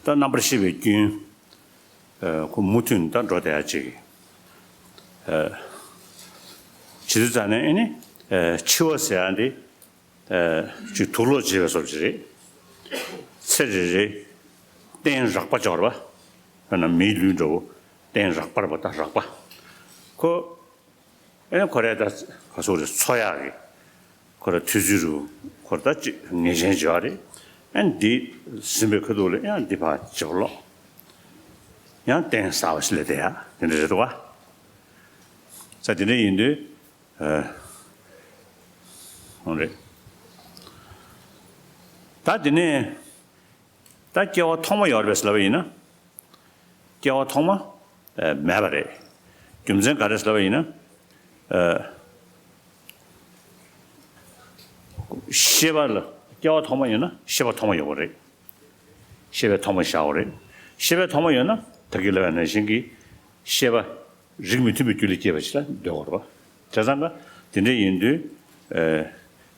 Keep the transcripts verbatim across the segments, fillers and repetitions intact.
ད་རྣམ་པར་ཤེས་པའི་སྐྱོན། ཨ། ཁོ་མུ་མཐུད་ད་འགྲོ་བསྡད་ཡ་ཅིག་ཨ། བྱེད་དུས་ཙང་ནས་ཨེ་ནི། ཨ། འཆི་བ་ཟེར་ཡ་འདི། ཨ། ཅིག་དུག་ལོག་བྱེད་པའི་བཟོ་ཅིག་རེད། ཚེ་རེ་རེ་གཏན་རགས་པ་འབྱོར་བ། དཔེར་ན་མིའི་ལུས་འདྲ་བོ་གཏན་རགས་པར་བ་ད་རགས་པ། ཁོ། ཨེ་ཁོ་རེ་ད་ག་སོག་རེ་འཚོ་ཡག་གི། ཁོ་ར་དུས་ཚོད་རུ་ཁོ་ར་ད་ཅིག་ངེས་ཅན་བྱེད་པ་རེད། ཨེ་འདི་ཟིན་པའི་ཁ་ཐུག་ལ་ཡང་འདི་ཕར་བྱེད་པ་ལོག་ཡང་གཏན་ཟ་བ་ཞིག་ལས་དེ་ཡ་དེ་འདྲ་རེད་འདུག་བ། ས་དེ་འདྲ་ཡིན་དུས། ཨ། འོང་རེད། ད་དེ་ནས་ད་སྐྱེ་བ་ཐོག་མ་ཡོད་རེད་པས་ལབ་པ་ཡིན་ན། སྐྱེ་བ་ཐོག་མ། ཨ། མེད་པ་རེད། རྒྱུ་མཚན་ག་རེ་ལབ་པ་ཡིན་ན། ཨ། ཤེས་པ་ལ་སྐྱེ་བ་ཐོག་མ་ཡོད་ན་ཤེས་པ་ཐོག་མ་ཡོད་པ་རེད། ཤེས་པའི་ཐོག་མ་བཞག་པ་རེད། ཤེས་པའི་ཐོག་མ་ཡོད་ན་ད་གིན་ལབ་པ་ནང་བཞིན་གྱི་ཤེས་པ། རིགས་མི་མཐུན་པའི་རྒྱུ་ལས་སྐྱེས་པ་ཞིག་ལ་འདོད་པ་རེད་པ། བྱས་ཙང་ཀ་དེ་འདྲ་ཡིན་དུས། ཨ།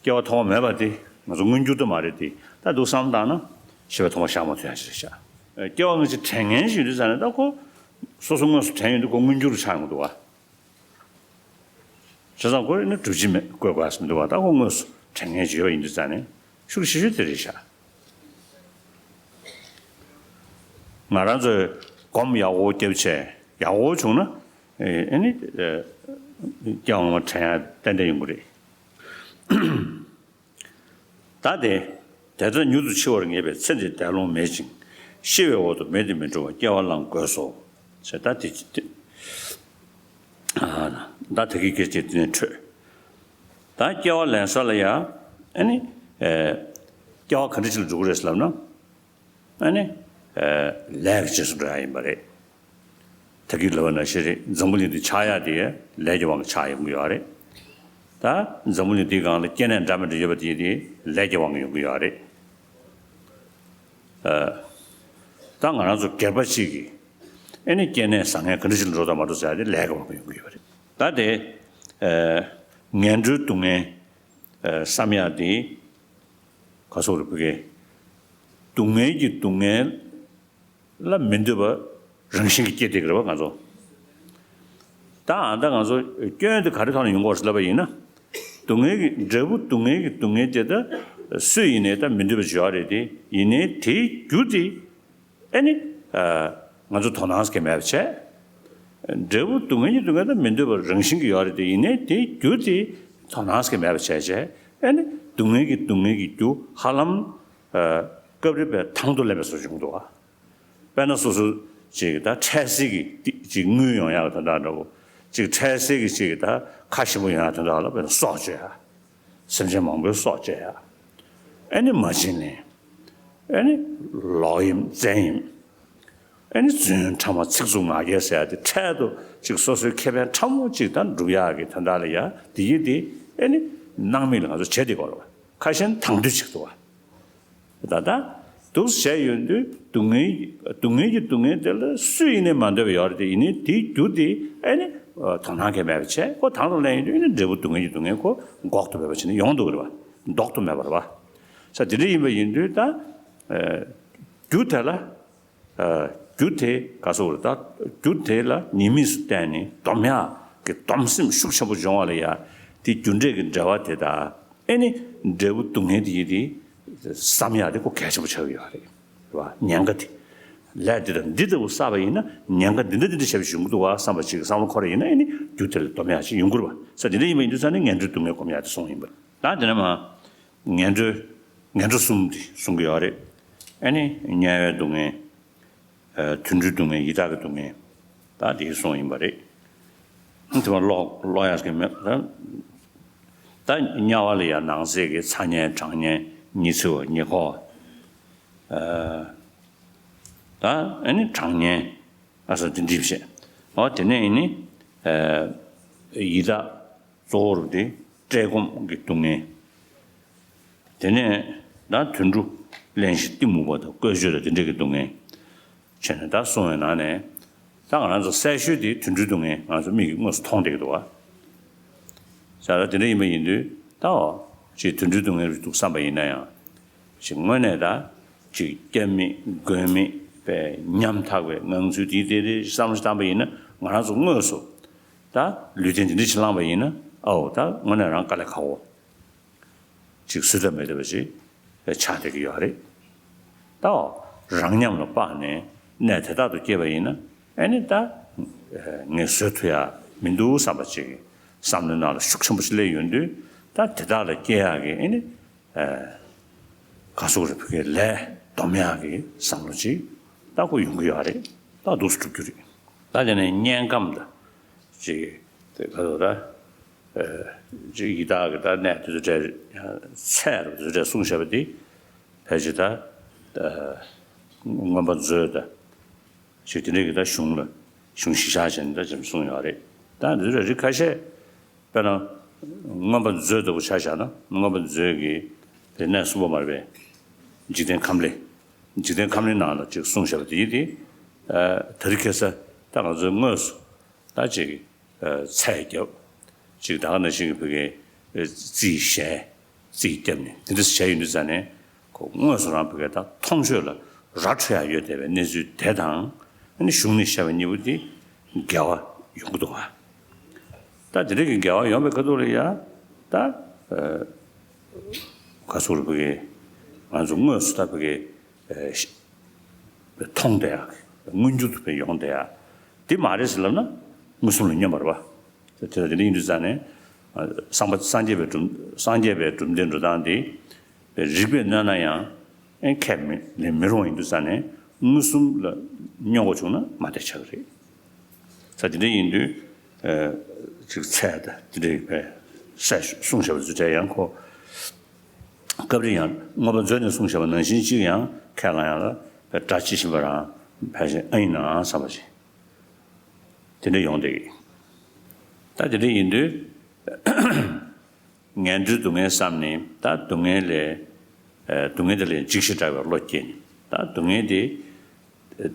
སྐྱེ་བ་ཐོག་མ་མེད་པ་དེ་ང་ཚོ་མངོན་གྱུར་དུ་མ་རེད་དེ། ད་འདུག་བསམ་བཏང་ན་ཤེས་པའི་ཐོག་མ་བཞག་མ་ཐུབ་ཡ་ཞིག་རེད་ཤག་ཨ། སྐྱེ་བ་སྔ་ཕྱི་དྲན་མཁན་ཞིག་ཡོད་དུས་ཙང་ནས་ད་ཁོ་སོ་སོ་དངོས་སུ་དྲན་ཡོང་དུས་ཁོ་མངོན་གྱུར་དུ་ཆགས་ཡོང་གི་འདུག་བ། བྱས་ཙང་ཁོ་ནི་སྒྲུབ་བྱེད་མེད་བཀོད་དགོས་ཡ་མི་འདུག་བ། ད་ཁོ་དངོས་སུ་དྲན་མཁན་ཞིག་ཡོད་པ་ཡིན་དུས་ཙང་ནས་ཤུགས་ཆེ་ཤོས་དེ་རེད་ཤག་ང་རང་ཚོས་སྒོམ་ཡག་པོ་བརྒྱབ་བྱས་ཡག་པོ་བྱུང་ན། ཨེ་ནི། ཨ། སྐྱེ་བ་སྔ་མ་དྲན་ཡ་ཏན་ཏན་ཡོང་གི་རེད། ད་དེ། དེ་ལྟར་མྱུར་དུ་འཆི་བར་ངེས་པའི་ཚེ་འདིར་འདས་ལོང་མེད་ཅིང་། ཤི་བའི་འོག་ཏུ་མེད་དུ་མི་འགྲོ་བར་སྐྱེ་བ་བླང་དགོས་སོ། ཞེས་ད་དེ་དེ། ཨ། ད་དེ་གི་སྐད་ཆ་དེ་ནས་འཕྲོས། ད་སྐྱེ་བ་ལེན་ས་ལ་ཡ། ཨ་ནི། ཨ། སྐྱེ་བ་ག་འདྲ་ཅིག་ལ་འགྲོ་གི་རེད་ལབ་ན། ཨ་ནི། ཨ། ལས་ཀྱི་རྗེས་སུ་འགྲོ་ཡ་ཡིན་པ་རེད། ད་གིན་ལབ་པ་ནང་བཞིན་རེད། འཛམ་བུ་གླིང་འདི་ཆགས་ཡག་དེ་ལས་ཀྱི་དབང་གིས་ཆགས་ཡོང་གི་ཡོད་རེད། ད་འཛམ་བུ་གླིང་འདིའི་སྒང་ལ་སྐྱེ་གནས་འདྲ་མི་འདྲ་ཡོད་པ་དེ་དེ་ལས་ཀྱི་དབང་གིས་ཡོང་གི་ཡོད་རེད། ཨ། ད་ང་རང་ཚོ་སྒེར་པ་གཅིག་གིས་ཨེ་ནི་སྐྱེ་གནས་བཟང་ངན་ག་འདྲ་ཞིག་ལ་འགྲོ་དང་མ་འགྲོ་ཟེར་ཡ་དེ་ལས་ཀྱི་དབང་གིས་ཡོང་གི་ཡོད་རེད། ད་དེ། ཨ། ངན་འགྲོའི་སྡུག་བསྔལ། ཨ། བསམ་ཡག་དེ། ག་སོག་རེད་བུ་གེ། སྡུག་བསྔལ་གྱི་སྡུག་བསྔལ་ལ་མི་འདོད་པ་རང་བཞིན་གྱིས་སྐྱེ་བསྡད་ཀྱི་རེད་བ་ང་ཚོ། ད་ཨ་ད་ང་ཚོ་སྐྱོན་དེ་ག་རེ་ཐོག་ནས་ཡོང་གི་ཡོད་རེད་ལབ་པ་ཡིན་ན། སྡུག་བསྔལ་གྱི་འབྲས་བུ་སྡུག་བསྔལ་གྱི་སྡུག་བསྔལ་དེ་ད་སུ་ཡིན་ནའི་ད་མི་འདོད་པ་ཅིག་ཡོད་རེད་དེ། ཡིན་ནའི་དེའི་རྒྱུ་དེ། ཨེ་ནི། ཨ། ང་ཚོ་དོ་སྣང་གང་མེད་པ་བྱས། འབྲས་བུ་སྡུག་བསྔལ་གྱི་སྡུག་བསྔལ་དེ་མི་འདོད་པ་རང་བཞིན་གྱིས་ཡོད་རེད་དེ། ཡིན་ནའི་དེའི་རྒྱུ་དེ་དོ་སྣང་གང་མེད་པ་བྱས་བྱས། ཨེ་ནི་སྡུག་བསྔལ་གྱི་སྡུག་བསྔལ་གྱི་རྒྱུ་ཧ་ལམ། ཨ། སྐབས་རེ་བས་དང་དུ་ལེན་པའི་བཟོ་བྱུང་འདུག་བ། དཔེར་ན་སོ་སོ་ཅིག་ད་འཕྲལ་སེལ་གྱི་ཅིག་དངུལ་ཡོང་ཡག་དོན་དག་འདྲ་བོ། ཅིག་འཕྲལ་སེལ་གྱི་ཅིག་ད་ཁ་ཞིམ་པོ་ཡོང་ཡག་དོན་དག་ལ་དཔེར་ན་སྲོག་གཅོད་ཡ། སེམས་ཅན་མང་པོའི་སྲོག་བཅད་ཡ། ཨེ་ནི་མ་བྱིན་ལེན། ཨེ་ནི་ལོག་གཡེམ་བཙན་གཡེམ། ཨེ་ནི་རྫུན་ཕྲ་མ་ཚིག་རྩུབ་ངག་འཁྱལ་ཟེར་ཡ་དེ་འཕྲལ་དུ་ཅིག་སོ་སོའི་ཁེ་ཕན་ཕྲ་མོ་ཅིག་ད་སྒྲུབ་ཡག་གི་དོན་དག་ལ་ཡ་དེ་ཡི་དེ་ཨེ་ནི་སྣང་མེད་ལ་ང་ཚོ་བྱེད་དེ་གོ་ར་བ། ཁ་ཤས་དང་དུ་ཅིག་འདུག་བ། ད་ལྟ་འདུག་བྱས་ཡོང་དུས་སྡུག་བསྔལ་སྡུག་བསྔལ་གྱི་སྡུག་བསྔལ་དེ་ལ་སུ་ཡིན་ནའི་མ་འདོད་པ་ཡོད་རེད་དེ། ཡིན་ནའི་དེའི་རྒྱུ་དེ་ཨེ་ནི་དོ་སྣང་གང་མེད་པ་བྱས། ཁོ་དང་དུ་ལེན་ཡོང་དུས་ཨེ་ནི་འབྲས་བུ་སྡུག་བསྔལ་གྱི་སྡུག་བསྔལ་ཁོ་འགོག་ཐུབ་པ་བྱས་ནས་ཡོང་འདུག་རེད་བ། ལྡོག་ཐུབ་མེད་པ་རེད་བ། ས་དེ་འདྲ་ཡིན་པ་ཡིན་དུས་ད་རྒྱུ་དེ་ལ། རྒྱུ་དེ་ག་སོགས་རེད། ད་རྒྱུ་དེ་ལ་ཉེས་དམིགས་སུ་བལྟས་ནས་སྡོམ་ཡག་གི་སྡོམ་སེམས་ཤུགས་ཆེན་པོ་སྦྱོང་བ་ལ་ཡ་དེ་རྒྱུ་འབྲས་ཀྱི་འབྲེལ་བ་དེ་དང་། ཨེ་ནི་འབྲས་བུ་སྡུག་བསྔལ་དེ་ཡིན་དེ་བསམ་ཡག་དེ་ཁོ་གལ་ཆེན་པོ་ཆགས་ཀྱི་ཡོད་རེད། རེད་བ། ཉེན་ཁ་དེ། ལས་འདི་དང་འདི་ལྟ་བུ་བསགས་པ་ཡིན་ན་ཉེན་ཁ་འདི་འདྲ་འདི་འདྲ་བྱས་པ་ཞིག་ཡོང་གི་འདུག་བ་བསམ་པ་ཅིག་བསམ་བློ་འཁོར་བ་ཡིན་ན། ཨེ་ནི་རྒྱུ་དེ་ལ་སྡོམ་ཡག་ཅིག་ཡོང་གི་རེད་བ། ས་དེ་འདྲ་ཡིན་པ་ཡིན་དུས་ས་ནི་ངན་འགྲོའི་སྡུག་བསྔལ་སྒོམ་ཡག་དེ་གསུངས་ཡིན་པ་རེད། ད་དེ་ནས་མ། ངན་འགྲོའི་ངན་འགྲོ་གསུམ་དེ་གསུང་གི་ཡོད་རེད། ཨ་ནི་དམྱལ་བའི་སྡུག་བསྔལ། ཨ། དུད་འགྲོའི་སྡུག་བསྔལ། ཡི་དྭགས་ཀྱི་སྡུག་བསྔལ། ད་དེ་གསུངས་ཡིན་པ་རེད། དེ་མ་ཀློག་ཀློག་ཡག་གི་མེད་ད། ད་དམྱལ་བ་ལ་ཡང་ནང་གསེས་ཀྱི་ཚ་དམྱལ། གྲང་དམྱལ། ཉི་ཚེ་བ། ཉི་ཁོག་ཨ། ད་ཨ་ནི་གྲང་དམྱལ། ཨ་ས་དེ་འགྲིབ་བྱས། འོ་དེ་ནས་ཨ་ནི། ཨ། ཡི་དྭགས། གཙོ་བོར་དེ་བཀྲེས་སྐོམ་གྱི་སྡུག་བསྔལ། དེ་ནས་ད་དུད་འགྲོ་གླེན་གཤེར་གཏི་མུག་པ་དང་བཀོལ་སྤྱོད་དང་དེ་འདྲ་གི་སྡུག་བསྔལ་བྱས་ནས་ད་གསུངས་པའི་ནང་ནས། ད་ང་རང་ཚོ་གསལ་ཤོས་དེ་དུད་འགྲོའི་སྡུག་བསྔལ་ང་ཚོ་མིག་གིས་དངོས་སུ་མཐོང་བསྡད་ཀྱི་འདུག་བ། ས་ད་དེ་འདྲ་ཡིན་པ་ཡིན་དུས་ད་འོ་ཅིག་དུད་འགྲོའི་སྡུག་བསྔལ་རེད་འདུག་བསམ་པ་ཡིན་ན་ཡང་། ཅིག་དངོས་གནས་ད་ཅིག་སྐྱབས་མེད་མགོན་མེད། པའི་ཉམ་ཐག་པའི་ངང་ཚུལ་དེའི་སྟེང་དེ་བསམ་བློ་བཏང་པ་ཡིན་ན། ང་རང་ཚོ་དངོས་སུ་ད་ལུས་རྟེན་དེ་འདྲ་ཞིག་བླངས་པ་ཡིན་ན། ཨའོ། ད་དངོས་གནས་རང་དཀའ་ལས་ཁག་པོ་ཅིག་བཟོད་ཐབས་མེད་པ་ཅིག་ཆགས་བསྡད་ཀྱི་ཡོད་རེད། ད་རང་ཉམས་ལ་དཔག་ནས་གནས་དེ་དག་ཏུ་སྐྱེས་པ་ཡིན་ན། ཨ་ནི་ད་ངས་བཟོད་ཐུབ་ཡ་མི་འདུག་བསམ་པ་ཅིག་བསམ་བློའི་ནང་ལ་ཤུགས་ཆེན་པོ་ཞིག་སླེབས་ཡོང་དུས། ད་དེ་དག་ལ་སྐྱེ་ཡག་གི་ཨ་ནི་ག་ཟེར་དགོས་རེད། བོད་སྐད་ལས་སྡོམ་ཡག་གི་བསམ་བློ་ཅིག་ད་ཁོ་ཡོང་གི་ཡོད་རེད། ད་འདུག་སེ་འགྲུབ་རྒྱུ་རེད། ད་དེ་ནས་དམྱལ་ཁམས་དང་ཅིག་དེ་ག་ཚོད་ད། ཅིག་ཡི་དྭགས་ཀྱི་ད་གནས་དེ་ཚོ་གྲས། ཚད་རུ་དེ་ཚོ་གྲས་གསུངས་བཞག་པ་དེ་ཕལ་ཆེར་ད་མངོན་པ་མཛོད་དང་ཅིག་དེ་འདྲས་ཀྱི་ད་གཞུང་ལ་གཞུང་གཞི་བཞག་བྱས་ནས་ད་ཅིག་གསུངས་ཡོད་རེད། ད་འདི་ཚོ་རིགས་ཁ་ཤས། དཔེར་ན་མངོན་པ་མཛོད་ལྟ་བུ་ཆ་བཞག་ན། མངོན་པ་མཛོད་ཀྱི་དེ་གནས་གསུམ་པོ་མ་རེད་པས། འཇིག་རྟེན་ཁམས་གླིང་། འཇིག་རྟེན་ཁམས་གླིང་ནང་ལ་ཅིག་གསུངས་བཞག་པ་དེ་ཡིན་ཏེ། ད་རིང་ཁ་སང་ད་ང་ཚོའི་དངོས་སུ་ད་ཅིག་ཚད་བརྒྱབ། ཅིག་ད་ག་ནང་བཞིན་གྱི་བོད་སྐད་རྩིས་ཞལ་རྩིས་བརྒྱབ་ནས་དེ་འདྲ་བྱས་ཡོང་དུས་ཙ་ནས། ཁོ་དངོས་སུ་རང་བོད་སྐད་ད་མཐོང་ཆོས་ལ་ར་འཕྲོད་ཡག་ཡོད་བསྡད་པའི་གནས་ཚུལ་དེ་དང་། ཨ་ནི་གཞུང་ནས་བཤད་པ་གཉིས་པོ་དེ་འགལ་བ་ཡོང་གི་འདུག་ག་ད་དེ་འདྲ་གི་འགལ་བ་ཡོང་བའི་ཁ་ཐུག་ལ་ཡ། ད་ག་ཟེར་དགོས་རེད། བོད་སྐད་ང་ཚོ་དངོས་སུ་ད་བོད་སྐད་མཐོང་བསྡད་ཡག་མངོན་འགྱུར་དུ་ཡོང་བསྡད་ཡག་དེ་མ་རེད་ཟེར་ལབ་ན་མངོན་སུམ་ལ་སྙོན་པ་རེད་པ། དེ་ལྟར་དེ་འདྲ་ཡིན་དུས་ཙ་ནས། ཨ། བསམ་པ་སངས་རྒྱས་པའི་གྲུབ། སངས་རྒྱས་པའི་གྲུབ་མཐའི་འགྲོ་སྟངས་དེ་རིགས་པས་གནོན་ན་ཡང་ཨེ་ཁས་མི་ལེན་མི་རུང་བ་ཡིན་དུས་ཙ་ནས། མངོན་སུམ་ལ་སྙོན་དགོས་བྱུང་ན་མ་བདེ་ཆགས་ཀྱི་རེད། ས་དེ་འདྲ་ཡིན་དུས། ཨ། ཅིག་ཚད་དང་དེ་འདྲའི་བས་གསལ་གསུངས་བཞག་པ་ཚོ་གྲས་ཡང་ཁོ། སྐབས་རེ་ཡང་མངོན་པ་མཛོད་ནས་གསུངས་བཞག་པ་ནང་བཞིན་ཅིག་ཡང་ཁས་བླངས་ཡག་ལ་བས་སྒྲ་ཇི་བཞིན་པ་རང་ཕལ་ཆེར་ཨ་ཡིན་ནའང་བསམ་པ་ཅིག་དེ་འདྲ་ཡོང་བསྡད་ཀྱི། ད་དེ་འདྲ་ཡིན་དུས། ངན་འགྲོའི་སྡུག་བསྔལ་བསམ་ནས། ད་སྡུག་བསྔལ་ལས། ཨ། སྡུག་བསྔལ་དེ་ལས་འཇིགས་ཤིང་སྐྲག་པའི་བློ་སྐྱེས་ནས། ད་སྡུག་བསྔལ་དེ་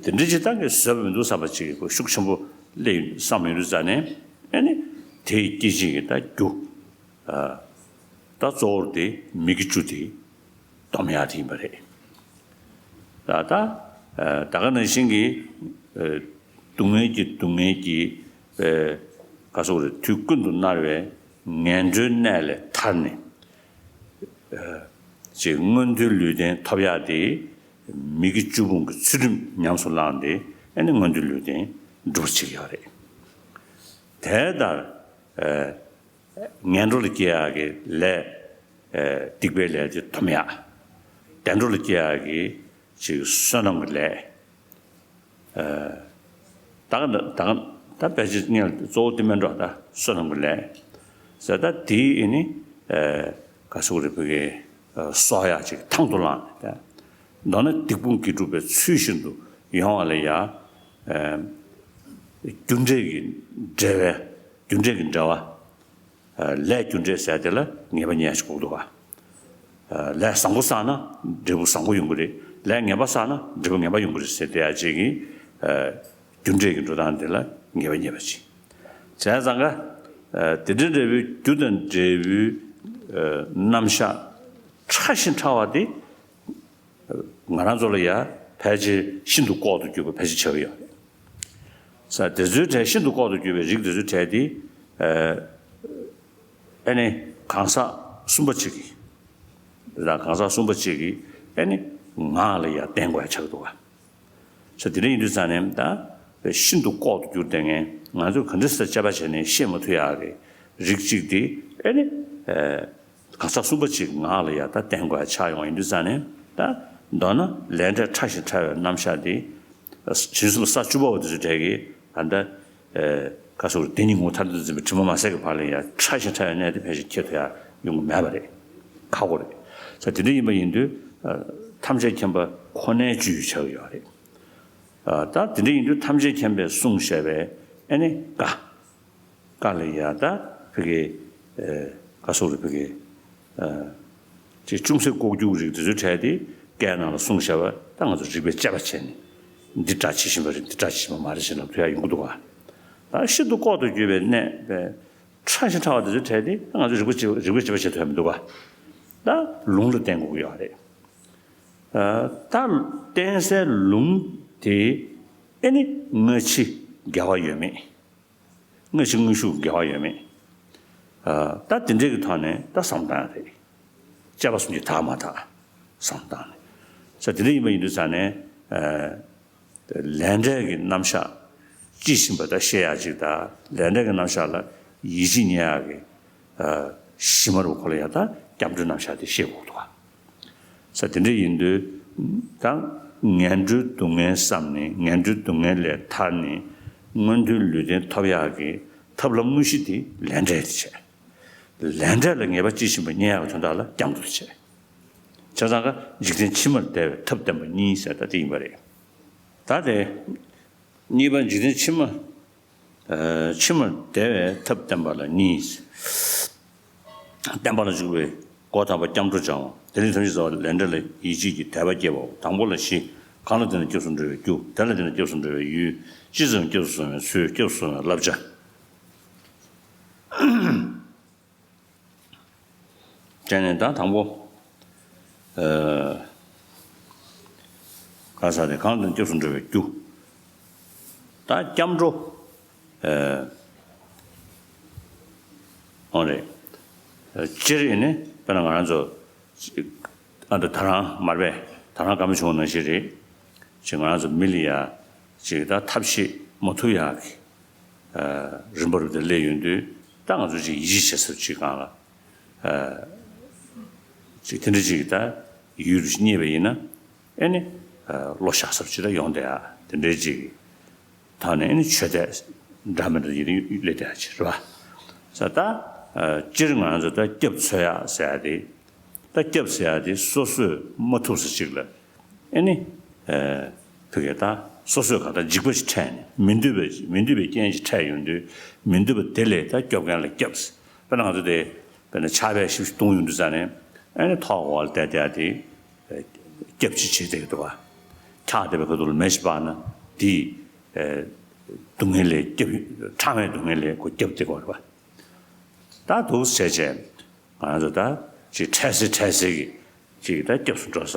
དེ་འདྲ་ཅིག་ད་ངས་བཟོད་པ་མི་འདུག་བསམ་པ་ཅིག་གི་ཤུགས་ཆེན་པོ་སླེབས་བསམ་ཡོང་དུས་ཙ་ནས། ཨ་ནི་དེའི་སྐྱེད་བྱེད་ཀྱི་ད་རྒྱུ། ཨ། ད་གཙོ་བོར་དེ་མི་དགེ་བཅུ་དེ་སྡོམ་ཡག་དེ་ཡིན་པ་རེད། ད་ད། ཨ། ད་ག་ནང་བཞིན་གྱི། ཨ། སྡུག་བསྔལ་གྱི་སྡུག་བསྔལ་གྱི། ཨ། ག་ཟེར་དགོས་རེད། དུས་ཀུན་ཏུ་མནར་བའི་ངན་འགྲོའི་གནས་ལས་ཐར་ནས། ཨ། ཅིག་མངོན་མཐོའི་ལུས་རྟེན་ཐོབ་ཡག་དེ་མི་དགེ་བཅུ་སྤོང་གི་ཚུལ་ཁྲིམས་ཉམས་སུ་བླངས་ཏེ། ཨ་ནི་མངོན་མཐོའི་ལུས་རྟེན་འགྲུབ་བྱེད་ཀྱི་ཡོད་རེད། དེ་ལྟར། ཨ། ངན་འགྲོ་ལ་སྐྱེ་ཡག་གི་ལས། ཨ། སྡིག་པའི་ལས་དེ་སྡོམ་ཡག་བདེ་འགྲོ་ལ་སྐྱེ་ཡག་གི་ཅིག་བསོད་ནམས་ཀྱི་ལས། ཨ། ད་ག་ད་ག་ད་ཕལ་ཆེར་སྔོན་ལ་གཙོ་བོ་དེ་མིན་འགྲོ། ད་བསོད་ནམས་ཀྱི་ལས་ཟེར། ད་དེའི་ཨ་ནི། ཨ། ག་ཟེར་དགོས་རེད། བོད་སྐད། ཨ། གསོག་ཡག་ཅིག་དང་དུ་བླངས་ནས། ད་མདོར་ན་སྡིག་སྤོང་དགེ་སྒྲུབ་པའི་ཚུལ་བཞིན་དུ་ཡོང་བ་ལ་ཡ། ཨ། རྒྱུ་འབྲས་ཀྱི་འབྲེལ་བའི། རྒྱུ་འབྲས་ཀྱི་འབྲེལ་བ། ཨ། ལས་རྒྱུ་འབྲས་ཟེར་དེ་ལ་ངེས་པ་རྙེད་ཡག་ཅིག་དགོས་འདུག་ག་ཨ། ལས་བཟང་པོ་བསགས་ན་འབྲས་བུ་བཟང་པོ་ཡོང་གི་རེད། ལས་ངན་པ་བསགས་ན་འབྲས་བུ་ངན་པ་ཡོང་གི་རེད་ཟེར་བསྡད་ཡག་ཅིག་གི། ཨ། རྒྱུ་འབྲས་ཀྱི་འགྲོ་སྟངས་དེ་ལ་ངེས་པ་རྙེད་པ་ཅིག་བྱས་ཙང་ཀ་ཨ། དེ་འདྲའི་འབྲས་བུའི་རྒྱུ་དང་འབྲས་བུའི། ཨ། རྣམ་གཞག་ཕྲ་ཞིང་ཕྲ་བ་དེ། ང་རང་ཚོ་ལ་ཡ་ཕལ་ཆེར་ཤིན་ཏུ་ལྐོག་ཏུ་གྱུར་པ་ཕལ་ཆེར་ཆགས་ཀྱི་ཡོད་རེད། ས་དེ་ཚོའི་གྲས། ཤིན་ཏུ་ལྐོག་ཏུ་གྱུར་པའི་རིགས་དེ་ཚོའི་གྲས་དེ། ཨ། ཨ་ནི་གང་ཟག་གསུམ་པ་གཅིག་གིས། དེ་དང་གང་ཟག་གསུམ་པ་གཅིག་གིས་ཨ་ནི་ངག་ལ་ཡ་བསྟན་དགོས་ཡ་ཆགས་ཀྱི་འདུག་ག་ས་དེ་འདྲ་ཡིན་དུས་ཙང་ནས། ད་ཤིན་ཏུ་ལྐོག་ཏུ་གྱུར་བསྡད་མཁན། ང་ཚོས་ག་འདྲ་སེ་དཔྱད་པ་བྱས་ནས་ཤེས་མ་ཐུབ་ཡག་གི་རིགས་གཅིག་དེ། ཨ་ནི། ཨ། གང་ཟག་གསུམ་པ་གཅིག་ངག་ལ་ཡ་ད་བསྟན་དགོས་ཡ་ཆགས་ཡོང་ཡིན་དུས་ཙང་ནས། ད་མདོར་ན་ལས་འབྲས་ཕྲ་ཞིང་ཕྲ་བའི་རྣམ་གཞག་དེ། ཞིང་གསུམ་ས་བཅུ་པ་བ་དེ་ཚོའི་གྲས་ཀྱིས་ད་ལྟ། ཨ། ག་ཟེར་དགོས་རེད། དེ་ཉིད་ངོ་མཚར་དུ་འཛིན་པའི་དྲི་མ་མ་ཟད་ཀྱི་བར་ལ་ཡ་ཕྲ་ཞིང་ཕྲ་བའི་གནས་དེ་ཕལ་ཆེར་འཁྱེར་ཐུབ་ཡ་ཡོང་གི་མེད་པ་རེད། ཁག་པོ་རེད། ས་དེ་འདྲ་ཡིན་པ་ཡིན་དུས། ཨ། ཐམས་ཅད་མཁྱེན་པ་ཁོ་ནའི་སྤྱོད་ཡུལ་ཆགས་ཀྱི་ཡོད་རེད། ཨ། ད་དེ་འདྲ་ཡིན་དུས་ཐམས་ཅད་མཁྱེན་པས་གསུངས་བཞག་པའི་ཨ་ནི་བཀའ། བཀའ་ལ་ཡ་ད་བོད་སྐད། ཨ། ག་ཟེར་དགོས་རེད། བོད་སྐད། ཨ། ཅིག་ཅུང་ཟད་ལྐོག་གྱུར་རིགས་དེ་ཚོའི་གྲས་དེ་བཀའི་ནང་ལ་གསུངས་བཞག་པ། ད་ང་ཚོ་རིགས་པས་དཔྱད་པ་བྱས་ནས་འདི་སྒྲ་ཇི་བཞིན་པ་རེད། འདི་སྒྲ་ཇི་བཞིན་པ་མ་རེད་ཟེར་ལབ་ཐུབ་ཡ་ཡོང་གི་འདུག་ག་ད་ཤིན་ཏུ་ལྐོག་ཏུ་གྱུར་པའི་གནས་པའི་ཕྲ་ཞིང་ཕྲ་བ་དེ་ཚོའི་གྲས་དེ་ང་ཚོ་རིགས་པས་དཔྱད། རིགས་པས་དཔྱད་པ་བྱེད་ཐུབ་ཡ་མི་འདུག་ག་ད་ལུང་ལ་བརྟེན་དགོས་ཀྱི་ཡོད་རེད། ཨ། ད་བསྟན་སའི་ལུང་ དེ་ཨེ་ནི་སྔ་ཕྱི་འགལ་བ་ཡོད་མེད། སྔ་ཕྱི་དངོས་ཤུགས་འགལ་བ་ཡོད་མེད། ཨ། ད་དེ་འདྲའི་གི་ཐོག་ནས་ད་བསམ་བློ་བཏང་ཡ་རེད། དཔྱད་པ་གསུམ་གྱིས་དག་མ་དག་བསམ་བློ་བཏང་ནས། ས་དེ་འདྲ་ཡིན་པ་ཡིན་དུས་ཙང་ནས། ཨ། ལས་འབྲས་ཀྱི་རྣམ་གཞག་དཔྱིས་ཕྱིན་པ་ད་བཤད་ཡག་ཅིག་དང་། ལས་འབྲས་ཀྱི་རྣམ་གཞག་ལ་ཡིད་ཆེས་རྙེད་ཡག་གི། ཨ། གཞི་མ་རུ་ཁོ་ལ་ཡང་ད་སྐྱབས་འགྲོའི་རྣམ་གཞག་དེ་ཤེས་དགོས་འདུག་ག། ས་དེ་འདྲ་ཡིན་དུས་ད་ངན་འགྲོའི་སྡུག་བསྔལ་བསམས་ནས། ངན་འགྲོའི་སྡུག་བསྔལ་ལས་ཐར་ནས་མངོན་མཐོའི་ལུས་རྟེན་ཐོབ་ཡག་གི་ཐབས་ལམ་དངོས་གཞི་དེ་ལས་འབྲས་དེ་བྱས། ལས་འབྲས་ལ་ངེས་པ་དཔྱིས་ཕྱིན་པ་རྙེད་ཡག་གི་དོན་དག་ལ་སྐྱབས་འགྲོ་དེ་བྱས། བྱས་ཙང་ཀ་འཇིག་རྟེན་ཕྱི་མར་བདེ་བའི་ཐབས་བསྟན་པ་གཉིས་ཟེར་ད་དེ་ཡིན་པ་རེད། ད་དེ་གཉིས་པ་འཇིག་རྟེན་ཕྱི་མ། ཨ། ཕྱི་མར་བདེ་བའི་ཐབས་བསྟན་པ་ལ་གཉིས། བསྟན་པ་ལ་འཇུག་པའི་སྒོ་དམ་པ་སྐྱབས་འགྲོ་སྦྱང་བ། དེ་ནས་ཐམས་ཅད་མཛའ་བ་ལས་འབྲས་ལ་ཡིད་ཆེས་ཀྱི་དད་པ་སྐྱེ་བའོ། དང་པོ་ལ་བཞི། གང་ལ་བརྟེན་ནས་སྐྱབས་སུ་འགྲོ་བའི་རྒྱུ། དེ་ལ་བརྟེན་ནས་སྐྱབས་སུ་འགྲོ་བའི་ཡུལ། ཅི་ཙམ་སྐྱབས་སུ་སོང་བའི་ཚུལ། སྐྱབས་སུ་སོང་བའི་བསླབ་བྱ། དེ་ནས་ད་དང་པོ། ཨ། ག་ས་དེ་གང་དུ་སྐྱབས་སུ་འགྲོ་བའི་རྒྱུ། ད་སྐྱབས་འགྲོ། ཨ། འོ་རེད། སྤྱིར་ཡིན་ནི་དཔེར་ན་ང་རང་ཚོ་ཨ་ད་ད་རང་མར་པས་ད་རང་བཀའ་མོལ་བྱུང་བ་ནང་བཞིན་རེད། ཅིག་ང་རང་ཚོ་མི་ལ་ཡ་ཅིག་ད་ཐབས་ཤེས་མ་ཐུབ་ཡག་གི། ཨ། རིམ་པ་རུ་དེ་སླེབས་ཡོང་དུས་ད་ང་ཚོ་ཅིག་ཡིད་ཆེས་བྱེད་ས་ཅིག་གང་ལ། ཨ། ཅིག་དེ་འདྲ་ཅིག་ད་ཡུལ་རུ་རྙེད་པ་ཡིན་ན། ཨེ་ནི། ཨ། བློ་བཞག་ས་ཅིག་ད་ཡོང་བསྡད་ཡ་དེ་འདྲའི་ཅིག་ཐོག་ནས་ཨེ་ནི་ཆོས་དད་འདྲ་མི་འདྲ་ཡིན་ན་སླེབས་བསྡད་ཡ་ཅིག་རེད་བ། ས་ད། ཨ། སྤྱིར་ང་རང་ཚོ་ད་སྐྱབས་འཚོལ་ཡག་ཟེར་ཡ་དེ། ད་སྐྱབས་ཟེར་ཡ་དེ་སོ་སོས་མ་ཐུབ་ས་ཅིག་ལ། ཨེ་ནི། ཨ། ཕ་གིར་ད་སོ་སོས་གང་ལྟར་འཇིགས་པ་ཞིག་འཕྲད་ནས། མི་འདོད་པའི་མི་འདོད་པའི་རྐྱེན་ཞིག་འཕྲད་ཡོང་དུས། མི་འདོད་པ་དེ་ལས་ད་སྐྱོབ་མཁན་ལ་སྐྱབས། དཔེར་ན་ང་ཚོ་དེ་དཔེར་ན་ཆར་པས་ཞིབ་ཞིབ་བརྡུངས་ཡོང་དུས་ཙང་ནས། ཨེ་ནི་ཐོག་འོག་ལ་བསྡད་བསྡད་དེ་སྐྱབས་ཅིག་བྱེད་བསྡད་ཀྱི་འདུག་བ། འཁྱག་བསྡད་པའི་ཁ་ཐུག་ལ་མེ་ཞིག་སྤར་ན་དེ། ཨེ། སྡུག་བསྔལ་ལས་སྐྱབས། གྲང་བའི་སྡུག་བསྔལ་ལས་ཁོ་སྐྱབས་བསྡད་ཀྱི་ཡོད་རེད་བ། ད་འདུག་སེ་བྱས་བྱས། ང་རང་ཚོ་ད་ཅིག་འཕྲལ་སེལ་འཕྲལ་སེལ་གྱི་ཅིག་ད་སྐྱབས་སུ་འགྲོ་ས་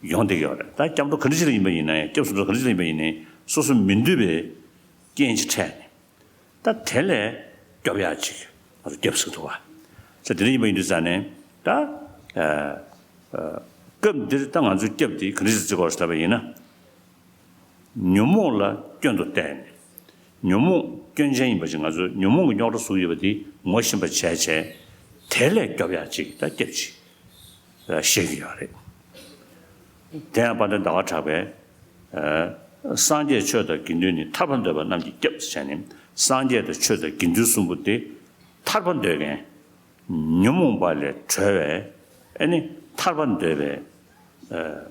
ཡོང་བསྡད་ཀྱི་ཡོད་རེད། ད་སྐྱབས་འགྲོ་ག་འདྲ་ཅིག་ལ་ཡིན་པ་ཡིན་ན་ཡང་། སྐྱབས་སུ་འགྲོ་ག་འདྲ་ཅིག་ལ་ཡིན་པ་ཡིན་ནའི། སོ་སོ་མི་འདོད་པའི་རྐྱེན་ཅིག་འཕྲད་ནས། ད་དེ་ལས་སྐྱོབ་ཡག་ཅིག་ང་ཚོ་སྐྱབས་ཟེར་འདུག་བ། ས་དེ་འདྲ་ཡིན་པ་ཡིན་དུས་ཙང་ནས་ད། ཨ། ཨ། སྐབས་འདིར་ད་ང་ཚོའི་སྐྱབས་དེ་ག་འདྲ་ཅིག་བརྩི་དགོས་ཟེར་ལབ་པ་ཡིན་ན། ཉོན་མོངས་ལ་སྐྱོན་དུ་བལྟས་ནས། ཉོན་མོངས་སྐྱོན་ཅན་ཡིན་པ་ཅིག་ང་ཚོས་ཉོན་མོངས་ཀྱི་རྙོག་དྲ་བཟོ་གི་ཡོད་པ་དེ་ངོ་ཤེས་པ་བྱས་བྱས། དེ་ལས་སྐྱོབ་ཡག་ཅིག་ད་སྐྱབས་ཅིག་བཤད་ཀྱི་ཡོད་རེད། དེ་ཡང་དཔལ་ལྡན་ཟླ་བ་གྲགས་པས། ཨ། སངས་རྒྱས་ཆོས་དང་དགེ་འདུན་ནི། ཐར་པ་འདོད་པ་རྣམས་ཀྱི་སྐྱབས་ཟེར་ནས། སངས་རྒྱས་དང་ཆོས་དང་དགེ་འདུན་གསུམ་པོ་དེ་ཐར་པ་འདོད་མཁན། ཉོན་མོངས་པ་ལས་གྲོལ་བའི། ཨེ་ནི་ཐར་པ་འདོད་པའི། ཨ།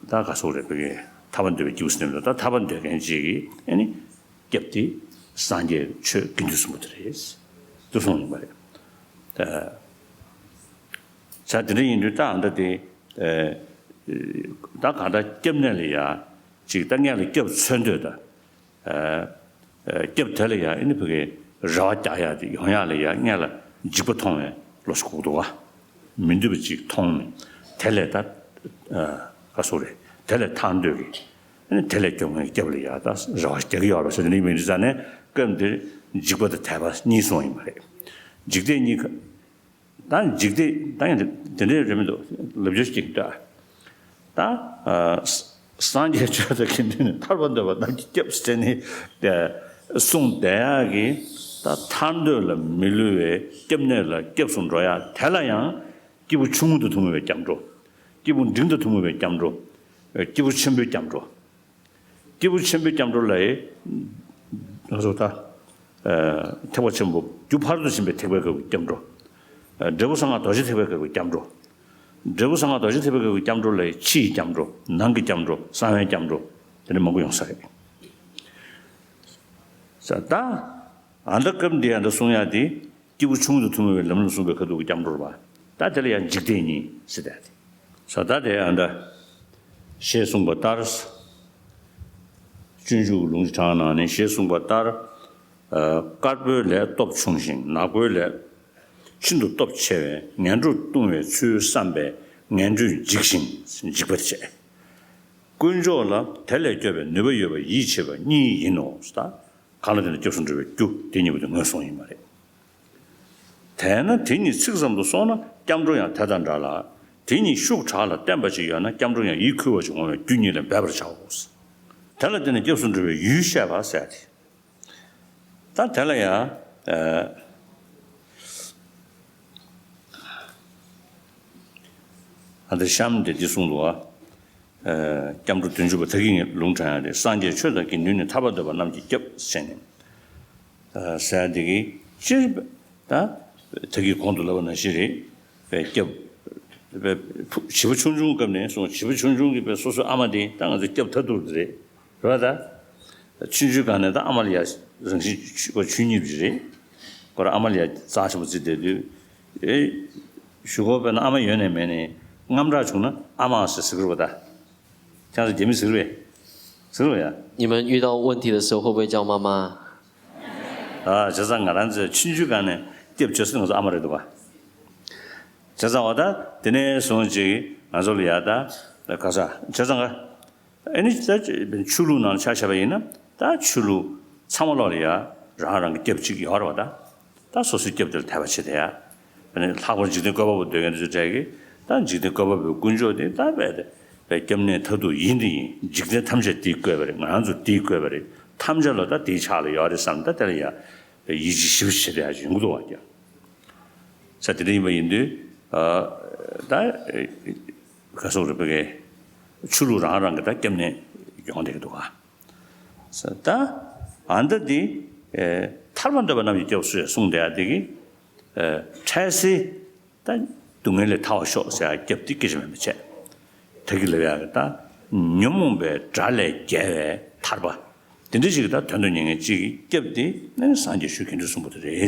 ད་ག་སོགས་རེད། བོད་ཀྱི་ཐར་པ་འདོད་པའི་སྐྱེས་བུ་ཟེར་ནས། ད་ཐར་པ་འདོད་མཁན་ཅིག་གི་ཨེ་ནི་སྐྱབས་དེ་སངས་རྒྱས་ཆོས་དགེ་འདུན་གསུམ་པོ་དེ་རེད། དེ་གསུངས་ཡོང་པ་རེད། ད་ས་དེ་འདྲ་ཡིན་དུས་ད་ཨ་ད་དེ། ཨ། ད་གང་ལྟར་སྐྱབས་གནས་ལ་ཡ་ཅིག་ད་སྔོན་ལ་སྐྱབས་འཚོལ་འདོད་ད། ཨ། ཨ། སྐྱབས་དེ་ལ་ཡང་ཨེ་ནི་ཕ་གིའི་རེ་བ་རྒྱག་ཡག་དེ་ཡོང་ཡག་ལ་ཡང་སྔོན་ལ་འཇིགས་པ་མཐོང་བའི་བློ་ཞིག་དགོས་འདུག་ག། མི་འདོད་པ་ཅིག་མཐོང་ནས། དེ་ལས་ད། ཨ། ག་སོགས་རེད། དེ་ལས་ཐར་འདོད་ཀྱི། ཨེ་ནི་དེ་ལས་སྐྱོབ་མཁན་སྐྱབས་ལ་ཡང་ད་རེ་བ་རྒྱག་གི་ཡོད་རེད་ཟེར་ནས། མི་འདི་ཙང་ནས་སྐབས་འདིར་འཇིགས་པ་དང་དད་པ་གཉིས་གསུངས་ཡིན་པ་རེད། འཇིག་རྟེན་གཉིས་ཀ་ད་འཇིག་རྟེན་ད་ཡང་དེ་འདྲའི་རེད་མི་འདུག། ལབ་རྒྱུ་ཞིག་འདུག། ད། ཨ། ས་སངས་རྒྱས་ཆོས་དང་དགེ་འདུན་ནི། ཐར་པ་འདོད་པ་རྣམས་ཀྱི་སྐྱབས་ཟེར་ནས་གསུངས་བསྡད་ཡག་གི། ད་ཐར་འདོད་ལ་མི་བསླུ་བའི་སྐྱབས་གནས་ལ་སྐྱབས་སུ་འགྲོ་ཡག་དེ་ལ་ཡང་སྐྱེས་བུ་ཆུང་ངུ་དང་ཐུན་མོང་བའི་སྐྱབས་འགྲོ། སྐྱེས་བུ་འབྲིང་དང་ཐུན་མོང་བའི་སྐྱབས་འགྲོ། སྐྱེས་བུ་ཆེན་པོའི་སྐྱབས་འགྲོ། སྐྱེས་བུ་ཆེན་པོའི་སྐྱབས་འགྲོ་ལ་ཡི། ང་ཚོ་ད། ཨ། ཐེག་པ་ཆེན་པོ་རྒྱུ་ཕ་རོལ་ཏུ་ཕྱིན་པའི་ཐེག་པའི་སྐབས་ཀྱི་སྐྱབས་འགྲོ། ཨ། འབྲས་བུ་གསང་སྔགས་རྡོ་རྗེ་ཐེག་པའི་སྐབས་ཀྱི་སྐྱབས་འགྲོ། འབྲས་བུ་གསང་སྔགས་རྡོ་རྗེ་ཐེག་པའི་སྐབས་ཀྱི་སྐྱབས་འགྲོ་ལ་ཡི། ཕྱི་ཡི་སྐྱབས་འགྲོ། ནང་གི་སྐྱབས་འགྲོ། གསང་བའི་སྐྱབས་འགྲོ། དེ་འདྲ་མང་པོ་ཡོང་ས་རེད། ས་ད། ཨ་ད་སྐབས་འདི་ཨ་ད་གསུང་ཡག་དེ། སྐྱེས་བུ་ཆུང་ངུ་དང་ཐུན་མོང་བའི་ལམ་རིམ་གསུངས་པའི་ཁ་ཐུག་གི་སྐྱབས་འགྲོ་རེད་པ། ད་དེ་ལ་ཡང་འཇིག་རྟེན་གཉིས་ཟེར་ཏེ། ས་ད་དེ་ཨ་ད། ཞེས་གསུངས་པ་ལྟར། སྤྱོད་འཇུག་ལུང་གི་གྲངས་ནང་ནས་ཞེས་གསུངས་པ་ལྟར། ཨ། དཀར་པོའི་ལས་སྟོབས་ཆུང་ཞིང་། ནག་པོའི་ལས་ཤིན་ཏུ་སྟོབས་ཆེ་བས། ངན་འགྲོར་ལྟུང་བའི་ཚུལ་བསམས་པས་ངན་འགྲོས་འཇིགས་ཤིང་འཇིགས་པར་བྱེད། དཀོན་མཆོག་ལ་དེ་ལས་སྐྱོབ་པའི་ནུས་པ་ཡོད་པར་ཡིད་ཆེས་པ་གཉིས་ཡིན་ནོ། ད་གང་ལ་བརྟེན་ནས་སྐྱབས་སུ་འགྲོ་བའི་རྒྱུ་དེ་གཉིས་པོ་དེ་ངོས་བཟུང་ཡིན་པ་རེད། དེས་ན་དེ་གཉིས་ཚིག་ཙམ་དུ་སོང་ན་སྐྱབས་འགྲོ་ཡང་དེ་དང་འདྲ་ལ། དེ་གཉིས་ཤུགས་དྲག་ལ་བརྟན་པ་ཅིག་ཡོད་ན་སྐྱབས་འགྲོ་ཡང་ཡིད་ཁུལ་བ་ཅིག་འོང་བའི་རྒྱུ་གཉིས་ལས་འབད་པར་བྱའོ། དེ་ལ་བརྟེན་ནས་སྐྱབས་སུ་འགྲོ་བའི་ཡུལ་བཤད་པ་ཟེར་ཏེ། ད་དེ་ལ་ཡང་ཨ་འདི་གཤམ་དེ་འདི་གསུངས་འདུག་བ། སྐྱབས་འགྲོ་བདུན་ཅུ་པ་ད་གིན་ལུང་དྲངས་ཡ་རེད། སངས་རྒྱས་ཆོས་དང་དགེ་འདུན་ནི། ཐར་པ་འདོད་པ་རྣམས་ཀྱི་སྐྱབས་ཟེར་ནས། ཟེར་འདི་གི་སྤྱིར་ད་ད་གིན་གོང་དུ་ལབ་པ་ནང་བཞིན་རེད། པའི་སྐྱབས། པའི་བྱིས་པ་ཆུང་ཆུང་སྐབས་ནས་སོང་། བྱིས་པ་ཆུང་ཆུང་གི་པའི་སོ་སོའི་ཨ་མ་དེ་ད་ང་ཚོའི་སྐྱབས་མཐའ་ཐུག་དེ་རེད། རེད་བ་ད། ཆུང་ཆུང་སྒང་ནས་ད་ཨ་མ་ལ་ཡ་རང་བཞིན་ཆུ་ཆུ་ཆུ་སྙིང་རྗེ་རེད། ཁོ་རང་ཨ་མ་ལ་ཡ་རྩ་ཆེན་པོ་བརྩི་བསྡད་དུས། ཨེ། གཞུག་གུ་དཔེར་ན་ཨ་མ་ཡོད་ནས་མེད་ནས་དངངས་སྐྲག་བྱུང་ན་ཨ་མ་ཟེར་ཟེར་གི་རེད་བ་ད། ཁྱེད་ཚོ་རྒྱ་མི་ཟེར་བས། ཟེར་བ་ཡ། 你们遇到问题的时候会不会叫妈妈？ ཨ། བྱས་ཙང་ང་རང་ཚོའི་ཆུང་ཆུང་སྒང་ནས་སྐྱབས་བཅོལ་ས་ང་ཚོ་ཨ་མ་རེད་འདུག་བ། བྱས་ཙང་བ་ད་དེ་ནས་བཟུང་ཅིག་ང་ཚོ་ལ་ཡ་ད་ག་ས་བྱས་ཙང་ག་ཨ་ནི་ད་ཆོས་ལུགས་ནང་ཆ་བཞག་པ་ཡིན་ན་ད་ཆོས་ལུགས་ཚང་མ་ལོག་ལ་ཡ་རང་རང་གི་སྐྱབས་གཅིག་ཡོད་རེད་བ་ད། ད་སོ་སོའི་སྐྱབས་དེ་ལ་དད་པ་བྱེད་དེ་ཡ། ཨ་ནི་ལྷག་པར་འཇིག་རྟེན་བཀོད་པ་པོ་འདོད་མཁན་དེ་ཚོའི་གྲས་ཀྱིས་ད་འཇིག་རྟེན་བཀོད་པ་པོའི་དཀོན་མཆོག་དེ་ད་རྦད་དེ་རྦད་སྐྱབས་གནས་མཐར་ཐུག་ཡིན་དེ་ཡིན། འཇིག་རྟེན་ཐམས་ཅད་དེས་བཀོད་པ་རེད། ང་རང་ཚོ་དེས་བཀོད་པ་རེད། ཐམས་ཅད་ལ་ད་དེའི་ཕྱག་ལ་ཡོད་རེད་བསམ། ད་དེ་ལ་ཡ་རྦད་ཡིད་ཆེས་ཞེ་པོ་བྱེད་དེ་ཡ་ཡོང་གི་འདུག་བ་ཀྱང་། ས་དེ་འདྲ་ཡིན་པ་ཡིན་དུས་ཨ་ད་ག་སོག་རེད་པ་གི་ཆོས་ལུགས་རང་རང་གི་ད་སྐྱབས་གནས་ཡོང་བསྡད་ཀྱི་འདུག་ག་ད་ཨ་འདི་འདི་ཐར་པ་འདོད་པ་རྣམས་ཀྱི་སྐྱབས་སུ་གསུངས་བསྡད་ཡ་དེ་གི་འཕྲལ་སེལ་ད་སྡུག་བསྔལ་ལས་ཐར་བར་ཤོག་ཟེར་ཡ་སྐྱབས་དེ་སྐད་ཆ་མེད་པ་བྱས། ད་གི་ལབ་ཡ་གི་ད་ཉོན་མོངས་པའི་དགྲ་ལས་རྒྱལ་བའི་ཐར་པ། དེ་འདྲ་ཞིག་གི་ད་དོན་དུ་གཉེར་མཁན་གཅིག་གི་སྐྱབས་དེ་ནི་སངས་རྒྱས་ཆོས་དགེ་འདུན་གསུམ་པོ་དེ་རེད།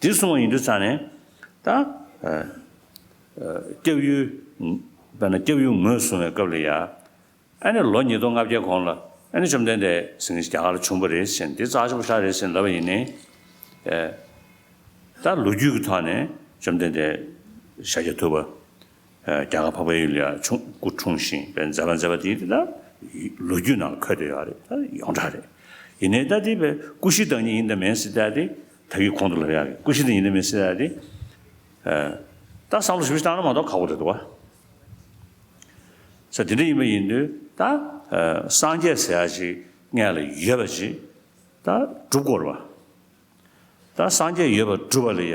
དེ་གསུངས་པ་ཡིན་དུས་ཙང་ནས་ད་སྐྱབས་ཡུལ་དཔེར་ན་སྐྱབས་ཡུལ་ངོས་བཟུང་བའི་སྐབས་ལ་ཡ། ཨ་ནི་ལོ་ཉིས་སྟོང་ལྔ་བརྒྱའི་གོང་ལ་ཨ་ནི་བཅོམ་ལྡན་འདས་ཟེར་མཁན་ཞིག་རྒྱ་གར་ལ་བྱུང་བ་རེད་ཟེར་ནས་འདི་རྩ་ཆེན་པོ་ཞིག་རེད་ཟེར་ནས་ལབ་པ་ཡིན་ནའི། ཨེ། ད་ལོ་རྒྱུས་ཀྱི་ཐོག་ནས་བཅོམ་ལྡན་འདས་ཤཱཀྱ་ཐུབ་པ། ཨེ། རྒྱ་གར་འཕགས་པའི་ཡུལ་ལ་ཡང་ཆུང་སྐུ་འཁྲུངས་ཤིང་པའི་མཛད་པ་མཛད་པ་དེ་ད་ལོ་རྒྱུས་ནང་ལ་འཁོད་བསྡད་ཡོད་རེད། ད་ཡོངས་གྲགས་རེད། ཡིན་ནའི་ད་དེ་བས་སྐུ་གཤེགས་དང་གཉིས་ཡིན་དང་མིན་ཟེར་ད་དེ་ད་གིན་གོང་དུ་ལབ་ཡག་གི་སྐུ་གཤེགས་དང་ཡིན་དང་མིན་ཟེར་ད་དེ། ཨེ། ད་བསམ་བློ་ཞིབ་ཞིབ་བཏང་ན་མ་གཏོགས་ཁག་པོ་རེད་འདུག་བ། ས་དེ་འདྲ་ཡིན་པ་ཡིན་དུས་ད་སངས་རྒྱས་ཟེར་ཡ་ཞིག་སྔོན་ལ་ཡོད་པ་ཞིག་ད་སྒྲུབ་དགོས་རེད་བ། ད་སངས་རྒྱས་ཡོད་པ་སྒྲུབ་པ་ལ་ཡ།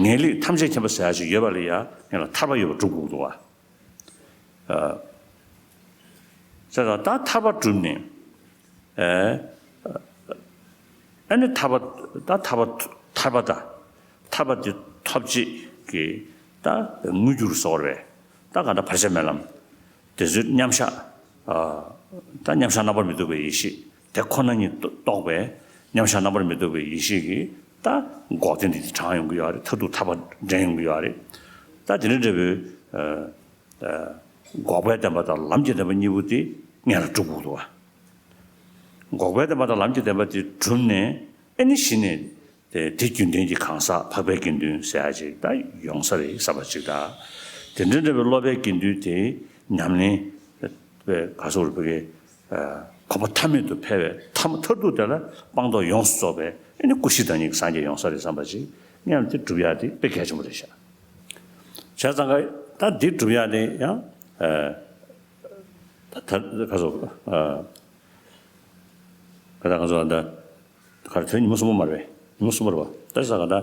ངེས་ལེགས་ཐམས་ཅད་མཁྱེན་པ་ཟེར་ཡ་ཞིག་ཡོད་པ་ལ་ཡ་སྔོན་ལ་ཐར་པ་ཡོད་པ་སྒྲུབ་དགོས་འདུག་བ། ས་ད་ཐར་པ་སྒྲུབ་ནས། ཨ་ནི་ཐར་པ་ད་ཐར་པ་ཐར་པ་ད་ཐར་པ་དེ་ཐོབ་བྱེད་ཀྱི་ད་དངོས་འགྱུར་བཟོ་བར་བས་ད་ག་ད་བར་ཆད་མེད་ལམ། དེ་ཚོའི་མཉམ་བཞག་ད་མཉམ་བཞག་རྣམ་པར་མི་རྟོག་པའི་ཡེ་ཤེས་དེ་ཁོ་ན་ཉིད་རྟོགས་པའི་མཉམ་བཞག་རྣམ་པར་མི་རྟོག་པའི་ཡེ་ཤེས་ཀྱིས་ད་འགོག་བདེན་དེ་དྲངས་ཡོང་གི་ཡོད་རེད། མཐར་ཐུག་ཐར་པ་འདྲེན་ཡོང་གི་ཡོད་རེད། ད་དེ་འདྲ་འདྲ་བོའི་འགོག་པའི་བདེན་པ་དང་ལམ་གྱི་བདེན་པ་གཉིས་པོ་དེ་སྔོན་ལ་སྒྲུབ་དགོས་འདུག་བ། འགོག་པའི་བདེན་པ་དང་ལམ་གྱི་བདེན་པ་དེ་གྲུབ་ནས་ཨ་ནི་གཞི་ནས། དེ་དེ་རྒྱུན་ལྡན་གྱི་གང་ཟག་འཕགས་པའི་དགེ་འདུན་ཟེར་ཡ་ཅིག་ད་ཡོང་ས་རེད་བསམ་པ་ཅིག་དང་། དེ་འདྲ་འདྲ་བའི་སློབ་པའི་དགེ་འདུན་དེ་ཉམས་ལེན་པའི་ག་སོགས་རུ་བའི་གོ་འཕང་མཐའ་མེད་དུ་འཕེལ་བའི་མཐའ་མཐར་ཐུག་དེ་ལ་སྤངས་རྟོགས་ཡོངས་སུ་རྫོགས་པའི་ཨ་ནི་སྐུ་གཤེགས་དང་གཉིས་ཀྱི་སངས་རྒྱས་ཡོང་ས་རེད་བསམ་པ་ཅིག་སྙམ་དེ་སྒྲུབ་ཡ་དེ་དཔེ་གལ་ཆེན་པོ་རེད་ཤག་བྱས་ཙང་ཀ་ད་འདི་སྒྲུབ་ཡ་དེ་ཡང་ད་ད་ག་སོགས་ག་ད་ག་སོགས་ད། ག་རེ་དོན་ཉི་མ་གསུམ་པ་མ་རེད་པས། ཉི་མ་གསུམ་པ་རེད་པ། ད་ས་ག་ད་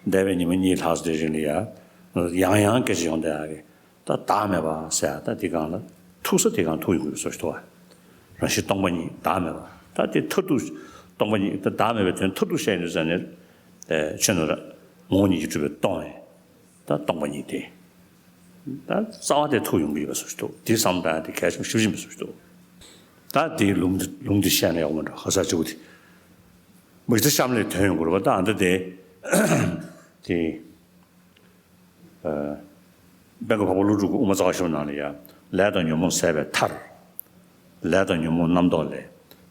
འདས་པའི་ཉི་མ་གཉིས་ལྷག་ཙམ་དེ་རིང་ལ་ཡ། ཡང་ཡང་སྐད་ཆ་ཡོང་བསྡད་ཡ་གི། ད་བདག་མེད་པ་ཟེར་ཡ་ད་དེ་སྒང་ལ། ཐུག་ས་དེ་སྒང་ཐུག་ཡོང་གི་ཡོད་བཟོ་ཞིག་འདུག་བ། རང་བཞིན་སྟོང་པ་ཉིད་བདག་མེད་པ། ད་དེ་མཐར་ཐུག་སྟོང་པ་ཉིད་ད་བདག་མེད་པའི་དོན་མཐར་ཐུག་བཤད་ཡོང་དུས་ཙ་ནས། ཆོས་ནོར་ངོ་བོ་ཉིད་ཀྱིས་གྲུབ་པའི་སྟོང་བས། ད་སྟོང་པ་ཉིད་དེ། ད་རྩ་བ་དེ་ཐུག་ཡོང་གི་ཡོད་པ་བཟོ་ཞིག་འདུག་དེ་བསམ་བཏང་ཡ་དེ་གལ་ཆེན་པོ་ཞེ་པོ་ཅིག་ཡིན་པ་བཟོ་ཞིག་འདུག་ད་དེའི་ལུང་དེ་ལུང་དེ་བཤད་ན་ཡག་པོ་མ་འགྲོ་ཧ་ས་གཅིག་པུ་དེ། མི་ཚེ་གཤམ་ལས་ཐོན་ཡོང་དགོས་རེད་པ། ད་ཨ་འདི་དེ། དེ། ཨ། དཔལ་མགོན་འཕགས་པ་ཀླུ་སྒྲུབ་ཀྱི་དབུ་མ་རྩ་བ་ཤོ་ནང་ལ་ཡ། ལས་དང་ཉོན་མོངས་ཟད་པའི་མཐར། ལས་དང་ཉོན་མོངས་རྣམ་རྟོག་ལས།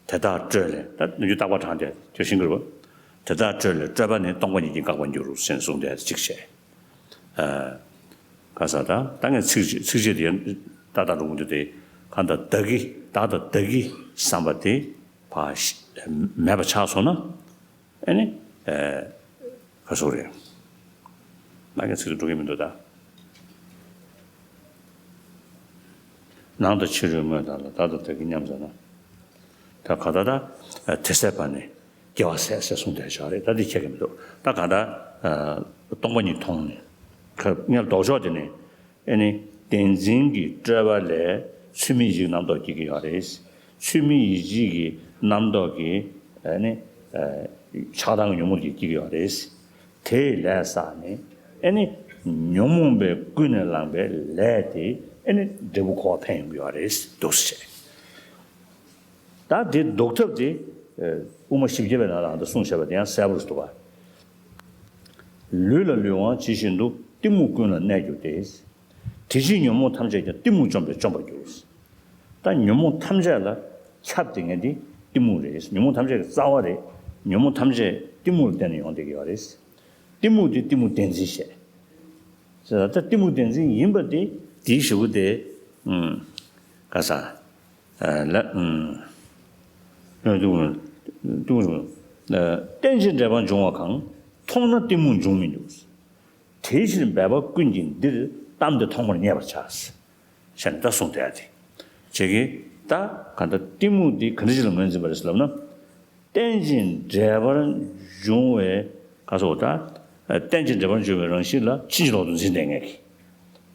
དེ་དག་སྤྲོས་ལས། ད་ནུས་རྒྱུ་རྟག་པ་དྲངས་ཏེ་ཁྱོད་ཤེས་ཀྱི་རེད་པ། དེ་དག་སྤྲོས་ལས་སྤྲོས་པ་ནི་སྟོང་པ་ཉིད་ཀྱིས་འགག་པར་འགྱུར་ཟེར་ནས་གསུངས་ཏེ་གཅིག་བྱས། ཨ། ག་ས་ད་ད་ངས་ཚིག་ཚིག་བཅད་དེ་ཏག་ཏག་འགྲོ་གི་འདུག་སྟེ། གང་ལྟར་བདག་གི་བདག་དང་བདག་གི་བསམ་པ་དེ་ཕར་མེད་པ་ཆགས་སོང་ན། ཨེ་ནི། ག་སོགས་རེད། ང་གི་ཚིག་ཏུ་འགྲོ་གི་མི་འདུག་ད། ནང་དང་ཕྱི་རོལ་དངོས་དག་ལ་བདག་དང་བདག་གི་མཉམ་བཞག་ན། ད་ག་ད་ད་དེ་སྲིད་པ་ནི་དགེ་བ་ཟད་ཟེར་གསུངས་བསྡད་ཤག་རེད། ད་འདི་ཁྱད་ཀྱི་མི་འདུག་ད་ག་ད་སྟོང་པ་ཉིད་མཐོང་ནས་ཁ་ངས་ལྡོག་ཕྱོགས་དེ་ནས། ཨེ་ནི། བདེན་འཛིན་གྱི་སྤྲོས་པ་ལས་ཚུལ་མིན་ཡིད་ཀྱི་རྣམ་རྟོག་སྐྱེ་གི་ཡོད་རེད། ཚུལ་མིན་ཡིད་ཀྱི་རྣམ་རྟོག་གིས་ཨེ་ནི། ཆགས་སྡང་གི་ཉོན་མོངས་ཀྱིས་སྐྱེ་གི་ཡོད་རེད། དེ་ལས་བསགས་ནས་ཨེ་ནི། ཉོན་མོངས་པས་ཀུན་ནས་བསླངས་པའི་ལས་དེ་ཨེ་ནི་འབྲས་བུ་འཁོར་བར་འཕེན་ཡོང་གི་ཡོད་རེད། འདུག་སེ་བྱས། ད་དེ་ཟློག་ཐབས་དེ། དབུ་མ་བཞི་བརྒྱ་པའི་ནང་ལ་ཨ་ད་གསུངས་བཞག་པ་དེ་ཡང་གསལ་པོར་འདུག་པ། ལུས་ལ་ལུས་དབང་ཇི་བཞིན་དུ། གཏི་མུག་ཀུན་ལ་གནས་གྱུར་ཏེ། དེ་ཕྱིར་ཉོན་མོངས་ཐམས་ཅད་ཀྱང་། གཏི་མུག་བཅོམ་པས་བཅོམ་པར་འགྱུར། ད་ཉོན་མོངས་ཐམས་ཅད་ལ་ཁྱབ་བསྡད་མཁན་དེ་གཏི་མུག་རེད། ཉོན་མོངས་ཐམས་ཅད་ཀྱི་རྩ་བ་རེད། ཉོན་མོངས་ཐམས་ཅད་གཏི་མུག་ལ་བརྟེན་ནས་ཡོང་བསྡད་ཀྱི་ཡོད་རེད། གཏི་མུག་དེ་གཏི་མུག་བདེན་འཛིན་བཤད། ད་གཏི་མུག་བདེན་འཛིན་ཡིན་པ་དེ་དེའི་གཞུག་གུ་དེ། ཨུམ། ག་ས། ལ། ཨུམ། ཏུ། ཏུ། རྟེན་ཅིང་འབྲེལ་པར་འབྱུང་བ་གང་། མཐོང་ན་གཏི་མུག་འབྱུང་མི་འགྱུར། དེ་ཕྱིར་འབད་པ་ཀུན་གྱིས་འདིར། གཏམ་འདི་ཐོག་མར་བསྙད་པར་བྱ། ཞེས་ནས་ད་གསུངས་བསྡད་དེ། བྱེད་ཀྱི་ད་ག་ད་གཏི་མུག་འདི་ག་འདྲ་ཞིག་ལ་ངོས་འཛིན་པ་རེད་ཟེར་ལབ་ན། རྟེན་ཅིང་འབྲེལ་པར་འབྱུང་བའི་ག་སོགས་དང་། རྟེན་ཅིང་འབྲེལ་པར་འབྱུང་བའི་རང་བཞིན་ལ་ཕྱིན་ཅི་ལོག་ཏུ་འཛིན་བསྡད་མཁན་གྱི།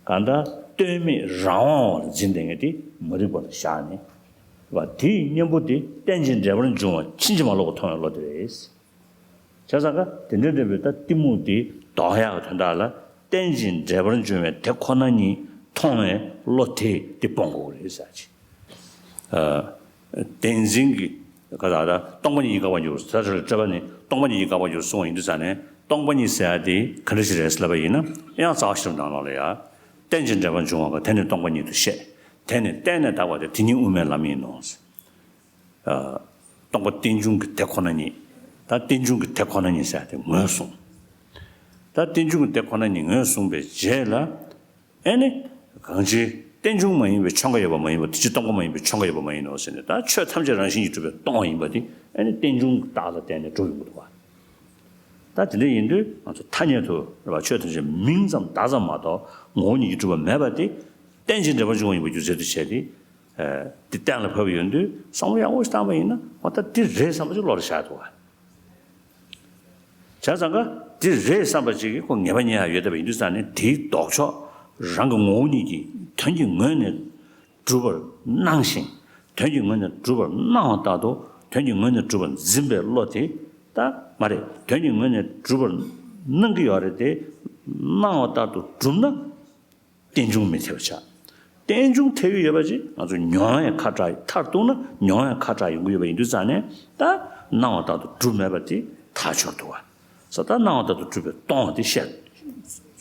གང་ལྟར་ལྟོས་མེད་རང་དབང་བ་ལ་འཛིན་བསྡད་མཁན་དེ་མ་རིག་པ་ལ་བཞག་ནས། བ་དེའི་གཉེན་པོ་དེ་རྟེན་ཅིང་འབྲེལ་པར་འབྱུང་བ་ཕྱིན་ཅི་མ་ལོག་པར་མཐོང་བའི་བློ་དེ་རེད། བྱས་ཙང་ཀ་དེ་འདྲ་འདྲ་བའི་ད་གཏི་མུག་དེ་ལྡོག་ཡག་གི་དོན་དག་ལ་རྟེན་ཅིང་འབྲེལ་པར་འབྱུང་བའི་དེ་ཁོ་ན་ཉིད་མཐོང་བའི་བློ་དེ་དེ་སྤོང་དགོས་རེད་ཟེར་གྱི། བདེན་འཛིན་གྱི་ག་ད་ད་སྟོང་པ་ཉིད་ཀྱིས་འགག་པར་འགྱུར། ད་དེ་ལ་སྤྲོས་པ་ནི་སྟོང་པ་ཉིད་ཀྱིས་འགག་པར་འགྱུར་གསུངས་པ་ཡིན་དུས་ཙང་ནས། སྟོང་པ་ཉིད་ཟེར་ཡ་དེ་ག་འདྲ་ཞིག་རེད་ཟེར་ལབ་པ་ཡིན་ན། ཡང་རྩ་བ་ཤེས་རབ་ནང་ལོགས་ལ་ཡ། རྟེན་ཅིང་འབྲེལ་པར་འབྱུང་བ་གང་། དེ་ནི་སྟོང་པ་ཉིད་དུ་བཤད། དེ་ནི་བརྟེན་ནས་འདག་པ་སྟེ། དེ་ཉིད་དབུ་མའི་ལམ་ཡིན་ནོ། སྟོང་པ་རྟེན་འབྱུང་གི་དེ་ཁོ་ན་ཉིད། ད་རྟེན་འབྱུང་གི་དེ་ཁོ་ན་ཉིད་ཟེར་ཡ་དེ་ངོས་བཟུང་། ད་རྟེན་འབྱུང་གི་དེ་ཁོ་ན་ཉིད་ངོས་བཟུང་བའི་རྗེས་ལ། ཨེ་ནི། གང་ཅི། རྟེན་འབྱུང་མ་ཡིན་པའི་ཆོས་འགའ་ཡོད་པ་མ་ཡིན་པ། དེ་ཕྱིར་སྟོང་པ་མ་ཡིན་པའི་ཆོས་འགའ་ཡོད་པ་མ་ཡིན་ནོ་ཟེར་ནས། ད་ཆོས་ཐམས་ཅད་རང་བཞིན་གྱིས་གྲུབ་པས་སྟོང་བ་ཡིན་པ་དེ་ཨེ་ནི་རྟེན་འབྱུང་གི་རྟགས་ལ་བརྟེན་ནས་གྲུབ་ཡོང་གི་འདུག་བ། ད་དེ་འདྲ་ཡིན་དུས་ང་ཚོ་ཐ་སྙད་དུ་རེད་བ། ཆོས་ཐམས་ཅད་མིང་ཙམ་བརྡ་ཙམ་མ་གཏོགས་ངོ་བོ་ཉིད་ཀྱིས་གྲུབ་པ་མེད་པ་དེ། རྟེན་ཅིང་འབྲེལ་པར་འབྱུང་བ་ཡིན་པར་འགྱུར་ཟེར་དུས་བྱས་ཏེ། དེ་གཏན་ལ་ཕབ་ཡོང་དུས་བསམ་བློ་ཡག་པོ་ཞིག་བཏང་པ་ཡིན་ན། འོ་ད་དེ་རེད་བསམ་པ་ཞིག་བློ་ལ་ཤར་འདུག་བ། བྱས་ཙང་ཀ་དེ་རེད་བསམ་པ་ཅིག་གིས་ཁོ་ངེས་པ་རྙེད་ཡག་ཡོད་བསྡད་པ་ཡིན་དུས་ཙང་ནས། དེའི་ལྡོག་ཕྱོགས་རང་གི་ངོ་བོ་ཉིད་ཀྱིས་དོན་གྱི་ངོས་ནས་གྲུབ་པར་སྣང་ཞིང་། དོན་གྱི་ངོས་ནས་གྲུབ་པར་སྣང་བ་ལྟར་དུ་དོན་གྱི་ངོས་ནས་གྲུབ་པར་འཛིན་པའི་བློ་དེ། ད་མ་རེད། དོན་གྱི་ངོས་ནས་གྲུབ་པར་སྣང་གི་ཡོད་རེད་དེ། སྣང་བ་ལྟར་དུ་གྲུབ་ན། རྟེན་འབྱུང་མི་འཐད་པ་ཆགས། རྟེན་འབྱུང་འཐད་ཡུལ་ཡོད་པ་ཅིག་ང་ཚོ་མྱོང་བའི་ཁ་གྲགས། མཐར་གཏུགས་ན་མྱོང་བའི་ཁ་གྲགས་ཡོང་གི་ཡོད་པ་ཡིན་དུས་ཙང་ནས། ད་སྣང་བ་ལྟར་དུ་གྲུབ་མེད་པ་དེ་ཐག་ཆོད་འདུག་བ། ས་ད་སྣང་བ་ལྟར་དུ་གྲུབ་པས་སྟོང་བ་དེ་བཤད།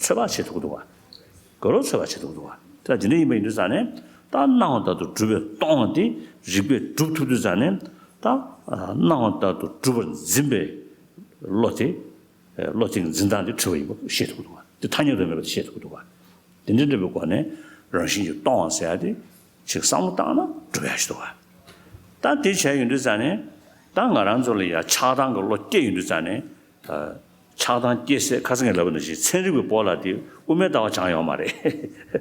ཚོད་དཔག་བྱེད་ཐུབ་ཀྱི་འདུག་བ། ག་རེ་ཚོད་དཔག་བྱེད་ཐུབ་ཀྱི་འདུག་བ། ད་དེ་འདྲ་ཡིན་པ་ཡིན་དུས་ཙང་ནས། ད་སྣང་བ་ལྟར་དུ་གྲུབ་པས་སྟོང་བ་དེ་རིགས་པས་སྒྲུབ་ཐུབ་དུས་ཙང་ནས། ད་སྣང་བ་ལྟར་དུ་གྲུབ་པར་འཛིན་པའི་བློ་དེ། བློ་དེ་གི་འཛིན་སྟངས་དེ་འཁྲུལ་བ་ཡིན་པ་ཤེས་ཐུབ་ཀྱི་འདུག་བ། དེ་ཐ་སྙད་དུ་མེད་པ་དེ་ཤེས་ཐུབ་ཀྱི་འདུག་བ། དེ་འདྲ་འདྲ་བའི་སྒོ་ནས་རང་བཞིན་གྱིས་སྟོང་བ་ཟེར་ཡ་དེ་ཅིག་བསམ་བློ་བཏང་ན་འགྲུབ་ཡ་ཞིག་འདུག་བ། ད་དེ་བྱས་ཡོང་དུས་ཙང་ནས། ད་ང་རང་ཚོ་ལ་ཡང་ཆགས་སྡང་གི་བློ་སྐྱེས་ཡོང་དུས་ཙང་ནས། ཆགས་སྡང་སྐྱེ་སའི། ཁ་སང་ངས་ལབ་པ་ནང་བཞིན་ཚན་རིག་པའི་སྤོ་ལགས་དེ་དབུ་མའི་ལྟ་བ་སྦྱངས་ཡོད་མ་རེད།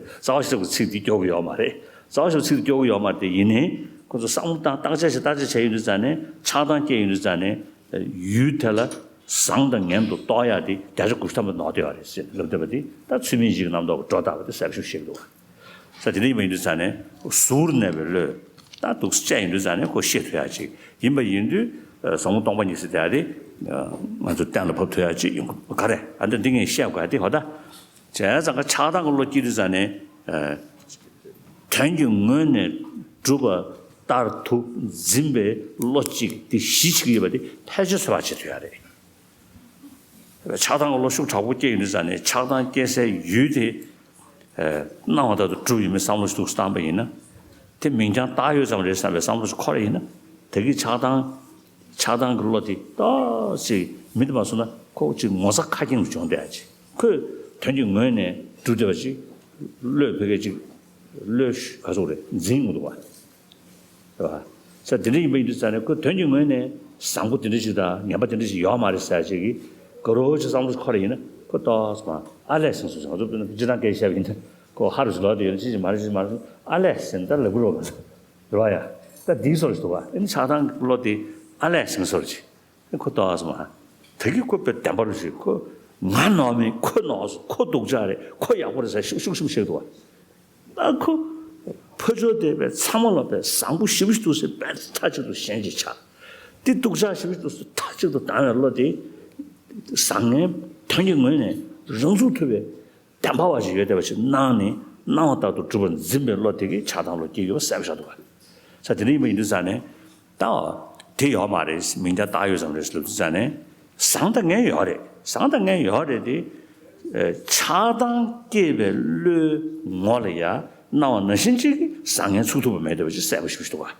རྩ་བ་ཤེས་རབ་ཀྱི་ཚིག་འདི་སྐྱོར་གྱི་ཡོད་མ་རེད། རྩ་བ་ཤེས་རབ་ཚིག་འདི་སྐྱོར་གྱི་ཡོད་མ་རེད་དེ། ཡིན་ནའི་ཁོ་ཚོ་བསམ་བློ་བཏང་། བརྟག་དཔྱད་བྱས། བརྟག་དཔྱད་བྱས་ཡོང་དུས་ཙང་ནས། ཆགས་སྡང་སྐྱེས་ཡོང་དུས་ཙང་ནས། ཡུལ་དེ་ལ་བཟང་དང་ངན་དུ་རྟོག་ཡག་དེ་བརྒྱ་ཆ་དགུ་བཅུ་ཐམ་པ་ནོར་བསྡད་ཡོད་རེད་ཟེར་ལབ་བསྡད་པ་དེ། ད་ཚུལ་མིན་ཡིད་ཀྱི་རྣམ་རྟོག་གིས་སྒྲོ་བཏགས་པ་དེ་གསལ་པོ་ཞིག་ཤེས་ཀྱི་འདུག་བ། ས་དེ་འདྲ་ཡིན་པ་ཡིན་དུས་ཙང་ནས། གཟུགས་གནས་པའི་བློས་ད་འདུག་སེ་དཔྱད་ཡོང་དུས་ཙང་ནས་ཁོ་ཤེས་ཐུབ་ཡག་ཅིག་ཡིན་པ་ཡིན་དུས། བཟང་པོ་སྟོང་པ་ཉིད་ཟེར་དེ་ཡག་དེ་ང་ཚོ་གཏན་ལ་ཕབ་ཐུབ་ཡག་ཅིག་ཡོང་གི། ག་རེ། ཨ་འདི་འདི་ངས་བཤད་དགོས་ཡག་དེ་ཧོ་ད། བྱས་ཙང་ཀ་ཆགས་སྡང་གི་བློ་སྐྱེས་དུས་ཙང་ནས། དོན་གྱི་ངོས་ནས་གྲུབ་པ་ལྟར་དུ་འཛིན་པའི་བློ་གཅིག་དེ་གཞི་བྱེད་ཀྱི་ཡོད་པ་དེ་ཕལ་ཆེར་ཚོད་དཔག་བྱེད་ཐུབ་ཡག་རེད། ཆགས་སྡང་གི་བློ་ཤུགས་དྲག་པོ་སྐྱེས་ཡོང་དུས་ཙང་ནས། ཆགས་སྡང་སྐྱེ་སའི་ཡུལ་དེ་སྣང་བ་ལྟར་དུ་གྲུབ་ཡོད་མེད་བསམ་བློ་ཞིག་འདུག་སེ་བཏང་པ་ཡིན་ན། དེ་མིང་རྐྱང་བཏགས་ཡོད་ཙམ་རེད་བསམ་པའི་བསམ་བློ་ཞིག་འཁོར་ཡིན་ན། ད་གིན་ཆགས་སྡང་། ཆགས་སྡང་གི་བློ་དེ་ཏོག་ཙམ་མི་དེ་མ་སོང་ན་ཁོ་ཅིག་ངོ་ཚ་ཁ་སྐྱེངས་ལ་བྱུང་བསྡད་ཡག་ཅིག་ཁོས་དོན་གྱི་ངོས་ནས་གྲུབ་བསྡད་པ་ཅིག་བློས་བོད་སྐད་ཅིག་བློས་ག་ཚོད་རེད་འཛིན་ཡོང་འདུག་བ། རེད་བ། ས་དེ་འདྲ་ཡིན་པ་ཡིན་དུས་ཙང་ནས་ཁོ་དོན་གྱི་ངོས་ནས་བཟང་པོ་དེ་འདྲ་ཞིག་དང་ངན་པ་དེ་འདྲ་ཞིག་ཡོད་མ་རེད་ཟེར་ཅིག་གི་ག་རོ་ཅིག་བསམ་བློ་ཞིག་འཁོར་ཡིན་ན་ཁོ་ཏོག་ཙམ་ཨ་ལས་ཟིན་སོང་ཟེར། ང་ཚོ་དཔེར་ན་སྤྱིར་བཏང་སྐད་བཤད་པ་ཡིན་ན་ཁོ་ཧ་རུ་ཞིག་ལོག་དེ་ཡོད་ན་ཅི་ཞིག་མ་རེད་ཅི་ཞིག་མ་རེད་ཨ་ལས་ཟིན་ད་ལབ་གི་རོགས་མ་རེད་བ་ཡ། ད་འདིའི་སོར་ཞིག་འདུག་བ། ཨ་ནི་ཆགས་སྡང་གི་བློ་དེ་ཨ་ལས་ཟིན་སོར་ཅིག་ཁོ་ཏོག་ཙམ་ཧ། ད་གི་ཁོ་དཔེ་བདེན་པ་རུ་ཞིག་ཁོ་ང་ནོར་མིན་ཁོ་ནོར་སོང་ཁོ་སྡུག་ཅག་རེད་ཁོ་ཡག་པོ་རེད་ཟེར་ཤུགས་ཤུགས་ཤུགས་བཤད་འདུག་བ། ཨ་ཁོ། ཕ་ཆོས་དད་པའི་ཚང་མ་ལ་པའི་བཟང་པོ་ཞེ་པོ་ཞིག་འདུག་ཟེར་པའི་མཐའ་གཅིག་ཏུ་ཞེན་ཅིག་ཆགས། དེ་སྡུག་ཅག་ཞེ་པོ་ཞིག་འདུག་ཟེར་མཐའ་གཅིག་ཏུ་སྡང་བའི་བློ་དེ། བཟང་ངན་དོན་གྱི་ངོས་ནས་རང་ཚུགས་ཐུབ་པའི་བདེན་པ་བ་ཞིག་ཡོད་བསྡད་པ་ཞིག་སྣང་ནས་སྣང་བ་ལྟར་དུ་གྲུབ་པར་འཛིན་པའི་བློ་དེ་གིས་ཆགས་སྡང་བློ་སྐྱེ་ཡོད་པ་གསལ་པོ་ཆགས་འདུག་ག་ས་དེ་འདྲ་ཡིན་པ་ཡིན་དུས་ཙང་ནས། ད། དེ་ཡོད་མ་རེད་མིང་རྟགས་བཏགས་ཡོད་ཙམ་རེད་ལབ་དུས་ཙང་ནས། བཟང་དང་ངན་ཡོད་རེད་བཟང་དང་ངན་ཡོད་རེད་དེ། ཆགས་སྡང་སྐྱེས་པའི་བློའི་ངོ་ལ་ཡ་སྣང་བ་ནང་བཞིན་གཅིག་གིས་བཟང་ངན་ཚུགས་ཐུབ་པ་མེད་བསྡད་པ་ཅིག་གསལ་པོ་ཞིག་འདུག་ག་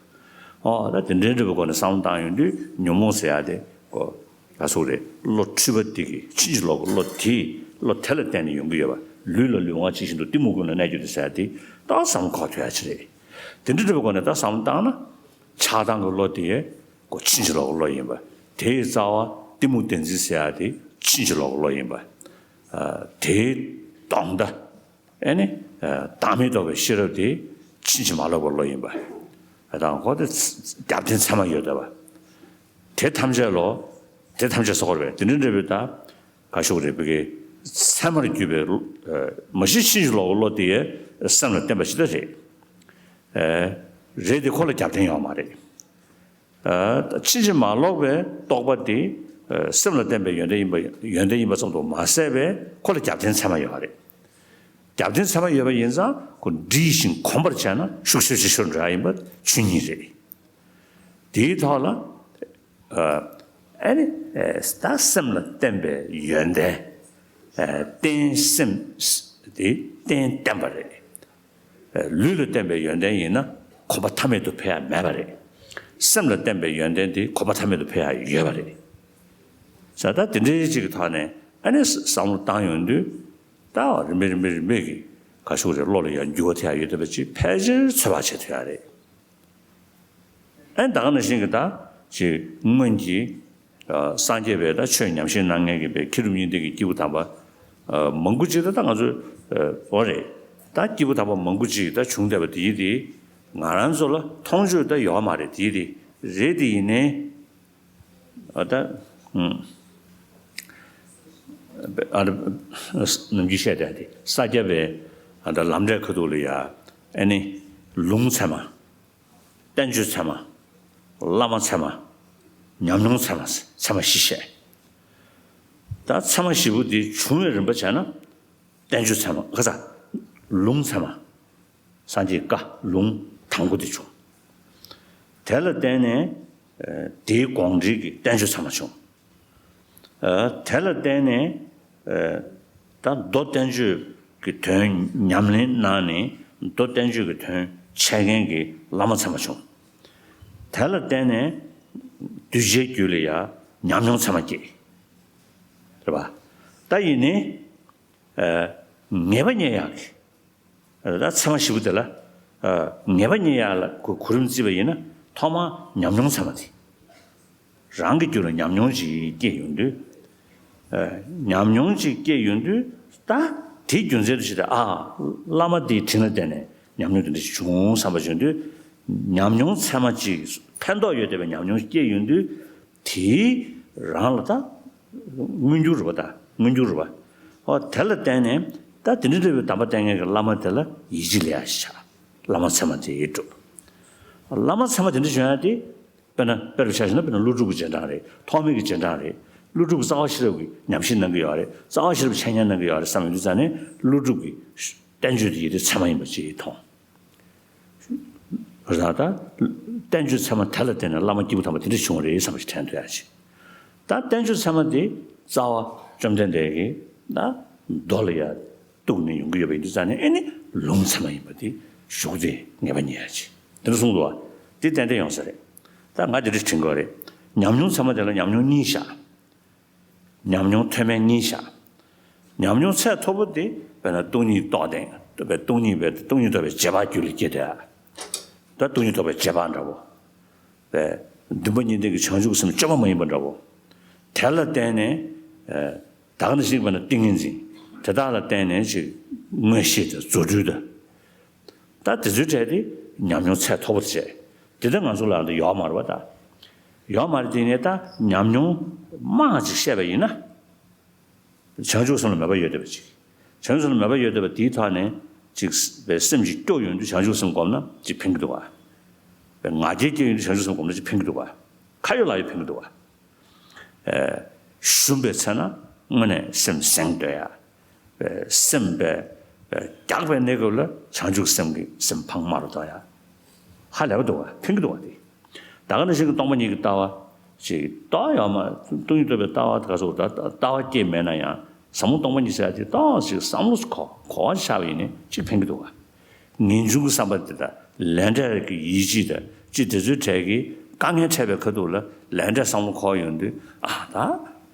ཨོ་ད་དེ་འདྲའི་འདྲ་པོའི་སྒོ་ནས་བསམ་བློ་བཏང་ཡོང་དུས་ཉོན་མོངས་ཟེར་ཡ་དེ་ཀོ། ག་ཟེར་རེད་བློ་འཁྲུལ་པ་དེ་གི་ཕྱིན་ཅི་ལོག་གི་བློ་དེ་བློ་དེ་ལ་བརྟེན་ནས་ཡོང་གི་ཡོད་པ་ལུས་ལ་ལུས་དབང་ཇི་བཞིན་དུ་གཏི་མུག་ཀུན་ལ་གནས་གྱུར་ཏེ་ཟེར་ཡ་དེ་ད་བསམ་བློ་འཁོར་ཐུབ་ཡ་ཅིག་རེད། དེ་འདྲའི་འདྲ་པོའི་སྒོ་ནས་ད་བསམ་བློ་བཏང་ན། ཆགས་སྡང་གི་བློ་དེ་ཀོ་ཕྱིན་ཅི་ལོག་གི་བློ་ཡིན་པ། དེའི་རྩ་བ་གཏི་མུག་བདེན་འཛིན་ཟེར་ཡ་དེ་ཕྱིན་ཅི་ལོག་གི་བློ་ཡིན་པ། དེའི་ལྡོག་ཟླ། ཨེ་ནི། བདག་མེད་རྟོགས་པའི་ཤེས་རབ་དེ་ཕྱིན་ཅི་མ་ལོག་པའི་བློ་ཡིན་པ། དང་ཁོ་དེ་རྒྱབ་རྟེན་ཚད་མ་ཡོད་བསྡད་པ། དེ་ཐམས་ཅད་ལོ། དེ་ཐམས་ཅད་སོགས་པ་རེད་དེ་འདྲ་འདྲ་པོའི་ད། ག་ཤོག་རེད་པའི་གི་ཚད་མར་གྱུར་པའི་མ་གཞི་ཕྱིན་ཅི་ལོག་གི་བློ་དེ་སེམས་ལ་བརྟེན་པ་ཞིག་ད་རེད། རེད་དེ་ཁོ་ལ་རྒྱབ་རྟེན་ཡོད་མ་རེད། ཕྱིན་ཅི་མ་ལོག་པའི་རྟོག་པ་དེ་སེམས་ལ་བརྟེན་པའི་ཡོན་ཏན་ཡིན་པ་ཡོན་ཏན་ཡིན་པ་ཙམ་དུ་མ་ཟད་པའི་ཁོ་ལ་རྒྱབ་རྟེན་ཚད་མ་ཡོད་པ་རེད། རྒྱབ་རྟེན་ཚད་མ་ཡོད་པ་ཡིན་ཙང་ཁོ་འདྲིས་ཤིང་གོམས་པར་བྱས་ན་ཤུགས་ཤུགས་ཆེ་ཤོས་འགྲོ་ཡ་ཡིན་པ་ཆོས་ཉིད་རེད། དེའི་ཐོག་ལ། ཨ་ནི། ད་སེམས་ལ་བརྟེན་པའི་ཡོན་ཏན། རྟེན་སེམས། དེ་རྟེན་བརྟེན་པ་རེད། ལུས་ལ་བརྟེན་པའི་ཡོན་ཏན་ཡིན་ན་གོམས་པ་མཐའ་མེད་དུ་འཕེལ་ཡ་མེད་པ་རེད། སེམས་ལ་བརྟེན་པའི་ཡོན་ཏན་དེ་གོམས་པ་མཐའ་མེད་དུ་འཕེལ་ཡ་ཡོད་པ་རེད། ས་ད་དེ་འདྲའི་ཅིག་གི་ཐོག་ནས་ཨ་ནི་བསམ་བློ་བཏང་ཡོང་དུས་ད་རིམ་པས་རིམ་པས་རིམ་པས་ཀྱི་ག་ཤོག་རེ་བློ་ལ་ཡང་འགྱུར་བ་ཐེབས་ཡ་ཡོད་བསྡད་པ་ཅིག་ཕལ་ཆེར་ཚོད་དཔག་བྱེད་ཐུབ་ཡ་རེད། ཨ་ནི་ད་ག་ནང་བཞིན་གྱི་ད་ཅིག་སྔོན་གྱི། སངས་རྒྱས་པའི་ད་ཆོས་ཉམས་བཞེས་གནང་མཁན་གྱི་པའི་མཁས་གྲུབ་གཉིས་ལྡན་གྱི་སྐྱེས་བུ་དམ་པ། མང་པོ་ཅིག་ད་ད་ང་ཚོ། འོ་རེད། ད་སྐྱེས་བུ་དམ་པ་མང་པོ་ཅིག་ད་བྱུང་བསྡད་པ་དེ་ཡིན་ཏེ། ང་རང་ཚོ་ལ་མཐོང་ཆོས་ད་ཡོད་མ་རེད་དེ་ཡིན་ཏེ། རེད་དེ་ཡིན་ནའི། ཨ་ད། ཨ་ནམ་རྒྱུན་བཤད་བསྡད་དེ་ས་སྐྱ་པའི་ཨ་ད་ལམ་འབྲས་ཁ་ཐུག་ལ་ཡ། ཨ་ནི། ལུང་ཚད་མ། བསྟན་བཅོས་ཚད་མ། བླ་མ་ཚད་མ། ཉམས་མྱོང་ཚད་མ་ཚད་མ་བཞི་བཤད། ད་ཚད་མ་བཞི་པོ་འདི་བྱུང་བའི་རིམ་པ་བྱས་ན། བསྟན་བཅོས་ཚད་མ་ག་ས། ལུང་ཚད་མ། སངས་རྒྱས་བཀའ་ལུང་དང་པོ་འདི་བྱུང་། དེ་ལ་བརྟེན་ནས། དེའི་དགོངས་འགྲེལ་གྱི་བསྟན་བཅོས་ཚད་མ་བྱུང་། དེ་ལ་བརྟེན་ནས། ད་མདོ་བསྟན་བཅོས་ཀྱི་དོན་ཉམས་ལེན་གནང་ནས་མདོ་བསྟན་བཅོས་ཀྱི་དོན་འཆད་མཁན་གྱི་བླ་མ་ཚད་མ་བྱུང་། དེ་ལ་བརྟེན་ནས་གདུལ་བྱའི་རྒྱུད་ལ་ཡང་ཉམས་མྱོང་ཚད་མ་སྐྱེས། རེད་པ། ད་ཡིན་ནི། ངེས་པ་རྙེད་ཡག་གི། ད་ཚད་མ་བཞི་པོ་དེ་ལ། ངེས་པ་རྙེད་ཡག་ལ་གོ་གོ་རིམ་བརྩིས་པ་ཡིན་ན་ཐོག་མར་ཉམས་མྱོང་ཚད་མ་དེ། རང་གི་རྒྱུད་ལ་ཉམས་མྱོང་ཅིག་སྐྱེས་ཡོང་དུས། ཉམས་མྱོང་ཅིག་སྐྱེས་ཡོང་དུས་ད་དེའི་རྒྱུ་མཚན་དུ་བྱས་ཏེ་ཨ། བླ་མ་དེའི་དྲིན་ལ་བརྟེན་ནས་ཉམས་མྱོང་དེ་འདྲ་ཞིག་བྱུང་བསམ་པ་བྱུང་དུས། ཉམས་མྱོང་ཚད་མ་ཅིག་ཕན་ཐོགས་ཡོད་བསྡད་པའི་ཉམས་མྱོང་སྐྱེས་ཡོང་དུས། དེའི་རང་ལ་ད། མངོན་འགྱུར་རེད་པ་ད་མངོན་འགྱུར་རེད་པ། ཨོ་དེ་ལ་བརྟེན་ནས་ད་དེ་འདྲ་འདྲ་བའི་གདམས་པ་བསྟེན་མཁན་གྱི་བླ་མ་དེ་ལ་ཡིད་ཆེས་ལས་ཡག་ཞིག་བྱ། བླ་མ་ཚད་མ་དེ་ཡིད་སྒྲུབ། བླ་མ་ཚད་མ་དེ་འདྲ་བྱུང་ཡག་དེ། དཔེར་ན་དཔེ་རུ་ཆ་བཞག་ན་དཔེར་ན་ཀླུ་སྒྲུབ་ཀྱི་རྗེས་འབྲང་རེད་ཐོགས་མེད་ཀྱི་རྗེས་འབྲང་རེད། ཀླུ་སྒྲུབ་ཀྱི་རྩ་བ་ཤེས་རབ་ཀྱི་ཉམས་བཞེས་གནང་གི་ཡོད་རེད་རྩ་བ་ཤེས་རབ་འཆད་ཉན་གནང་གི་ཡོད་རེད་བསམ་ཡོང་དུས་ཙང་ནས་ཀླུ་སྒྲུབ་ཀྱི་བསྟན་བཅོས་དེ་ཡིད་དུ་ཚད་མ་ཡིན་པ་ཅིག་མཐོང་། རེད་ད། བསྟན་བཅོས་ཚད་མ་དེ་ལ་བརྟེན་ནས་བླ་མ་སྐྱེས་བུ་དམ་པ་དེ་འདྲ་བྱུང་བ་རེད་བསམ་པ་ཞིག་དྲན་ཐུབ་ཡག་ཅིག་ད་བསྟན་བཅོས་ཚད་མ་དེ་རྩ་བ་བཅོམ་ལྡན་འདས་ཀྱི་ད་མདོ་ལ་ཡ་གཏུགས་ནས་ཡོང་གི་ཡོད་པ་ཡིན་དུས་ཙང་ནས་ཨེ་ནི་ལུང་ཚད་མ་ཡིན་པ་དེ་གཞུག་དེ་ངེས་པ་རྙེད་ཡག་ཅིག་དེ་འདྲ་གསུངས་འདུག་བ། དེ་ཏན་ཏན་ཡོང་ས་རེད། ད་ང་དེ་འདྲ་དྲན་གི་ཡོད་རེད། ཉམས་མྱོང་ཚད་མ་དེ་ལ་ཉམས་མྱོང་གཉིས་བཞག་ཉམས་མྱོང་མཐོ་དམན་གཉིས་བཞག་ཉམས་མྱོང་ཚད་མཐོ་པོ་དེ་དཔེར་ན་སྟོང་ཉིད་རྟོགས་ལྡན། སྟོང་ཉིད་པའི་སྟོང་ཉིད་རྟོགས་པའི་རྗེས་དཔག་རྒྱུད་ལ་སྐྱེས་ཏེ། ད་སྟོང་ཉིད་རྟོགས་པའི་རྗེས་དཔག་འདྲ་བོ། པས་འདུན་པ་གཉིས་ལྡན་གྱི་བྱང་ཆུབ་སེམས་བཅོས་མ་མ་ཡིན་པ་འདྲ་བོ། དེ་ལ་བརྟེན་ནས། ད་ག་ནང་བཞིན་པ་ན་ཏིང་ངེ་འཛིན། དེ་དག་ལ་བརྟེན་ནས་ཅིག་མངོན་ཤེས་དང་རྫུ་འཕྲུལ་དང་། ད་དེ་ཚོའི་གྲས་དེ་ཉམས་མྱོང་ཚད་མཐོ་པོ་དེ་བྱས། དེ་ལྟར་ང་ཚོ་ལ་འདི་ཡོག་མ་རེད་པ་ད། ཡོག་མ་རེད་དེ་ནས་ད་ཉམས་མྱོང་མང་ཅིག་བཤད་པ་ཡིན་ན། བྱང་ཆུབ་སེམས་ལ་མོས་པ་ཡོད་བསྡད་པ་ཅིག་བྱང་ཆུབ་སེམས་ལ་མོས་པ་ཡོད་བསྡད་པ་དེའི་ཐོག་ནས་ཅིག་པའི་སེམས་ཅིག་སྐྱོ་ཡོང་དུས་བྱང་ཆུབ་སེམས་བསྒོམས་ན་ཅིག་ཕན་གྱི་འདུག་བ། པའི་ང་རྒྱལ་སྐྱེ་ཡོང་དུས་བྱང་ཆུབ་སེམས་བསྒོམས་ན་ཅིག་ཕན་གྱི་འདུག་བ། ཁ་ཡོད་ལག་ཡོད་ཕན་གྱི་འདུག་བ། ཞུམ་པའི་ཚེ་ན་དངོས་གནས་སེམས་སེང་སྡོད་ཡ། སེམས་པའི་རྒྱགས་པའི་གནས་སྐབས་ལ་བྱང་ཆུབ་སེམས་ཀྱི་སེམས་འཕང་དམའ་རུ་གཏོང་ཡ། ཧ་ལས་པ་འདུག་བ། ཕན་གྱི་འདུག་བ་དེ། ད་ག་ནང་བཞིན་གྱི་སྟོང་པ་ཉིད་ཀྱི་ལྟ་བ་ཞིག་རྟོགས་ཡོད་མ། སྟོང་ཉིད་རྟོགས་པའི་ལྟ་བ་དེ་ག་སོགས་ད་ལྟ་བ་སྐྱེས་མེད་ན་ཡང་ཟབ་མོ་སྟོང་པ་ཉིད་ཟེར་ཡ་དེ་ཏོག་ཙམ་བསམ་བློ་འཁོར་གོ་བ་ཆགས་པ་ཡིན་ནའི་གཅིག་ཕན་གྱི་འདུག་བ། ངེས་འབྱུང་གི་བསམ་པ་དེ་དང་ལས་འབྲས་ཀྱི་ཡིད་ཆེས་དང་ཅི་དེ་ཚོའི་གྲས་ཀྱི་དཀའ་ངལ་འཕྲད་པའི་ཁ་ཐུག་ལ་ལས་འབྲས་བསམ་བློ་འཁོར་ཡོང་དུས་ཨ་ད་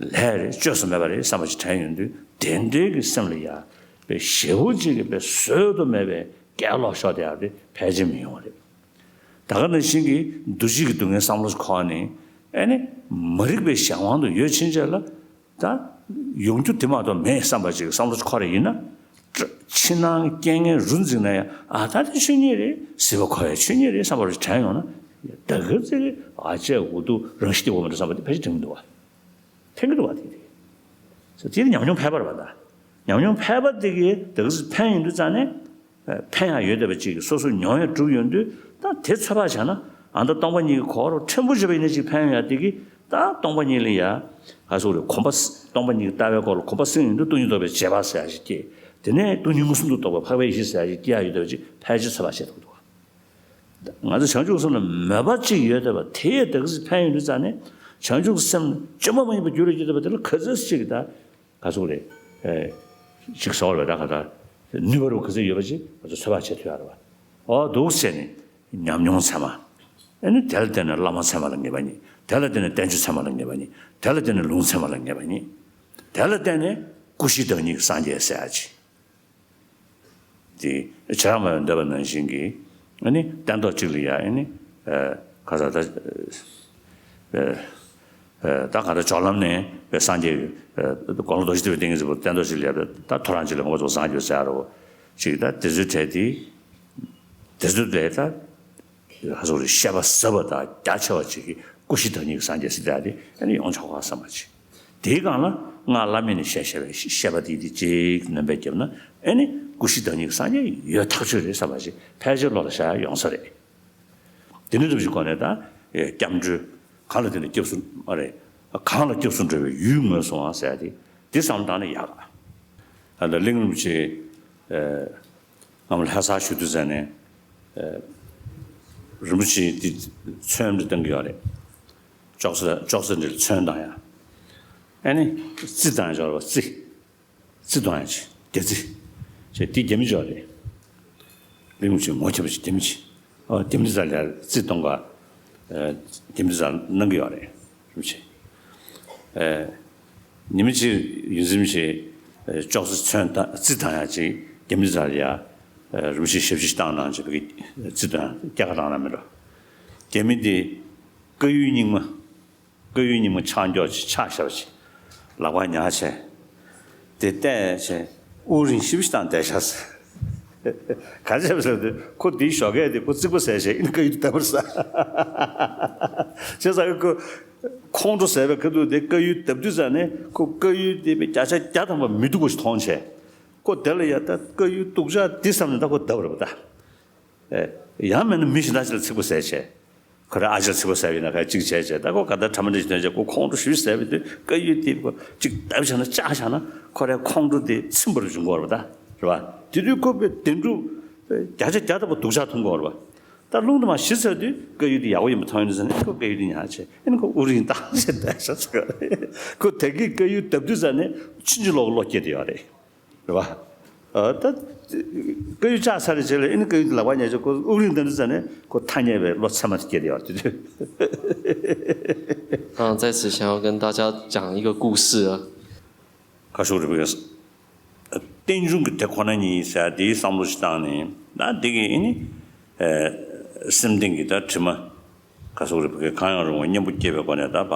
ལས་རེད་བཅོས་སུ་མེད་པ་རེད་བསམ་པ་ཞིག་དྲན་ཡོང་དུས་དེ་འདྲའི་གི་སེམས་ལ་ཡ་པའི་ཞེ་པོ་ཅིག་གི་པའི་བཟོད་དུ་མེད་པའི་སྐད་ལོག་ཤོར་དེ་ཡང་དེ་ཕལ་ཆེར་མི་ཡོང་བ་རེད། ད་ག་ནང་བཞིན་གྱི་འདུ་བྱེད་ཀྱི་སྡུག་བསྔལ་བསམ་བློ་འཁོར་ནས་ཨེ་ནི་མ་རིག་པའི་གཞན་དབང་དུ་ཡོད་ཕྱིན་ཆད་ལ། ད་ཡོང་རྒྱུ་དེ་མ་གཏོགས་མེད་བསམ་པ་ཅིག་བསམ་བློ་འཁོར་རེ་ཡིན་ན། ཕྱི་ནང་རྐྱེན་ངན་རུ་འཛིན་ན་ཡང་ཨ་ད་དེ་ཆོས་ཉིད་རེད་སྲིད་པ་འཁོར་བའི་ཆོས་ཉིད་རེད་བསམ་པ་རུ་དྲན་ཡོང་ན། ད་ག་ཚེ་གི་ཨ་ཅེ་འུ་དུ་རང་ཤི་དེ་འོ་མ་འདྲ་བསམ་པ་དེ་ཕལ་ཆེར་དྲན་མི་འདུག་བ། ཕན་གི་འདུག་བ་དེ་དེ། དེ་ཉམས་མྱོང་ཕལ་པ་རེད་བ་ད། ཉམས་མྱོང་ཕལ་པ་དེ་གི་ད་ག་ཚེ་ཕན་ཡོང་དུས་ཙང་ནས། ཕན་ཡང་ཡོད་བསྡད་པ་ཅིག་སོ་སོ་མྱོང་ཡང་གྲུབ་ཡོང་དུས་ད་དེ་ཚོད་དཔག་བྱས་ན་ཨ་ད་སྟོང་པ་ཉིད་ཀྱི་གོ་བ་རུ་ཕྲན་བུ་བརྗོད་པ་ཡིན་ན་ཅིག་ཕན་ཡོང་ཡ་དེ་གི་ད་སྟོང་པ་ཉིད་ལ་ཡ་ག་སོགས་རེད་གོམས་པ་སྟོང་པ་ཉིད་ཀྱི་ལྟ་བའི་སྐོར་ལ་གོམས་པ་སྲིང་ཡོང་དུས་སྟོང་ཉིད་རྟོགས་པའི་རྗེས་དཔག་ཟེར་ཡ་ཞིག་སྐྱེས། དེ་ནས་སྟོང་ཉིད་མངོན་སུམ་དུ་རྟོགས་པའི་འཕགས་པའི་ཡེ་ཤེས་ཟེར་ཡ་ཞིག་སྐྱེ་ཡ་ཡོད་བསྡད་པ་ཅིག་ཕལ་ཆེར་ཚོད་དཔག་བྱེད་ཐུབ་འདུག་ང་ཚོ་བྱང་ཆུབ་སེམས་ལ་མོས་པ་ཅིག་ཡོད་བསྡད་པ་དེ་ཡས་ད་ག་ཚེ་ཕན་ཡོང་དུས་ཙང་ནས་བྱང་ཆུབ་སེམས་བཅོས་མ་མ་ཡིན་པ་རྒྱུད་ལ་སྐྱེས་བསྡད་པ་དེ་ལ་ག་ཚོད་ཅིག་ད། ག་ཚོད་རེད། ཅིག་ཟེར་བ་རེད་ད་ག་ད། ནུས་པ་རུ་ག་ཚོད་ཡོད་པ་ཅིག་ང་ཚོ་ཚོད་དཔག་བྱེད་ཐུབ་ཡ་རེད་བ། ཨོ་འདུག་ཟེར་ནས་ཉམས་མྱོང་ཚད་མ། ཨེ་ནི་དེ་ལ་བརྟེན་ནས་བླ་མ་ཚད་མ་ལ་ངེས་པ་རྙེད། དེ་ལ་བརྟེན་ནས་བསྟན་བཅོས་ཚད་མ་ལ་ངེས་པ་རྙེད། དེ་ལ་བརྟེན་ནས་ལུང་ཚད་མ་ལ་ངེས་པ་རྙེད། དེ་ལ་བརྟེན་ནས་ཀུན་གཞི་བདག་ཉིད་ཀྱི་སངས་རྒྱས་ཟེར་ཡ་ཅིག་དེ་བྱེ་བྲག་སྨྲ་བའི་འདོད་པ་ནང་བཞིན་གྱི་ཨ་ནི་སྟན་ཐོག་གཅིག་ལ་ཡ་ཨ་ནི་ཁ་ས་ད་ད་ག་ད་སྦྱོར་ལམ་ནས་པའི་སངས་རྒྱས་ཀྱི་དགོངས་ལ་རྡོ་རྗེ་ཐེག་པའི་ཏིང་ངེ་འཛིན་པོ་སྟན་ཐོག་གཅིག་ལ་ཡ་ད་ཐོ་རངས་གཅིག་ལ་མངོན་པར་རྫོགས་སངས་རྒྱས་ཟེར་ཡ་རོ་ཅིག་ད་དེ་ཚོའི་གྲས་དེ་དེ་ཚོ་ལས་ད། ཧ་སོ་རེ་བཤད་པ་ཟབ་པ་དང་རྒྱ་ཆེ་བ་ཅིག་གིས་ཀུན་གཞི་བདག་ཉིད་ཀྱི་སངས་རྒྱས་ཟེར་ཡ་དེ་ཨ་ནི་ཡོང་ཆོག་ག་བསམ་པ་ཅིག་དེའི་སྒང་ལ་སྔགས་བླ་མེད་ནས་བཤད་བཤད་པའི་བཤད་པ་དེ་དེ་ཅིག་ནན་པས་བརྒྱབ་ན་ཨ་ནི་ཀུན་གཞི་བདག་ཉིད་ཀྱི་སངས་རྒྱས་ཡོད་ཐག་ཆོད་རེད་བསམ་པ་ཅིག་ཕལ་ཆེར་བློ་ལ་ཤར་ཡ་ཡོང་ས་རེད། དེ་ནི་འདུ་བྱེད་སྒོ་ནས་ད་སྐྱབས་འགྲོ་གང་ལ་བརྟེན་ནས་སྐྱབས་སུ་མ་རེད། གང་ལ་སྐྱབས་སུ་འགྲོ་བའི་ཡུལ་ངོས་སོང་བ་ཟེར་ཡ་དེ་དེ་བསམ་བློ་བཏང་ན་ཡག་ག་ཨ་ད་གླིང་རིན་པོ་ཆེ། སྔ་མོ་ལྷ་སར་བཞུགས་དུས་ཙམ་ནས། རིན་པོ་ཆེ་འདི་ཚོན་འདྲ་བཏང་གི་ཡོད་རེད། ཅོག་ཙེ་ཅོག་ཙེ་འདྲ་ལ་ཚོན་བཏང་ཡ། ཨ་ནི་རྩི་བཏང་ཡ་ཅོག་རེད་བ་རྩི། རྩི་བཏང་ཡ་ཅིག་སྡེ་རྩི། ཅེས་འདི་རྒྱ་མི་ཅོག་རེད། གླིང་རིན་པོ་ཆེ་ངོ་མཁྱེན་པ་ཅིག་རྒྱ་མི་ཅིག་ཨོ་རྒྱ་མི་ཙག་ལ་རྩི་གཏོང་ག་རྒྱ་མི་ཙག་གནང་གི་ཡོད་རེད། རིན་པོ་ཆེ། ཉི་མ་གཅིག་ཡུལ་འཛིན་ཞིག་ཅོག་ཙེ་ཚོན་བཏང་རྩི་བཏང་ཡག་ཅིག་རྒྱ་མི་ཙག་ལ་ཡ་རིན་པོ་ཆེ་ཞབས་ཕྱི་བཏང་གནང་བྱས་པའི་རྩི་བཏང་སྐྱ་ཀ་བཏང་གནང་མེད་འགྲོ། རྒྱ་མི་འདི་བཀའ་ཡུལ་རྙིང་མ། བཀའ་ཡུལ་རྙིང་མ་ཆག་འཇོག་ཅིག་ཆག་བཞག་པ་ཅིག་ལག་པ་ཉར་བྱས། དེ་བལྟས་བྱས་དབུགས་རིང་ཞིབ་ཅིག་བཏང་བསྡད་ཤག་ཟེར། ག་རེ་བྱས་པ་ཟེར་དུས་ཁོ་དེའི་ཞོགས་ཀས་དེ་ཁོ་རྩིག་པ་ཟས་བྱས་ཨིན་བཀའ་ཡུལ་དེ་བརྡབས་པ་རེད་ཟེར། བྱས་ཙང་ཁོ་ཁོང་ཁྲོ་ཟས་པའི་ཁ་ཐུག་དེ་བཀའ་ཡུལ་བརྡབས་དུས་ཙང་ནས་ཁོ་བཀའ་ཡུལ་དེ་བརྒྱ་ཆ་བརྒྱ་ཐམ་པ་མི་སྡུག་པ་ཞིག་མཐོང་བྱས། ཁོ་དེ་ལ་ཡ་ད་བཀའ་ཡུལ་སྡུག་ཅག་འདི་བསམ་ནས་ད་ཁོ་བརྡབས་པ་རེད་པ་ད། ཡང་མིན་ན་མི་གཞན་དག་ཅིག་ལ་ཚིག་པ་ཟས་བྱས། ཁོ་རའི་ཨ་ཅག་ལ་ཚིག་པ་ཟས་པ་ཡིན་ན་ག་གཅིག་བྱས་བྱས་ད་ཁོ་ག་ད་ཕྲ་མ་འདྲ་ཞིག་ཐོན་བྱས་ཁོ་ཁོང་ཁྲོ་ཞེ་པོ་ཟས་པའི་དུས་བཀའ་ཡུལ་དེ་ཁོ་གཅིག་བརྡབས་བྱས་ན་བཅག་བྱས་ན་ཁོ་རའི་ཁོང་ཁྲོ་དེ་ཚིམ་པ་རུ་འབྱུང་གི་ཡོད་རེད་པ་ད། རེད་པ། དེ་དུས་ཁོ་པའི་བདེན་གྲུབ་བརྒྱ་ཆ་བརྒྱ་ཐམ་པ་སྡུག་ཅག་མཐོང་གི་ཡོད་རེད་པ། ད་རླུང་དུ་མ་ཞི་ཚར་དུས་བཀའ་ཡུལ་དེ་ཡག་པོ་ཡིན་པ་མཐོང་ཡོང་དུས་ཙང་ནས་ཁོ་བཀའ་ཡུལ་དེ་ཉར་བྱས་ཨ་ནི་ཁོ་དབུགས་རིང་བཏང་བྱས་བསྡད་ཤག་ཟེར། ཁོ་དེ་གིས་བཀའ་ཡུལ་བརྡབས་དུས་ཙང་ནས་ཕྱིན་ཅི་ལོག་གི་བློ་སྐྱེས་བསྡད་ཡོད་རེད། རེད་པ། ཨ་ད། བཀའ་ཡུལ་བཅག་ཚར་རེད་བྱས་ལ་ཨ་ནི་བཀའ་ཡུལ་འདི་ལག་པ་ཉར་བྱས་ཁོ་དབུགས་རིང་བཏང་དུས་ཙང་ནས་ཁོ་ཐ་སྙད་པའི་བློ་ཚད་མ་དེ་སྐྱེས་བསྡད་ཡོད་རེད་དེ་དུས། 嗯，在此想要跟大家讲一个故事啊。 ཁ་ཤོག་རེ་བས། རྟེན་འབྱུང་གི་དེ་ཁོ་ན་ཉིད་ཟེར་དེའི་བསམ་བློ་ཞིག་བཏང་ནས་ད་འདི་གི་ཨེ་ནི་སེམས་གཏིང་གི་ད་དྲི་མ་ག་སོགས་རེ་བུ་གའི་གང་ཡང་རུང་བ་གཉེན་པོ་སྐྱེས་པའི་སྒོ་ནས་ད་བ་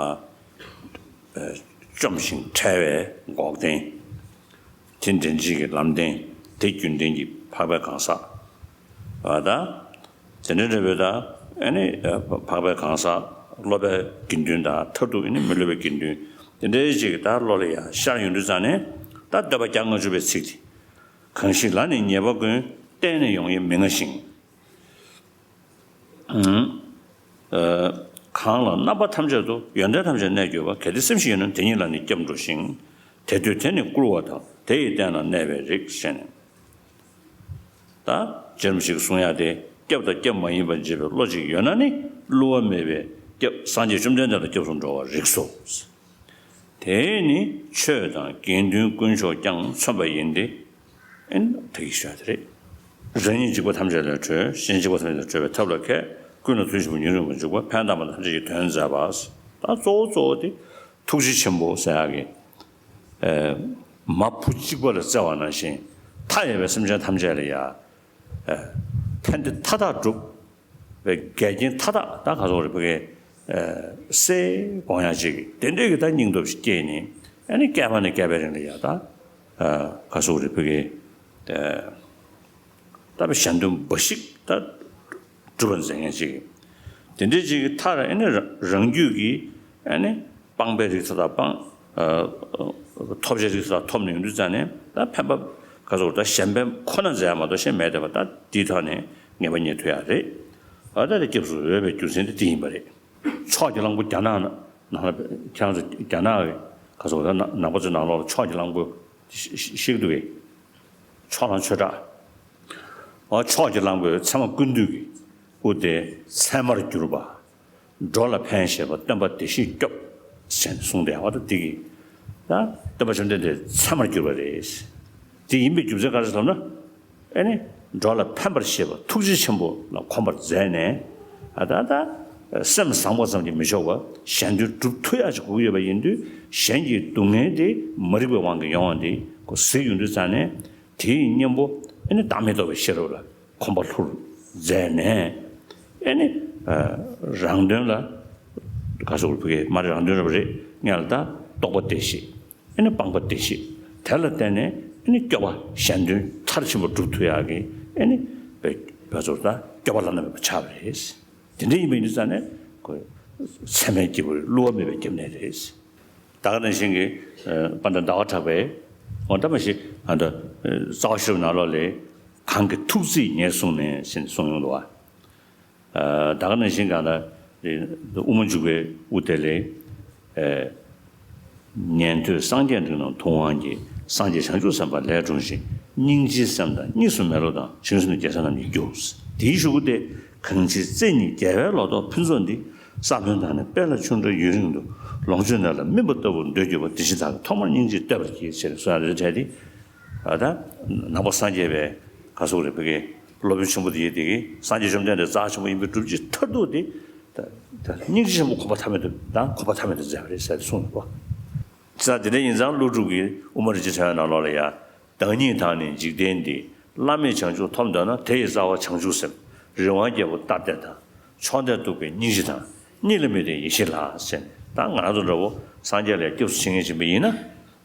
བཅོམ་ཞིང་ཕྲལ་བའི་འགོག་བདེན། དེ་འདྲེན་བྱེད་ཀྱི་ལམ་བདེན། དེ་རྒྱུན་ལྡན་གྱི་འཕགས་པའི་གང་ཟག་བ་ད། དེ་འདྲའི་འབྲས་བུ་དང་ཨ་ནི་འཕགས་པའི་གང་ཟག་སློབ་པའི་དགེ་འདུན་དང་མཐར་ཐུག་ཨ་ནི་མི་སློབ་པའི་དགེ་འདུན་དེ་འདྲའི་ཅིག་ད་བློ་ལ་ཡང་ཤར་ཡོང་དུས་ཙང་ནས་ད་བསྟོད་པ་བརྒྱ་ལྔ་བཅུ་པའི་ཚིག་དེ། གང་ཞིག་ལ་ནི་ཉེས་པ་ཀུན། བརྟེན་ནས་ཡོང་བའི་མི་མངའ་ཞིང་། གང་ལ་རྣམ་པ་ཐམས་ཅད་དུ། ཡོན་ཏན་ཐམས་ཅད་གནས་གྱུར་པ། གལ་ཏེ་སེམས་ཤིག་ཡོད་ན། དེ་ཉིད་ལ་ནི་སྐྱབས་འགྲོ་ཞིང་། དེ་འདོད་དེ་ནི་བཀུར་བ་དང་། དེ་ཡི་རྟེན་ལ་གནས་པའི་རིགས། ཞེས་ནས། ད་རྗེ་རིན་པོ་ཆེས་གསུང་ཡག་དེ་སྐྱབས་དང་སྐྱབས་མ་ཡིན་པར་བྱེད་པའི་བློ་གཅིག་ཡོད་ན་ནི། བསླུ་བ་མེད་པའི་སྐྱབས་སངས་རྒྱས་བཅོམ་ལྡན་འདས་ལ་སྐྱབས་སུ་འགྲོ་བར་རིགས་སོ། དེས་ནི་ཆོས་དང་དགེ་འདུན་དཀོན་མཆོག་ཀྱང་མཚོན་པ་ཡིན་ཏེ། ཨེ་ནི་དེ་གི་ཤོད་དེ་རེད། རང་ཉིད་འཇིགས་པ་ཐམས་ཅད་ལས་གྲོལ། གཞན་འཇིགས་པ་ཐམས་ཅད་ལས་གྲོལ་བའི་ཐབས་ལ་མཁས། ཀུན་ལ་མཐུན་ཞིང་ཉེ་རུང་བར་འཇུག་པ། ཕན་བཏགས་པ་ཐམས་ཅད་ཀྱི་དོན་མཛད་པ། ད་གཙོ་བོ་གཙོ་བོ་དེ་ཐུགས་རྗེ་ཆེན་པོ་ཟེར་ཡག་གི་མ་བུ་གཅིག་པ་ལ་བརྩེ་བ་ནང་བཞིན་མཐའ་ཡས་པའི་སེམས་ཅན་ཐམས་ཅད་ལ་ཡ། ཕན་བདེ་མཐའ་དག་སྒྲུབ་པའི་འགལ་རྐྱེན་མཐའ་དག་ད་ག་སོགས་རེ་བུ་གའི་སེལ་དགོངས་ཡག་ཅིག་དེ་འདྲའི་གི་ད་སྙིང་སྟོབས་ཤིག་སྐྱེས་ནས་ཨ་ནི་བསྐལ་པ་ནས་བསྐལ་པའི་རིང་ལ་ཡ་ད་ག་སོགས་རེ་བུ་གའི་ད་པའི་གཞན་དོན་འབའ་ཞིག་ད་སྒྲུབ་པར་མཛད་མཁན་ཅིག་དེ་འདྲའི་ཅིག་གི་མཐར་ཨ་ནི་རང་རྒྱུད་ཀྱི་ཨ་ནི་སྤངས་པའི་རིགས་ད་ལྟ་སྤངས། ཐོབ་བྱའི་རིགས་ད་ལྟ་ཐོབ་ནས་ཡོང་དུས་ཙང་ནས་ད་ཕན་པ་ག་ཚོད་ད་གཞན་ཕན་ཁོ་ན་མཛད་ཡ་མ་གཏོགས་གཞན་མེད་བསྡད་པ་ད་དེའི་ཐོག་ནས་ངེས་པ་རྙེད་ཐུབ་ཡ་རེད། ཨ་ད་དེ་སྐྱབས་སུ་འོས་པའི་རྒྱུ་མཚན་དེ་དེ་ཡིན་པ་རེད། ཕྱོགས་ཀྱི་གླང་པོ་རྒྱ་ནག་ནང་ལ་ཁྱེད་རང་ཚོ་རྒྱ་ནག་གི་ག་ཚོད་ད་ནང་པ་ཚོའི་ནང་ལོགས་ལ་ཕྱོགས་ཀྱི་གླང་པོ་ཤི་གི་འདུག་གས། ཕྱོགས་གླང་ཆོས་གྲགས། ཨ་ཕྱོགས་ཀྱི་གླང་པོས་ཚད་མ་ཀུན་བཏུས་ཀྱི་དབུ་དེ་ཚད་མར་གྱུར་པ། འགྲོ་ལ་ཕན་བཞེད་པ་སྟོན་པ་བདེ་གཤེགས་སྐྱོབ། ཞེས་གསུངས་ཏེ་འོ་ད་འདི་གི་ད་སྟོན་པ་བཅོམ་ལྡན་འདས་ཚད་མར་གྱུར་པ་རེད། དེ་ཡིན་པའི་རྒྱུ་མཚན་ག་རེ་ཟེར་ན། ཨེ་ནི་འགྲོ་ལ་ཕན་པར་བཞེད་པ་ཐུགས་རྗེ་ཆེན་པོ་ལ་གོམས་པར་མཛད་ནས་ཨ་ད་ད་སེམས་བཟང་པོ་ཙམ་གྱིས་མི་ཆོག་པ་གཞན་དོན་སྒྲུབ་ཐུབ་ཡག་ཅིག་དགོས་ཀྱི་ཡོད་པ་ཡིན་དུས་གཞན་གྱི་སྡུག་བསྔལ་དེ་མ་རིག་པའི་དབང་གིས་ཡོང་བ་འདི་ཁོ་གཟིགས་ཡོང་དུས་ཙང་ནས་དེའི་གཉེན་པོ་ཨེ་ནི་བདག་མེད་རྟོགས་པའི་ཤེས་རབ་ལ། གོམས་པ་ལྷུར་མཛད་ནས་ཨེ་ནི་རང་དོན་ལ་ག་སོགས་ཕ་གི་མ་རེད་རང་དོན་རབ་རེད་སྔོན་ལ་ད་རྟོགས་པ་བདེ་གཤེགས་ཨེ་ནི་སྤངས་པ་བདེ་གཤེགས་དེ་ལ་བརྟེན་ནས་ཨེ་ནི་སྐྱོབ་པ་གཞན་དོན་མཐར་ཕྱིན་པ་སྒྲུབ་ཐུབ་ཡག་གི་ཨེ་ནི་བའི་བའི་ཚོར་ད་སྐྱོབ་པ་བླ་ན་མེད་པ་ཆགས་པ་རེད། དེ་འདྲ་ཡིན་པ་ཡིན་དུས་ཙང་ནས་ཁོ་ཚད་མའི་སྐྱེས་བུ་བསླུ་བ་མེད་པའི་སྐྱབས་གནས་རེད། ད་ག་ནང་བཞིན་གྱི་དཔལ་ལྡན་ཟླ་བ་གྲགས་པས་འོ་ད་མ་གཞི་ཨ་ད་རྩ་བ་ཤེས་རབ་ནང་ལོགས་ལས་གང་གི་ཐུགས་བརྩེས་ཉེར་བཟུང་ནས་ཞེས་གསུངས་ཡོང་འདུག་བ། ད་ག་ནང་བཞིན་གྱི་ཨ་ད་དབུ་མ་འཇུག་པའི་དབུ་དེ་ལས་ཉན་ཐོས་སངས་རྒྱས་འབྲིང་རྣམས་ཐུབ་དབང་གིས། སངས་རྒྱས་བྱང་ཆུབ་སེམས་དཔའ་ལས་འཁྲུངས་ཤིང་། སྙིང་རྗེའི་སེམས་དང་གཉིས་སུ་མེད་བློ་དང་། བྱང་ཆུབ་སེམས་ནི་རྒྱལ་སྲས་རྣམས་ཀྱི་རྒྱུ། དེའི་གཞུག་གུ་སྟེ་གང་ཕྱིར་བརྩེ་ཉིད་རྒྱལ་བའི་ལོ་ཏོག་ཕུན་ཚོགས་འདི། ས་བོན་དང་ནི་དཔལ་ལ་ཆུ་འདྲ་ཡུན་རིང་དུ། ལོངས་སྤྱོད་ནད་ལ་སྨིན་པ་ལྟ་བུར་འདོད་གྱུར་པ། དེ་ཕྱིར་བདག་གིས་ཐོག་མར་སྙིང་རྗེས་བསྟོད་པར་བགྱི། ཞེས་གསུངས་ཡ་རེད་དྲན་ཏེ། ཨ་ད་ནང་པ་སངས་རྒྱས་པའི་ག་སོགས་རེད་ཕ་གི་སློབ་དཔོན་ཆེན་པོ་དེ་ཡིན་དེ་གི་སངས་རྒྱས་བཅོམ་ལྡན་འདས་རྩ་ཆེན་པོ་ཡིན་པའི་སྒྲུབ་བྱེད་མཐར་ཐུག་དེ་ད་ད་སྙིང་རྗེ་ཆེན་པོ་གོམ་པ་མཐའ་མེད་དུ་དང་གོམ་པ་མཐའ་མེད་དུ་མཛད་པ་རེད་ཟེར་ཏེ་གསུངས་འདུག་པ། ས་དེ་འདྲ་ཡིན་ཙང་ཀླུ་སྒྲུབ་ཀྱི་དབུ་མ་རིན་ཆེན་ཕྲེང་བའི་ནང་ལོགས་ལ་ཡ། བདག་ཉིད་དང་ནི་འཇིག་རྟེན་འདི། བླ་མེད་བྱང་ཆུབ་ཐོབ་འདོད་ན། དེ་ཡི་རྩ་བ་བྱང་ཆུབ་སེམས། རི་དབང་རྒྱལ་པོ་ལྟར་ལྡན་དང་། མཆོག་ལྡན་གདུག་པའི་སྙིང་རྗེ་དང་། གཉིས་ལ་མི་ལྡན་ཡེ་ཤེས་ལགས། ཟེར་ནས་ད་ང་རང་ཚོ་འདྲ་བོ་སངས་རྒྱས་ལ་སྐྱབས་སུ་མཆི་མཁན་ཡིན་པ་ཡིན་ན།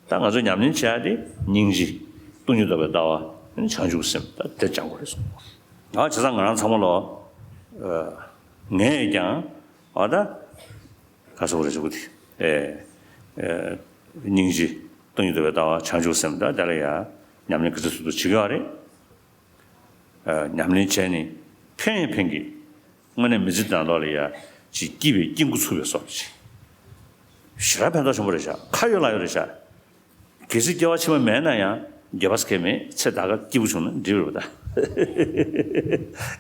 ད་ང་ཚོ་ཉམས་ལེན་བྱེད་ཡ་དེ་སྙིང་རྗེ། སྟོང་ཉིད་རྟོགས་པའི་ལྟ་བ། བྱང་ཆུབ་སེམས་ད་དེ་སྦྱང་དགོས་རེད་གསུངས། ང་བྱས་ཙང་ང་རང་ཚང་མ་ལོ། ངས་ཀྱང་ཨ་ད་ག་སོགས་རེ་ཞུ་གི་དེ། སྙིང་རྗེ། སྟོང་ཉིད་རྟོགས་པའི་ལྟ་བ། བྱང་ཆུབ་སེམས་ད་དེ་ལ་ཡ་ཉམས་ལེན་ག་ཚོད་ཐུབ་ཐུབ་བྱེད་ཀྱི་ཡོད་རེད། ཉམས་ལེན་བྱས་ནས་ཕན་ཡང་ཕན་གྱི། དངོས་གནས་མི་ཚེ་ནང་ལོགས་ལ་ཡ་ཅིག་སྐྱིད་པའི་སྐྱིད་འགོ་ཚུགས་པའི་བཟོ་འདྲ་ཅིག་ཞེ་དྲག་ཕན་ཐོགས་ཆེན་པོ་རེད་ཤག་ཁ་ཡོད་ལག་ཡོད་རེད་ཤག་གལ་སྲིད་སྐྱེ་བ་ཕྱི་མ་མེད་ན་ཡང་འགྱོད་པ་སྐྱེ་མེད་ཚེ་ད་ག་སྐྱིད་པོ་བྱུང་ན་འགྲིག་རེད་པ་ད།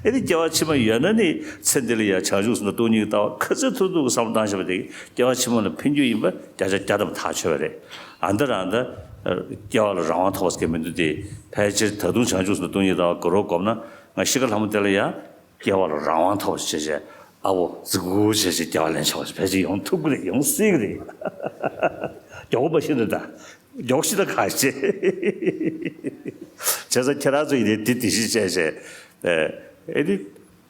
ཨེ་ནི་སྐྱེ་བ་ཕྱི་མ་ཡོད་ན་ནི་ཚེ་འདི་ལ་ཡ་བྱང་ཆུབ་སེམས་དང་སྟོང་ཉིད་ཀྱི་ལྟ་བ་ག་ཚོད་ཐུབ་ཐུབ་ཀྱི་བསམ་བློ་བཏང་བཞག་པ་དེ་སྐྱེ་བ་ཕྱི་མ་ལ་ཕན་རྒྱུ་ཡིན་པ་བརྒྱ་ཆ་བརྒྱ་ཐམ་པ་ཐག་ཆོད་པ་རེད། ཨ་ད་རང་ད་སྐྱེ་བ་ལ་རང་དབང་ཐོབ་པ་ཟེར་མཁན་མི་འདུག་སྟེ། ཕལ་ཆེར་ད་དུང་བྱང་ཆུབ་སེམས་དང་སྟོང་ཉིད་ཀྱི་ལྟ་བ་དགའ་རབ་སྒོམ་ན་ང་ཤི་ཁ་ལྷ་མོ་དེ་ལ་ཡ། སྐྱེ་བ་ལ་རང་དབང་ཐོབ་པ་ཞིག་བྱས་བྱས། ཨ་བོ་ཙི་གུ་བྱས་ཞིག་རྒྱལ་བ་ལན་ཆོག་ཕལ་ཆེར་ཡོང་ཐུབ་ཀྱི་རེད། ཡོང་སྲིད་ཀྱི་རེད། མགྱོགས་པོ་མ་ཤི་ན་ད། མགྱོགས་ཤི་ད་ག་ཤེད། བྱས་ཙང་ཁྱེད་རང་ཚོ་ཡིན་ནའི་འདི་འདི་ཤི་བྱས་བྱས། ཨེ་འདི།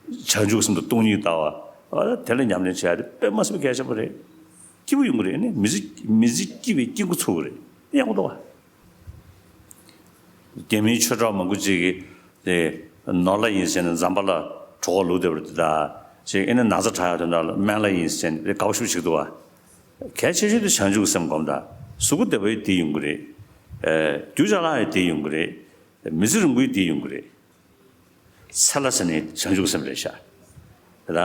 བྱང་ཆུབ་སེམས་དང་སྟོང་ཉིད་ལྟ་བ། ཨ་དེ་ལ་ཉམས་ལེན་བྱས་ཏེ་དཔེ་མ་སྲིད་པ་གལ་ཆེན་པོ་རེད། སྐྱིད་པོ་ཡོང་གི་རེད། ཨ་ནི་མི་ཚེ་མི་ཚེ་སྐྱིད་པའི་སྐྱིད་འགོ་ཚུགས་ཀྱི་རེད། ཡག་པོ་འདུག་བ། རྒྱ་མིའི་ཆོས་གྲོགས་མང་པོ་ཅིག་གིས་དེ་ནོར་ལྷ་ཡིན་ཟེར་ནས་ཛམ་བྷ་ལ་གྲོད་ཁོག་ལུག་བསྡད་པ་དེ་དག་ཅིག་ཨེ་ནི་ན་ཚ་དྲག་ཡག་དོན་དག་ལ་སྨན་བླ་ཡིན་ཟེར་ནས་དེ་དགའ་པོ་ཞེ་པོ་ཅིག་འདུག་བ། གལ་ཆེ་ཤོས་དེ་བྱང་ཆུབ་སེམས་སྒོམ་དང་གཟུགས་པོ་བདེ་པོ་ཡིན་དེ་ཡོང་གི་རེད། ཨེ་རྒྱུ་ཅ་ལག་ཡིན་དེ་ཡོང་གི་རེད། མི་ཚེ་རིང་པོ་ཡིན་དེ་ཡོང་གི་རེད། ཚེ་ལྷ་ཟེར་ནས་བྱང་ཆུབ་སེམས་རེད་ཤག་དེ་ལ་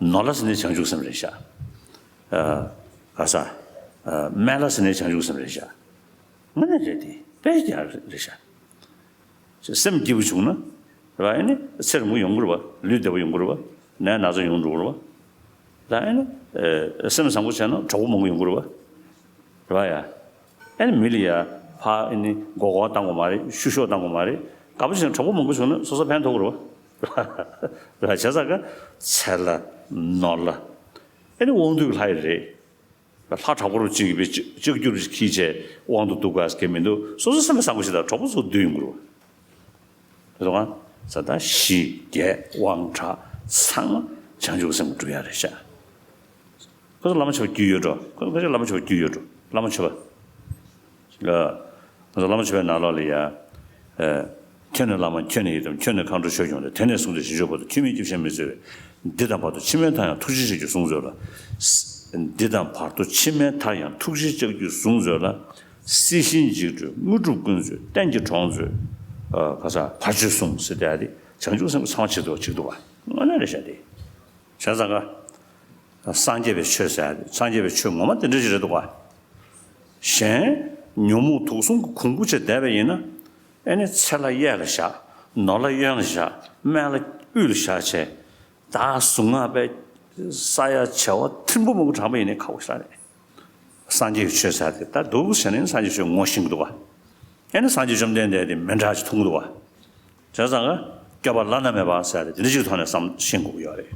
ནོར་ལྷ་ཟེར་ནས་བྱང་ཆུབ་སེམས་རེད་ཤག་ཨ་ག་ས། ཨ་སྨན་བླ་ཟེར་ནས་བྱང་ཆུབ་སེམས་རེད་ཤག་དངོས་གནས་རེད་དེ། དཔེ་རྒྱག་རེད་ཤག་སེམས་སྐྱིད་པོ་བྱུང་ན། རེད་བ། ཨེ་ནི་ཚེ་རིང་པོ་ཡོང་གི་རེད་བ། ལུས་བདེ་པོ་ཡོང་གི་རེད་བ། ནད་ན་ཚ་ཡོང་འགྲོ་གི་རེད་བ། ད་ཨེ་ནི་ཨེ་སེམས་བཟང་པོ་བྱས་ན་གྲོགས་པོ་མང་པོ་ཡོང་གི་རེད་བ། རེད་བ་ཡ། ཨེ་ནི་མི་ལ་ཡ་ཕ་ཨེ་ནི་མགོ་སྐོར་བཏང་དགོས་མ་རེད། ཤུ་ཤོག་བཏང་དགོས་མ་རེད། དགའ་པོ་བྱས་ན་གྲོགས་པོ་མང་པོ་བྱུང་ན་སོ་སོ་ཕན་ཐོགས་ཀྱི་རེད་བ། རེད་བ། བྱས་ཙང་ཀ་ཚེ་ལྷ་ནོར་ལྷ། ཨེ་ནི་དབང་སྡུད་ལྷ་ཡི་རེད། ལྷ་དྲག་པོ་རུ་གཅིག་གིས་པའི་ལྕགས་ཀྱུ་རུ་འཁྱེར་བྱས་དབང་དུ་བསྡུ་དགོས་ཀྱི་མི་འདུག་སོ་སོ་སེམས་པ་བཟང་པོ་ཞིག་དང་གྲོགས་པོ་ཚོ་བསྡུ་ཡོང་གི་རེད་བ། རེད་དོ། ད་ད་ཞི་རྒྱས་དབང་དྲག་ཚང་མ་བྱང་ཆུབ་སེམས་སྒྲུབ་ཡ་རེད་ཤག་ཁོ་ཚོ་བླ་མ་མཆོད་པ་རྒྱུས་ཡོད་འགྲོ། ཁོ་ཁོ་ཚོ་བླ་མ་མཆོད་པ་རྒྱུས་ཡོད་འགྲོ། བླ་མ་མཆོད་པ། ལ། ང་ཚོ་བླ་མ་མཆོད་པའི་ནང་ལོགས་ལ་ཡ། ཨེ། ཁྱོད་ནི་བླ་མ་ཁྱོད་ནི་ཡི་དམ། ཁྱོད་ནི་མཁའ་འགྲོ་ཆོས་སྐྱོང་སྟེ། དེང་ནས་བཟུང་སྟེ་ཞིང་གཤེགས་བར་དུ། ཁྱོད་མིན་སྐྱེ་བ་ཕྱིར་མི་འཚོལ་བས། འདི་དང་བར་དུ་ཕྱི་མའི་མཐའ་ཡང་ཐུགས་རྗེས་གཅིག་གྱུར་བཟུང་མཛོད་ལ། འདི་དང་བར་དུ་ཕྱི་མའི་མཐའ་ཡང་ཐུགས་རྗེས་གཅིག་གྱུར་བཟུང་མཛོད་ལ། སྲིད་ཞིའི་འཇིགས་སྒྲོལ་དངོས་གྲུབ་ཀུན་སྩོལ་གཏན་གྱི་གྲོགས་མཛོད། ཨ་ག་ས་བར་ཆད་སྲུང་ཟེར་ཏེ་ཨ་དེ་བྱང་ཆུབ་སེམས་ཀྱི་ཚང་བ་ཆེད་དུ་གཅིག་འདུག་བ། དངོས་གནས་རེད་ཤག་དེ། བྱས་ཙང་ཀ། སངས་རྒྱས་པའི་ཆོས་ཟེར་ཡ་དེ། སངས་རྒྱས་པའི་ཆོས་ངོ་མ་དེ་འདྲ་ཞིག་རེད་འདུག་ག་གཞན་ཉོན་མོངས་དུག་གསུམ་གྱིས་གོང་བུ་ཕྱེ་བསྡད་པ་ཡིན་ན། ཨེ་ནི་ཚེ་ལྷ་གཡས་ལ་བཞག་ནོར་ལྷ་གཡོན་ལ་བཞག་སྨན་བླ་དབུས་ལ་བཞག་བྱས། ད་གཟུངས་སྔགས་པའི་ས་ཡ་བྱེ་བ་ཐེར་འབུམ་མང་པོ་བགྲངས་པ་ཡིན་ནའི་ཁག་པོ་ཞེ་དྲག་རེད། སངས་རྒྱས་ཀྱི་ཆོས་ཟེར་ཡ་དེ་ད་འདུག་ཟེར་ནས་སངས་རྒྱས་ཆོས་ངོ་ཤེས་ཀྱི་འདུག་ག་ཨེ་ནི་སངས་རྒྱས་བཅོམ་ལྡན་འདས་དེ་མི་འདྲ་ཅིག་མཐོང་གི་འདུག་བ། བྱས་ཙང་ཀ་སྐྱོབ་པ་བླ་ན་མེད་པ་ཟེར་ཏེ་དེ་འདྲ་ཅིག་ཐོག་ནས་བསམ་ཤེས་དགོས་ཀྱི་ཡོད་རེད།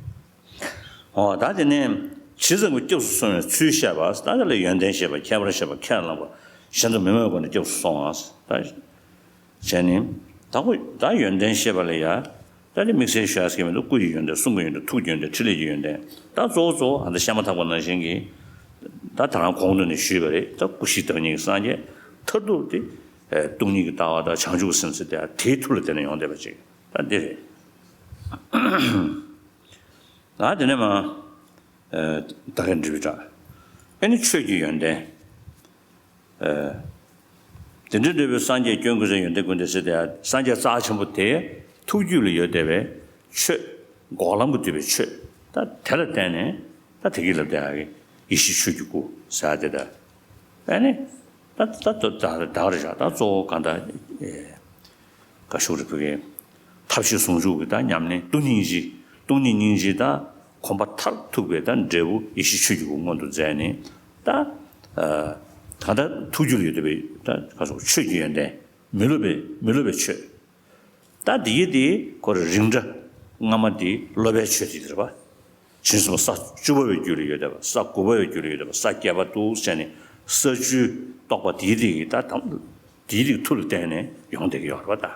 འོ་ད་དེ་ནས་ཇི་ཙམ་གྱིས་སྐྱབས་སུ་སོང་བའི་ཚུལ་བཤད་པ། ད་དེ་ལ་ཡོན་ཏན་བཤད་པ། ཁྱད་པར་བཤད་པ། ཁས་བླངས་པ། གཞན་དུ་མི་སྨྲ་བའི་སྒོ་ནས་སྐྱབས་སུ་སོང་བ། ད་བྱས་ནས་ད་ཁོ་ད་ཡོན་ཏན་བཤད་པ་ལ་ཡ། ད་དེ་དམིགས་བསལ་ཞུ་ཡ་ཟེར་གྱི་མི་འདུག་སྐུ་ཡི་ཡོན་ཏན། གསུང་གི་ཡོན་ཏན། ཐུགས་ཀྱི་ཡོན་ཏན། ཕྲིན་ལས་ཀྱི་ཡོན་ཏན། ད་གཙོ་བོ་གཙོ་བོ་ཨ་ད་བཤད་མ་ཐག་པ་ནང་བཞིན་གྱི། ད་ད་རང་གོང་དུ་ནས་ཞུས་པ་རེད། ད་སྐུ་བཞི་བདག་ཉིད་ཀྱི་སངས་རྒྱས། མཐར་ཐུག་དེ་ཨེ་སྟོང་ཉིད་ཀྱི་ལྟ་བ་དང་བྱང་ཆུབ་སེམས་ཟེར་དེ་དེའི་མཐུ་ལ་བརྟེན་ནས་ཡོང་བསྡད་པ་ཅིག་ད་འདི་རེད། ད་དེ་ནས་མ་ཨེ་ད་ག་འབྲི་བའི་གྲགས། ཨེ་ནི་ཆོས་ཀྱི་ཡོན་ཏན། ཨེ། དེ་འདྲའི་འབྲས་བུའི་སངས་རྒྱས་སྐྱོན་ཀུན་ཟད་ཡོན་ཏན་ཀུན་ལྡན་ཟེར་དེ། སངས་རྒྱས་རྩ་ཆེན་པོ་དེ་ཐུགས་རྒྱུད་ལ་ཡོད་བསྡད་པའི་ཆོས། འགོག་ལམ་གྱིས་བསྡུས་པའི་ཆོས། ད་དེ་ལ་བརྟེན་ནས་ད་དེ་གི་ལབ་བསྡད་ཡ་གི་ཡེ་ཤེས་ཆོས་ཀྱི་སྐུ་ཟེར་དེ་ད། ཨ་ནི་ད་ད་ད་ད་ད་རེ་བཞག་ད་གཙོ་བོ་གང་ལྟར་ཨེ། བཀའ་ཤོག་རེ་ཕུལ་གི། ཐབས་ཤེས་ཟུང་འཇུག་གི་ད་ཉམས་ལེན། སྟོང་ཉིད་སྙིང་རྗེ། སྟོང་ཉིད་སྙིང་རྗེ་ད་གོམས་པ་མཐར་ཐུག་པའི་ད་འབྲས་བུ་ཡེ་ཤེས་ཆོས་ཀྱི་སྐུ་མངོན་དུ་མཛད་ནས། ད་ཨ་ད་ལྟ་ཐུགས་རྒྱུད་ལ་ཡོད་བསྡད་པའི་ད་ག་སོགས་ཆོས་ཀྱི་ཡོན་ཏན། མི་སློབ་པའི་མི་སློབ་པའི་ཆོས། ད་འདི་ཡི་དེ་ཁོ་རེ་རིགས་འདྲ་སྔ་མ་དེ་སློབ་པའི་ཆོས་དེ་རེད་པ། བྱང་སེམས་ས་བཅུ་པ་བའི་རྒྱུད་ལ་ཡོད་བསྡད་པ། ས་དགུ་པ་བའི་རྒྱུད་ལ་ཡོད་བསྡད་པ། ས་བརྒྱད་པ་འདུག་ཟེར་ནས་ས་བཅུའི་རྟོགས་པ་དེའི་རིགས་ཀྱི་ད་དམ་དེའི་རིགས་མཐུ་ལ་བརྟེན་ནས་ཡོང་བསྡད་ཀྱི་ཡོད་རེད་པ་ད།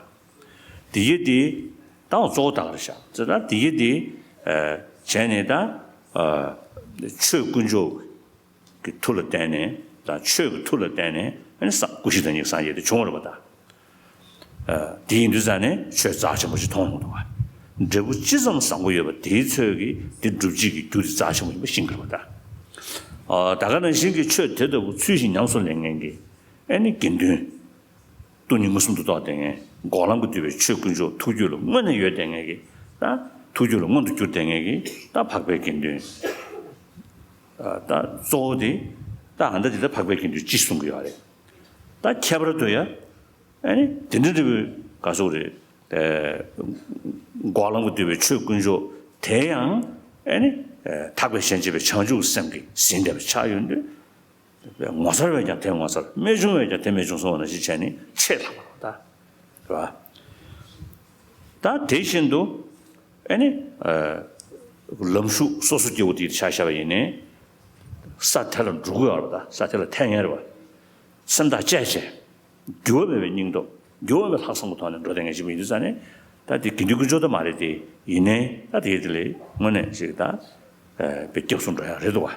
དེའི་དེ་ད་གཙོ་བོ་ད་ག་རེ་བཞག་ཟེར་ན། དེའི་དེ་བྱས་ནས་ད་ཆོས་དཀོན་མཆོག་གི་མཐུ་ལ་བརྟེན་ནས་དང་ཆོས་ཀྱི་མཐུ་ལ་བརྟེན་ནས་ཨ་ནི་སངས་སྐུ་བཞི་བདག་ཉིད་སངས་རྒྱས་དེ་བྱུང་བ་རེད་པ་ད། དེ་ཡིན་དུས་ཙང་ནས་ཆོས་རྩ་ཆེན་པོ་ཞིག་མཐོང་ཡོང་འདུག་བ། འབྲས་བུ་ཅི་ཙམ་བཟང་པོ་ཡོད་པ་དེའི་ཚོད་ཀྱིས་དེ་སྒྲུབ་བྱེད་ཀྱི་རྒྱུ་དེ་རྩ་ཆེན་པོ་ཡིན་པ་ཤེས་དགོས་པ་དང་། ད་ག་ནང་བཞིན་གྱི་ཆོས་དེ་ལྟ་བུ་ཚུལ་བཞིན་ཉམས་སུ་ལེན་མཁན་གྱི་ཨེ་ནི་དགེ་འདུན། སྟོང་ཉིད་མངོན་སུམ་དུ་རྟོགས་བསྡད་མཁན། འགོག་ལམ་གྱིས་བསྡུས་པའི་ཆོས་དཀོན་མཆོག་ཐུགས་རྒྱུད་ལ་དངོས་གནས་ཡོད་བསྡད་མཁན་གྱི་ད་ཐུགས་རྒྱུད་ལ་མངོན་དུ་གྱུར་བསྡད་མཁན་གྱི་ད་འཕགས་པའི་དགེ་འདུན། ད་གཙོ་བོ་དེ་ད་ཨ་ད་དེ་ད་འཕགས་པའི་དགེ་འདུན་སྤྱི་གསུང་གི་ཡོད་རེད། ད་ཁྱད་པར་དུ་ཡ། ཨ་ནི་དེ་འདྲ་འདྲ་བོའི་ག་སོགས་རེད། ཨེ། འགོག་ལམ་གྱིས་བསྡུས་པའི་ཆོས་དཀོན་མཆོག་དེ་ཡང་ཨ་ནི་ཨེ་ཐེག་པའི་ཞེན་བྱེད་པའི་བྱང་ཆུབ་སེམས་ཀྱིས་ཟིན་བསྡད་པ་ཆགས་ཡོང་དུས། ངོ་མཚར་བས་ཀྱང་དེ་ངོ་མཚར། རྨད་བྱུང་བས་ཀྱང་དེ་རྨད་བྱུང་གསུངས་པ་ནང་བཞིན་བྱས་ནས་ཆེས་ལྷག་པ་རེད་པ། ད་དེ་བཞིན་དུ་ཨ་ནི་ཨེ། ལམ་ཞུགས་སོ་སོ་སྐྱེ་བོ་དེ་ཆ་བཞག་པ་ཡིན་ནའི། ས་དེ་ལ་འགྲོ་དགོས་ཡོད་རེད་པ། ད་ས་དེ་ལ་ཐད་མཁན་རེད་པ། སེམས་ཐག་བཅད་བྱས། འགྱུར་བ་མེད་པའི་སྙིང་སྟོབས། འགྱུར་བ་མེད་ལྷག་བསམ་གྱི་ཐོག་ནས་འགྲོ་བསྡད་མཁན་ཞིག་ཡིན་དུས་ཙང་ནས། ད་དེ་དགེ་འདུན་དཀོན་མཆོག་ད་མ་རེད་དེ། ཡིན་ནའི་ད་དེ་དེ་ལས་དངོས་གནས་ཞིག་ད་དཔེ་སྐྱབས་སུ་འགྲོ་ཡག་རེད་འདུག་བ།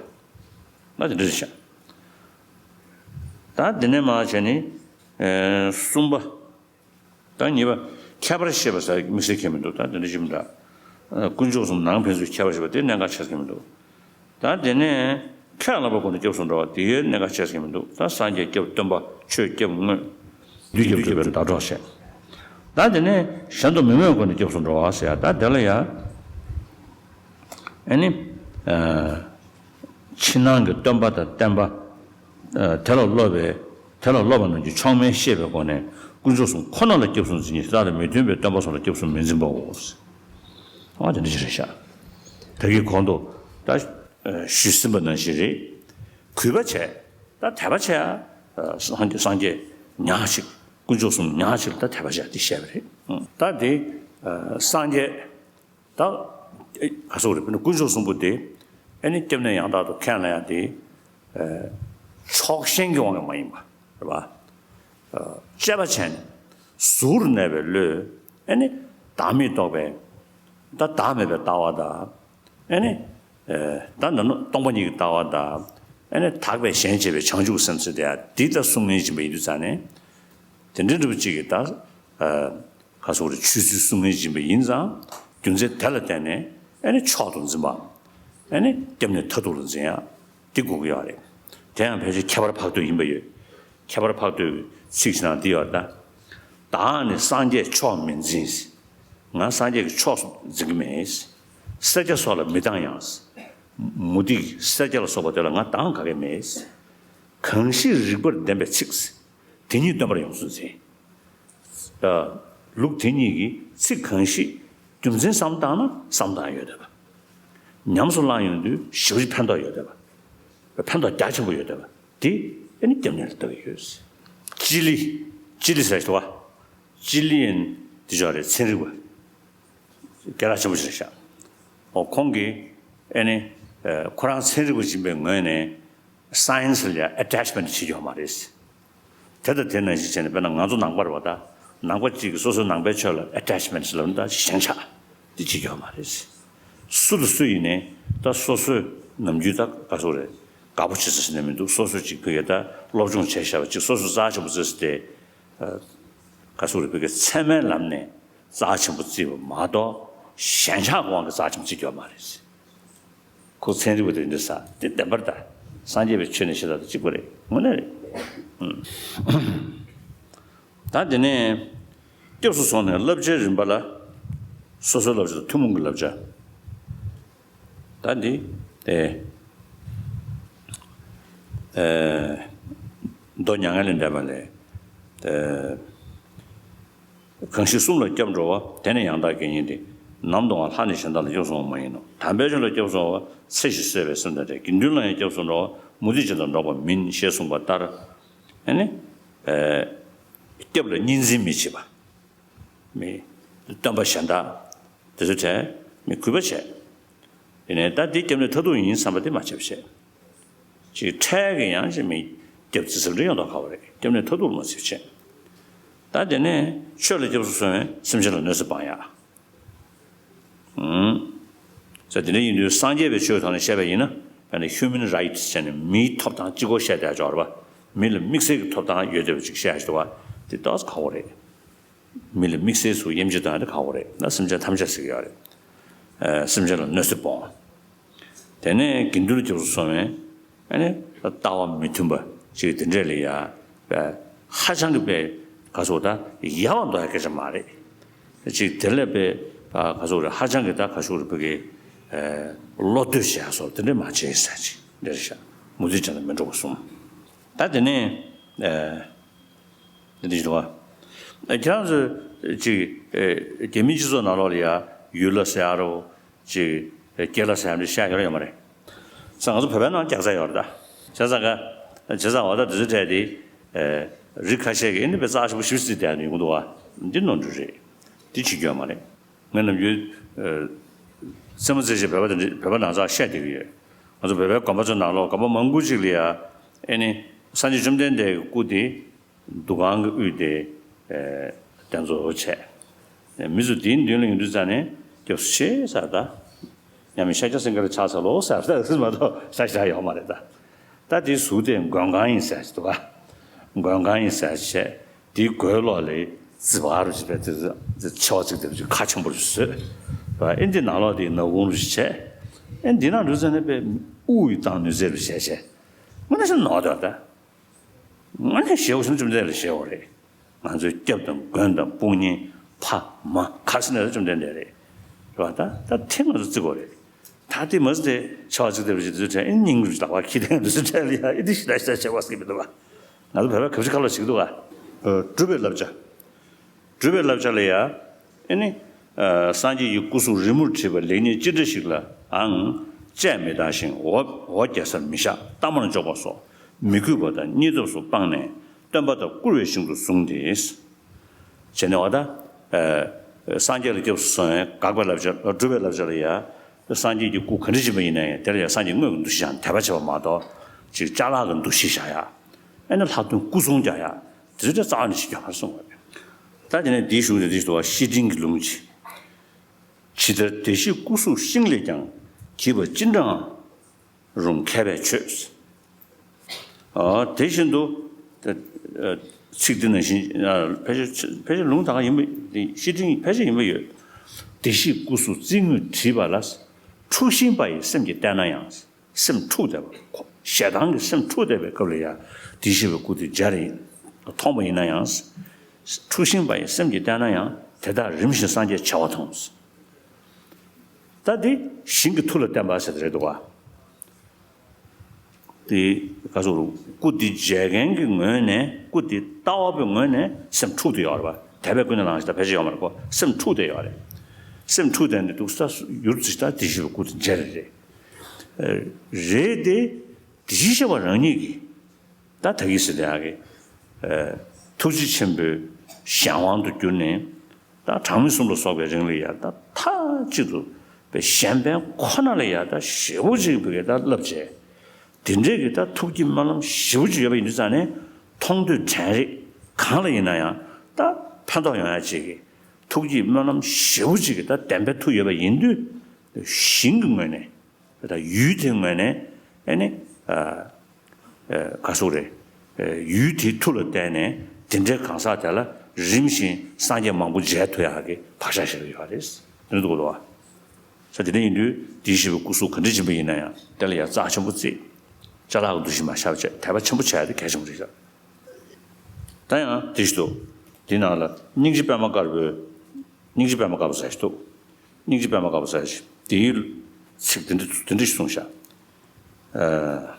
ང་དེ་འདྲ་ཞིག་བྱ། ད་དེ་ནས་མར་བྱས་ནས་གསུམ་པ། ད་གཉིས་པ། ཁྱད་པར་ཤེས་པ་ཟེར་དམིགས་བསལ་ཁྱད་མི་འདུག། ད་དེ་འདྲ་ཞིག་མི་འདྲ། དཀོན་མཆོག་གསུམ་ནང་ཕན་ཚུན་ཁྱད་པར་ཤེས་པ་དེ་གནད་འགག་ཆེ་ས་ཁྱད་མི་འདུག། ད་དེ་ནས་ཁས་བླངས་པའི་སྒོ་ནས་སྐྱབས་སུ་འགྲོ་བ་དེ་ཡང་གནད་འགག་ཆེ་ས་ཁྱད་མི་འདུག། ད་སངས་རྒྱས་སྐྱབས། སྟོན་པ། ཆོས་སྐྱབས་དངོས། བདུད་ཀྱིས་བསྐྱབས་པའི་ཟླ་གྲོགས་བྱས། ད་དེ་ནས་གཞན་དུ་མི་མོས་སྒོ་ནས་སྐྱབས་སུ་འགྲོ་བ་ཟེར་ཡ། ད་དེ་ལ་ཡ། ཨ་ནི། ཕྱི་ནང་གི་སྟོན་པ་དང་བསྟན་པ། དེ་ལ་སློབ་པའི། དེ་ལ་སློབ་པ་རྣམས་ཀྱི་མཆོག་དམན་ཤེས་པའི་སྒོ་ནས་དཀོན་མཆོག་གསུམ་ཁོ་ན་ལ་སྐྱབས་སུ་འཛིན་ཅིང་། དེ་དག་ལ་མི་མཐུན་པའི་སྟོན་པ་སོགས་ལ་སྐྱབས་སུ་མི་འཛིན་པའོ། ཨ། དེ་འདྲ་ཞིག་རེད་ཤག། ད་གིན་གོང་དུ་ད་ཞུས་ཟིན་པ་ནང་བཞིན་རེད། གུས་པ་བྱས། ད་དད་པ་བྱས། སངས་རྒྱས་སངས་རྒྱས་ཉག་གཅིག། དཀོན་མཆོག་གསུམ་ཉག་གཅིག་ལ་ད་དད་པ་བྱས་དེ་བཤད་པ་རེད། ད་དེ་སངས་རྒྱས། ད་ག་སོགས་རེད། དཔེར་ན་དཀོན་མཆོག་གསུམ་པོ་དེ་ཨ་ནི་སྐྱབས་གནས་ཡང་དག་ཏུ་མཁྱེན་ལ་ཡང་དེ། ཕྱོགས་ཞེན་གྱི་དབང་གིས་མ་ཡིན་པ་རེད་པ། དཔྱད་པ་བྱས་ནས་གཟུགས་རུ་གནས་པའི་བློས་ཨ་ནི་བདག་མེད་རྟོགས་པའི། ད་བདག་མེད་པའི་ལྟ་བ་དང་། ཨ་ནི་ད་ནི་སྟོང་པ་ཉིད་ཀྱི་ལྟ་བ་དང་། ཨ་ནི་དག་པའི་ཞེན་བྱེད་པའི་བྱང་ཆུབ་སེམས་ཟེར་དེ་ཡང་འདི་ལྟར་གསུང་ངེས་སྦྱིན་པ་ཡིན་དུས་ཙང་ནས། དེ་འདྲའི་འདྲ་པོ་གཅིག་གིས་ད། ག་སོགས་རེད། ཆོས་ཚུལ་གསུང་ངེས་སྦྱིན་པ་ཡིན་ཙང་རྒྱུ་མཚན་དེ་ལ་བརྟེན་ནས་ཨ་ནི་མཆོག་ཏུ་འཛིན་པའམ། ཨ་ནི་སྐྱབས་གནས་མཐར་ཐུག་ལ་འཛིན་ཡག་འདི་དགོས་ཀྱི་ཡོད་རེད། དེ་ཡང་ཕལ་ཆེར་ཁྱད་པར་འཕགས་བསྟོད་ཡིན་པ་ཡོད། ཁྱད་པར་འཕགས་བསྟོད་ཀྱི་ཚིག་ཞིག་ནང་འདི་ཡོད་ད། བདག་ནི་སངས་རྒྱས་མཆོག་མི་འཛིན། ང་སངས་རྒྱས་ཀྱི་མཆོག་འཛིན་གྱི་མེད། སེར་སྐྱ་སོགས་ལ་མི་སྡང་ཡང་། མུ་སྟེགས་སེར་སྐྱ་ལ་སོགས་པ་དེ་ལ་ང་སྡང་ག་གེ་མེད། གང་ཞིག་རིགས་པར་ལྡན་པའི་ཚིག། དེ་ཉིད་སྟོན་པར་ཡོངས་སུ་འཛིན། ལུགས་དེ་ཉིད་ཀྱི་ཚིག་གང་ཞིག་རྒྱུ་མཚན་བསམ་བཏང་ན་བསམ་བཏང་ཡོད་བསྡད་པ། ཉམས་སུ་བླངས་ཡོང་དུས་ཞེ་པོ་ཅིག་ཕན་ཐོགས་ཡོད་བསྡད་པ། ཕན་ཐོགས་རྒྱ་ཆེན་པོ་ཡོད་བསྡད་པ་དེ་ཨ་ནི་སྐྱབས་གནས་ལ་ལྟ་གི་ཡོད། ཅི་ལི། ཅི་ལི་ཟེར་ཞིག་འདུག་བ། ཅི་ལི་ཡན་དེ་ཅོག་རེད། ཚན་རིག་པ་སྐད་གྲགས་ཆེན་པོ་ཞིག་རེད་ཤག། ཨོ། ཁོང་གིས་ཨ་ནི་ཁོ་རང་ཚན་རིག་པ་ཡིན་པའི་ངོས་ནས། སའེན་སི་ལ་ཡང་ཨེ་ཊེཆ་མེན་ཊི་བྱེད་ཀྱི་ཡོད་མ་རེད། དེ་དང་དེ་ནང་བཞིན་བྱས་ནས། དཔེར་ན་ང་ཚོ་ནང་པ་རེད་པ། ད་ནང་པ་གཅིག་གིས་སོ་སོའི་ནང་པའི་ཆོས་ལ་ཨེ་ཊེཆ་མེན་ཊི་ལབ་ན་ད་ཞེན་ཆགས་དེ་བྱེད་ཀྱི་ཡོད་མ་རེད། སུ་དང་སུ་ཡིན་ནའི་ད་སོ་སོའི་ནམ་རྒྱུན་ད་ག་སོགས་རེད། དགའ་པོ་བྱེད་ས་ཟེར་ནས་མི་འདུག། སོ་སོས་ཅིག་ཕ་གིར་ད་སློབ་སྦྱོང་བྱས་བཞག་པ་ཅིག། སོ་སོས་རྩ་ཆེན་པོ་བརྩི་ས་དེ། ག་སོགས་རེད། ཕ་གིར་ཚད་མའི་ལམ་ནས་རྩ་ཆེན་པོ་བརྩིས་པ་མ་གཏོགས། ཞེན་ཆགས་ཀྱི་དབང་གིས་རྩ་ཆེན་པོ་བརྩི་རྒྱུ་ཡོད་མ་རེད། ཁོ་ཚན་རིག་པ་དེ་འདྲ་ཟེར་དེ་བདེན་པར་ད། སངས་རྒྱས་པའི་ཆོས་ནི་ཤ་སྟག་ཏུ་གཅིག་པ་རེད། དངོས་གནས་རེད། ཨང་། ད་དེ་ནས་སྐྱབས་སུ་སོང་ནས་བསླབ་བྱའི་རིམ་པ་ལ། སོ་སོའི་བསླབ་བྱ་དང་ཐུན་མོང་གི་བསླབ་བྱ། ད་འདི་ཨེ་ཨེ་མདོ་མྱ་ངན་ལས་འདས་པ་ལས། ཨེ། གང་ཞིག་གསུམ་ལ་སྐྱབས་འགྲོ་བ། དེ་ནི་ཡང་དག་དགེ་བསྙེན་ཏེ། ནམ་དུའང་ལྷ་ནི་གཞན་དག་ལ། སྐྱབས་སུ་འོང་བ་མ་ཡིན་ནོ། དམ་པའི་ཆོས་ལ་སྐྱབས་སུ་འོང་བ། ཚེ་ཞིག་བསྲེལ་བའི་སེམས་དང་བྲལ། དགེ་འདུན་ལ་ཡང་སྐྱབས་སུ་འགྲོ་བ། མུ་སྟེགས་ཅན་དང་འགྲོགས་པ་མིན། ཞེས་གསུངས་པ་ལྟར། ཨ་ནི། ཨེ། སྐྱབས་ལ་གཉིས་འཛིན་མི་བྱེད་པ། མི། སྟོན་པ་གཞན་དག་དེ་ཚོའི་གྲས་མི་གུས་པ་བྱས། དེ་ནས་ད་འདི་སྐྱབས་གནས་མཐར་ཐུག་ཡིན་བསམ་པ་དེ་མ་བྱས་པ་བྱས། ཅིག་འཕྲལ་གྱི་ཡང་ཅིག་མི་སྐྱབས་བརྩི་ས་འདྲ་ཡོང་མདོག་ཁ་པོ་རེད། སྐྱབས་གནས་མཐར་ཐུག་ལ་མ་བརྩི་བྱས། ད་དེ་ནས་ཆོས་ལ་སྐྱབས་སུ་སོང་བས་སེམས་ཅན་ལ་གནོད་འཚེ་སྤང་ཡག། ཨུམ། ཟེར་དེ་འདྲ་ཡིན་དུས་སངས་རྒྱས་པའི་ཆོས་ཐོག་ནས་བཤད་པ་ཡིན་ན། ད་ནི་ཧིའུ་མན་རའིཊ་ཟེར་ནས་མིའི་ཐོབ་ཐང་གཅིག་པོ་བཤད་བསྡད་ཡག་ཅིག་ཡོད་རེད་པ། མི་ལ་དམིགས་བསལ་གྱི་ཐོབ་ཐང་ཡོད་བསྡད་པ་ཅིག་བཤད་ཡག་ཅིག་འདུག་པ། དེ་ཏོག་ཙམ་ཁག་པོ་རེད། མི་ལ་དམིགས་བསལ་སུ་དབྱེ་འབྱེད་བཏང་ཡག་དེ་ཁག་པོ་རེད། ད་སེམས་ཅན་ཐམས་ཅད་ཟེར་གྱི་ཡོད་རེད། ཨ། སེམས་ཅན་ལ་གནོད་འཚེ་སྤོང་། དེ་ནས་དགེ་འདུན་ལ་སྐྱབས་སུ་སོང་བས། ཨ་ནི་ལྟ་བ་མི་མཐུན་པ་ཅིག་དེ་འདྲས་ལ་ཡ། ཧ་ཅང་གི་དཔེ་ག་སོགས་ད་ཡལ་བར་འདོར་ཡག་སྐད་ཆ་མ་རེད། ཅིག་དེ་ལས་དཔེ་ག་སོགས་རེད། ཧ་ཅང་གི་ད་ག་སོགས་རེད། ཕ་གི་བློ་གཏོད་བྱེད་ཡག་སོགས་དེ་འདྲས་མ་བྱེད་ཟེར་ཅིག་འདྲ་རེད་ཤག། མུ་སྟེགས་ཅན་ལ་མི་འགྲོ་བ་གསུམ། ད་དེ་ནས། འདི་འདྲ་ཞིག་འདུག་ག། ཁྱེད་རང་ཚོས་ཅིག་རྒྱ་མིའི་སྤྱི་ཚོགས་ནང་ལོགས་ལ་ཡ་ཡུལ་ལྷ་ཟེར་ཡག་རོ། ཅིག་སྐྱེས་ལྷ་ཟེར་ཡག་འདི་བཤད་ཡོད་རེད་ཡོད་མ་རེད། ས་ང་ཚོ་བོད་པའི་ནང་རྒྱག་ས་ཡོད་རེད་ད། བྱས་ཙང་ག། བྱས་ཙང་འོ་ད་འདི་ཚོའི་གྲས་དེ། རིགས་ཁ་ཤས་ཀྱིས་འདི་དཔེ་རྩ་ཆེན་པོ་ཞེ་པོ་བརྩིས་བསྡད་ཡག་ཡོང་གི་འདུག་ག། འདི་ནོར་འཁྲུལ་རེད། འདི་བྱེད་རྒྱུ་ཡོད་མ་རེད། ང་ནམ་རྒྱུན། ཨ། རྩེད་མོ་རྩེ་བྱེད་བོད་པ་དེ་འདྲ་བོད་པ་ནང་ཚགས་བཤད་བསྡད་ཀྱི་ཡོད། ང་ཚོ་བོད་པའི་དགོན་པ་ཚོའི་ནང་ལོགས་དགོན་པ་མང་པོ་ཅིག་ལ་ཡ། ཨེ་ནི། སངས་རྒྱས་བཅོམ་ལྡན་འདས་ཀྱི་སྐུ་དེ་འདུ་ཁང་གི་དབུས་དེ་ཨེ་བསྟན་རྫོགས་བྱས། མི་ཚོ་དེའི་མདུན་ལ་ཡོང་དུས་ཙ་ནས་སྐྱབས་སུ་མཆི་ཟེར། ད་མཉམ་མེད་ཤཱཀྱ་སེང་གེར་ཕྱག་འཚལ་ལོ་ཟེར་ཟེར་མ་གཏོགས་ཞེ་དྲག་ཡོད་མ་རེད་ད། ད་དེའི་ཟུར་དེ་མགོན་ཁང་ཡིན་ཟེར་གྱི་འདུག་ག། མགོན་ཁང་ཡིན་ཟེར་བྱས། དེའི་སྒོའི་ལོགས་ལ་རྩིག་པ་རུ་ཅིག་བྱས་ཏེ། མཆེ་བ་གཙིགས་ཏེ་ཅིག་ཁ་ཆེན་པོ་རུ་བཟོས། ཨེ་འདི་ནང་ལོགས་དེ་ནག་ཁུང་རུ་ཅིག་བྱས། ཨེ་འདི་ནང་འགྲོ་ཙ་ན་དཔེ་དབུགས་བཏང་ནུས་ཚད་རུ་བྱས་བྱས། དངོས་གནས་ནོར་འདུག་ད། དངོས་གནས་ཞེ་པོ་ཞིག་བཅོམ་ལྡན་འདས་ལ་ཞེ་པོ་རེད། ང་ཚོའི་སྐྱབས་དང་མགོན་དང་དཔུང་གཉེན་ཕ་མ་ག་རེ་ཟེར་ན་བཅོམ་ལྡན་འདས་རེད། རེད་པ། ད་ད་དེ་ང་ཚོ་བརྩི་དགོས་རེད། ད་དེ་མ་ཟད་དེ་མཆེ་བ་གཙིགས་ཏེ་རུ་ཅིག་དེ་ཚོ་བྱས། ཨེ་སྙིང་རུ་ལག་པ་འཁྱེར་བསྡད་དེ་ཚོ་བྱས་ལ་ཡ། ཨེ་འདི་ཞེ་དྲག་ཞེ་དྲག་བྱས་པ་ཟེར་གྱི་མི་འདུག་ག། ང་ཚོ་བོད་པ་གབ་ཅིག་ཁ་ལོག་བྱེད་ཀྱི་འདུག་ག། སྒྲུབ་པའི་བསླབ་བྱ། སྒྲུབ་པའི་བསླབ་བྱ་ལ་ཡ། ཨེ་ནི། སངས་རྒྱས་ཀྱི་སྐུ་གཟུགས་རི་མོར་བྲིས་པ་ལེགས་ཉེས་ཅི་འདྲ་ཞིག་ལའང་དཔྱད་མི་བཏང་ཞིང་འོ་འོ་བརྒྱལ་སར་མི་བཞག། གཏའ་མར་འཇོག་པ་སོགས་མི་གུས་པ་དང་སྙིང་སྟོབས་སུ་སྤངས་ནས་སྟོན་པ་དང་བཀུར་བའི་ཞིང་དུ་བཟུང་སྟེ། བྱས་ནས་འོ་ད། སངས་རྒྱས་ལ་སྐྱབས་སུ་སོང་བའི་དགག་པའི་བསླབ་བྱ། སྒྲུབ་པའི་བསླབ་བྱ་ལ་ཡ། སངས་རྒྱས་ཀྱི་སྐུ་ག་འདྲ་ཅིག་ཡིན་ན་ཡང་དེ་ལ་ཡང་སངས་རྒྱས་དངོས་ཀྱི་འདུ་ཤེས་བཞག་ནས་དད་པ་བྱེད་པ་མ་གཏོགས། ཅིག་ཅ་ལག་གི་འདུ་ཤེས་བཞག་ཡ། ཨེ་ནི་ལྷག་དོན་སྐུ་སྲུང་རྒྱག་ཡ། དེ་ཚོ་རྩ་བ་ནས་བྱེད་རྒྱུ་མ་རེད་གསུངས་པ་རེད། ད་དེ་ནས་འདིའི་གཞུག་ནས་འདི་ཞུ་བ། བཤེས་སྤྲིང་གི་ལུང་ཅིག། ཇི་ལྟར་བདེ་གཤེགས་སྐུ་གཟུགས་ཤིང་ལས་ཀྱང་། བགྱིས་པ་ཅི་འདྲའང་རུང་མཁས་པས་ཆོས། ཨ། དེ་བཞིན་དུ། ཨ། ཚིག་འདི་ནང་བཞིན། ཨ། ཕལ་ཆེར་ཕལ་ཆེར་ལུང་ད་ག་ཡིན་པ། བཤེས་སྤྲིང་ཕལ་ཆེར་ཡིན་པ་ཡོད། བདེ་གཤེགས་སྐུ་གཟུགས་རྩིས་ངོས་བྲིས་པ་ལ། འཁྲུགས་ཤིང་པ་ཡི་སེམས་ཀྱིས་བལྟས་ན་ཡང་། སེམས་འཁྲུགས་བསྡད་པ། ཞེ་སྡང་གི་སེམས་འཁྲུགས་བསྡད་པའི་སྐབས་ལ་ཡང་། བདེ་གཤེགས་པའི་སྐུ་དེ་མཇལ་རེ་མཐོང་པ་ཡིན་ན་ཡང་། འཁྲུགས་ཤིང་པ་ཡི་སེམས་ཀྱིས་བལྟས་ན་ཡང་། དེ་དག་རིམ་བཞིན་སངས་རྒྱས་བྱེ་བ་མཐོང་། ད་འདི་ཞིང་གི་མཐུ་ལ་བརྟེན་པ་ཟེར་དེ་རེད་འདུག་ག། དེ་ག་ཟེར། སྐུ་འདི་མཇལ་མཁན་གྱི་ངོས་ནས། སྐུ་འདི་ལྟ་བ་པོའི་ངོས་ནས་སེམས་འཁྲུགས་བསྡད་ཡོད་རེད་པ། དད་པས་ཀུན་ནས་བསླངས་ཞེ་དྲག་ཕལ་ཆེར་ཡོད་མ་རེད་གོ། སེམས་འཁྲུགས་བསྡད་ཡོད་རེད། སེམས་འཁྲུགས་བསྡད་ནས་འདུག་ས་ཡུལ་ཅིག་ད་བདེ་གཤེགས་པའི་སྐུ་དེ་མཇལ་རེ་རེད། རེད་དེ། དེ་བཞིན་གཤེགས་པ་རང་ཉིད་ཀྱིས། ད་ད་གིན་ཟེར་དེ་ཡག་གི། ཨ། ཐུགས་རྗེ་ཆེན་པོའི་གཞན་དབང་དུ་གྱུར་ནས། ད་གྲངས་མེད་གསུམ་ལ་སོགས་པའི་རིང་ལ་ཡ། ད་མཐའ་གཅིག་ཏུ་པའི་གཞན་ཕན་ཁོ་ན་ལ་ཡ། ད་ཞེ་པོ་ཅིག་པའི་ད་བསླབ་བྱས། དེ་འདྲའི་གི་ད་ཐུགས་ཀྱི་སྨོན་ལམ་ཞེ་པོ་ཅིག་ཡོད་པ་ཡིན་དུས་ཙང་ནས། མཐོང་ཐོས་དྲན་རེག་གང་ལ་ཡིན་ན་ཡང་ད་ཕན་ཐོགས་ཡོང་ཡ་ཅིག་གི། ཐུགས་ཀྱི་སྨོན་ལམ་ཞེ་པོ་ཅིག་གི་ད་བདེན་པའི་མཐུ་ཡོད་པ་ཡིན་དུས། ཞིང་གི་ངོས་ནས། ད་ཡུལ་དེའི་ངོས་ནས། ཨེ་ནི། ཨ། ཨ། ག་ཟེར་རེད། ཨ། ཡུལ་དེའི་མཐུ་ལ་བརྟེན་ནས་དེ་འདྲའི་གང་ཟག་དེ་ལ་རིམ་བཞིན་སངས་རྒྱས་མང་པོ་མཇལ་ཐུབ་ཡག་གི་བག་ཆགས་ཤིག་ཡོད་རེད། དེ་འདུག་གོ། ས་དེ་འདྲ་ཡིན་དུས་བདེ་གཤེགས་པའི་སྐུ་གཟུགས་ག་འདྲ་ཡིན་པ་ཡིན་ན་ཡང་། དེ་ལ་ཡང་རྩ་ཆེན་པོ་བརྩི། ཅ་ལག་གི་འདུ་ཤེས་མ་བཞག་པ་བྱས། དད་པ་ཆེན་པོ་བྱས་ཏེ་གལ་ཆེན་པོ་རེད་ཤག། ད་ཡང་དེ་བཞིན་དུ། དེའི་ནང་ལ་སྙིང་རྗེ་པད་མ་དཀར་པོའི། སྙིང་རྗེ་པད་མ་དཀར་པོ་ཟེར་ཞིག་འདུག། སྙིང་རྗེ་པད་མ་དཀར་པོ་ཟེར་ཞིག་དེའི་ཚིག་དེ་འདྲ་དེ་འདྲ་ཞིག་གསུངས་ཤག། ཨ།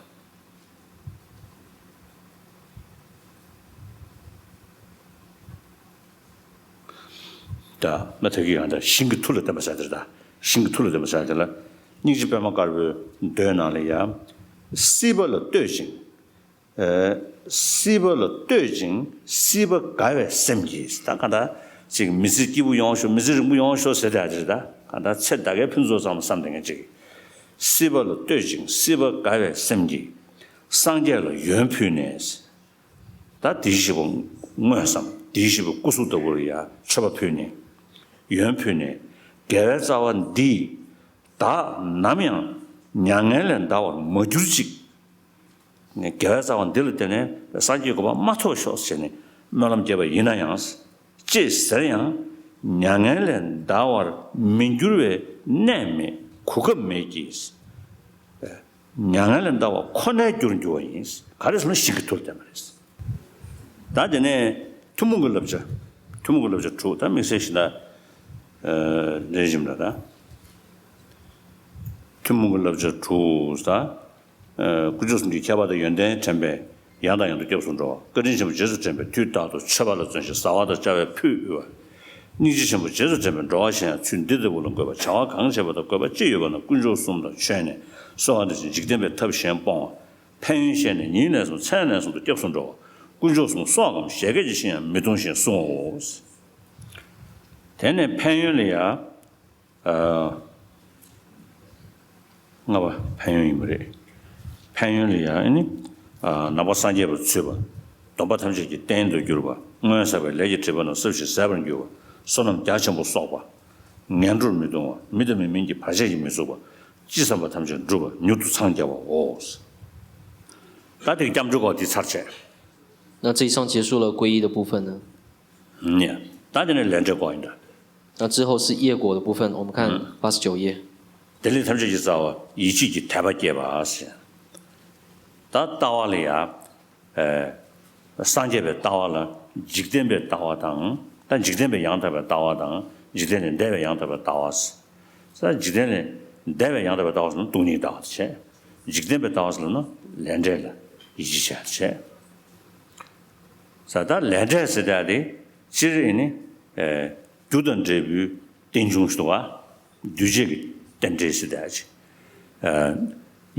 ད་ང་ད་གིན་ཡང་ད་ཞིང་གི་མཐུ་ལ་བརྟེན་པ་ཟེར་དེ་རེད་ད། ཞིང་གི་མཐུ་ལ་བརྟེན་པ་ཟེར་དེ་ལ། སྙིང་རྗེ་པད་མ་དཀར་པོའི་མདོའི་ནང་ལ་ཡང་། སྲིད་པ་ལ་བསྟོད་ཅིང་། ཨ། སྲིད་པ་ལ་བསྟོད་ཅིང་སྲིད་པ་དགའ་བའི་སེམས་ཀྱིས། ད་གང་ལྟར་ཅིག་མི་ཚེ་སྐྱིད་པོ་ཡོང་ཤོག། མི་ཚེ་རིང་པོ་ཡོང་ཤོག་ཟེར་དེ་རེད་ད། གང་ལྟར་ཚེ་འདི་གའི་ཕུན་སུམ་ཚོགས་ཙམ་བསམ་བསྡད་མཁན་ཅིག། སྲིད་པ་ལ་བསྟོད་ཅིང་སྲིད་པ་དགའ་བའི་སེམས་ཀྱིས། སངས་རྒྱས་ལ་ཡོན་ཕུལ་ནས། ད་བདེ་གཤེགས་པ་དངོས་སམ་བདེ་གཤེགས་པའི་སྐུ་གཟུགས་ལྟ་བུར་ཡ་མཆོད་པ་ཕུལ་ནས། ཡོན་ཕུལ་ནས། དགེ་བའི་རྩ་བ་འདིས་བདག་ནམ་ཡང་མྱ་ངན་ལས་འདའ་བར་མ་གྱུར་ཅིག། དགེ་བའི་རྩ་བ་འདི་ལ་བརྟེན་ནས་སངས་རྒྱས་གོ་འཕང་མ་ཐོབ་ཤོག་ཟེར་ནས་སྨོན་ལམ་བརྒྱབ་པ་ཡིན་ན་ཡང་། ཅེས་ཟེར་ཡང་། མྱ་ངན་ལས་འདའ་བར་མི་འགྱུར་བའི་གནས་མེད་གོ་སྐབས་མེད་ཀྱི། མྱ་ངན་ལས་འདའ་བ་ཁོ་ནའི་རྒྱུར་འགྱུར་བ་ཡིན། ག་རེ་ཟེར་ན་ཞིང་གི་མཐུ་ལ་བརྟེན་པ་རེད། ད་དེ་ནས་ཐུན་མོང་གི་བསླབ་བྱ། ཐུན་མོང་གི་བསླབ་བྱ་དྲུག། ད་དམིགས་བསལ་ཞིག་ན། ཨ། འདྲེན་ཞིང་ལ་ད། ཐུན་མོང་གི་བསླབ་བྱ་དྲུག་ད། ཨ། དཀོན་མཆོག་གསུམ་གྱི་ཁྱད་པར་དང་ཡོན་ཏན་དྲན་པས་ཡང་དང་ཡང་དུ་སྐྱབས་སུ་འགྲོ་བ། བཀའ་དྲིན་ཆེན་པོ་རྗེས་སུ་དྲན་པས་དུས་རྟག་ཏུ་མཆོད་པ་ལ་བརྩོན་ཞིང་བཟའ་བ་དང་བཅའ་བའི་ཕུད་དབུལ་བ། སྙིང་རྗེ་ཆེན་པོ་རྗེས་སུ་དྲན་པས་འགྲོ་བ་གཞན་ཡང་ཚུལ་འདི་ལྟ་བུ་ལ་འགོད་པ། བྱ་བ་གང་བྱེད་པ་དང་དགོས་པ་ཅི་ཡོད་པ་ན་དཀོན་མཆོག་གསུམ་དང་མཆོད་ནས་གསོལ་བ་འདེབས་ཤིང་འཇིག་རྟེན་པའི་ཐབས་གཞན་སྤོང་བ། ཕན་ཡོན་བཤད་ནས་ཉིན་ལན་གསུམ་མཚན་ལན་གསུམ་དུ་སྐྱབས་སུ་འགྲོ་བ། དཀོན་མཆོག་གསུམ་སྲོག་གམ་བཞད་གད་ཀྱི་ཤིང་ཡང་མི་གཏོང་ཞིང་སྲུང་ངོ་། དེ་ནས་ཕན་ཡོན་ལ་ཡ། ཨ། ལྔ་པ་ཕན་ཡོན་ཡིན་པ་རེད། ཕན་ཡོན་ལ་ཡང་ནི། ནང་པ་སངས་རྒྱས་པ་འཚོལ་བ། སྡོམ་པ་ཐམས་ཅད་ཀྱི་རྟེན་དུ་གྱུར་པ། སྔོན་བསགས་པའི་ལས་ཀྱི་སྒྲིབ་པ་རྣམས་སྲབ་ཞིང་ཟད་པར་འགྱུར་བ། བསོད་ནམས་རྒྱ་ཆེན་པོ་གསོག་པ། ངན་འགྲོར་མི་ལྟུང་བ། མི་དང་མི་མིན་གྱི་བར་ཆད་ཀྱིས་མི་ཚུགས་པ། ཅི་བསམ་པ་ཐམས་ཅད་འགྲུབ་པ། མྱུར་དུ་འཚང་རྒྱ་བའོ། ད་དེ་སྐྱབས་འགྲོ་གོ་དེ་ཚར་བྱས། 那这一章结束了皈依的部分呢？ ད་དེ་ནས་ལས་འབྲས་སྐོར་ཡིན་འདྲ། 那之后是业果的部分，我们看八十九页。 དེ་ལས་ཐམས་ཅད་ཀྱི་རྩ་བ་ཡིད་ཆེས་ཀྱི་དད་པ་སྐྱེས་པ་ཟེར། ད་ལྟ་བ་ལ་ཡང་། སངས་རྒྱས་པའི་ལྟ་བ་ལ་འཇིག་རྟེན་པའི་ལྟ་བ་དང་། ད་འཇིག་རྟེན་པའི་ཡང་དག་པའི་ལྟ་བ་དང་། འཇིག་རྟེན་ལས་འདས་པའི་ཡང་དག་པའི་ལྟ་བ་ཟེར། ད་འཇིག་རྟེན་ལས་འདས་པའི་ཡང་དག་པའི་ལྟ་བ་ཟེར་ན་སྟོང་ཉིད་ལྟ་བ་དེ་བྱས། འཇིག་རྟེན་པའི་ལྟ་བ་ཟེར་ན་ལས་འབྲས་ལ་ཡིད་ཆེས་བྱ་བྱས། ས་ད་ལས་འབྲས་ཟེར་ཡག་དེ་སྤྱིར་ཡིན་ནི། རྒྱུ་དང་འབྲས་བུའི་རྟེན་འབྱུང་ཞུ་བ། འདུས་བྱས་ཀྱི་རྟེན་འབྲེལ་ཟེར་ཡག་ཅིག་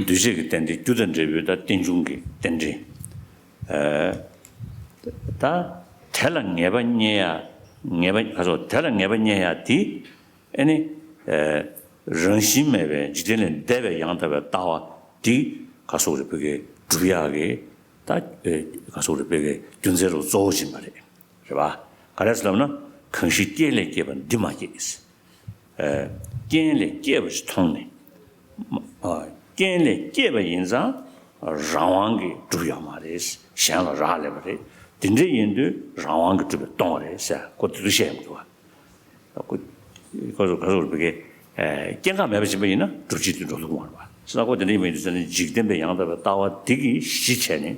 འདུས་བྱས་ཀྱི་རྟེན་འབྲེལ། རྒྱུ་དང་འབྲས་བུའི་ད་རྟེན་འབྱུང་གི་རྟེན་འབྲེལ། ད་དེ་ལ་ངེས་པ་རྙེད་ཡག་ངེས་པ་ག་སོགས་དེ་ལ་ངེས་པ་རྙེད་ཡག་དེ། ཨེ་ནི། རང་བཞིན་མེད་པའི་འཇིག་རྟེན་ལས་འདས་པའི་ཡང་དག་པའི་ལྟ་བ་འདི་ག་སོགས་རེ་བོད་སྐད་སྒྲུབ་ཡག་གི་ད་ག་སོགས་རེ་བོད་སྐད་རྒྱུ་མཚན་རུ་གཙོ་བོ་ཡིན་པ་རེད། རེད་པ། ག་རེ་ཟེར་ལབ་ན། གང་ཞིག་རྐྱེན་ལས་སྐྱེས་པ་འདི་མ་སྐྱེས། རྐྱེན་ལས་སྐྱེས་པ་ཞིག་མཐོང་ནས། རྐྱེན་ལས་སྐྱེས་པ་ཡིན་ཙང་རང་དབང་གིས་གྲུབ་ཡོད་མ་རེད། གཞན་ལ་རག་ལས་པ་རེད། དེ་འདྲ་ཡིན་དུས་རང་དབང་གིས་གྲུབ་པས་སྟོང་པ་རེད་ཟེར་ཁོ་དེ་ཚོ་བཤད་ཡོང་གི་འདུག་བ། ཁོ་ཁོ་ཚོ་ག་ཚོད་རེད་བོད་སྐད། སྐྱེ་འགག་མེད་པ་ཕྱིན་པ་ཡིན་ན་སྒྲུབ་བྱེད་དུ་འགྲོ་ཐུབ་མ་རེད་པ། ཟེར་ན་ཁོ་དེ་འདྲ་ཡིན་པ་ཡིན་དུས་ཟེར་ན་འཇིག་རྟེན་པའི་ཡང་དག་པའི་ལྟ་བ་འདི་གིས་གཞི་བྱས་ནས།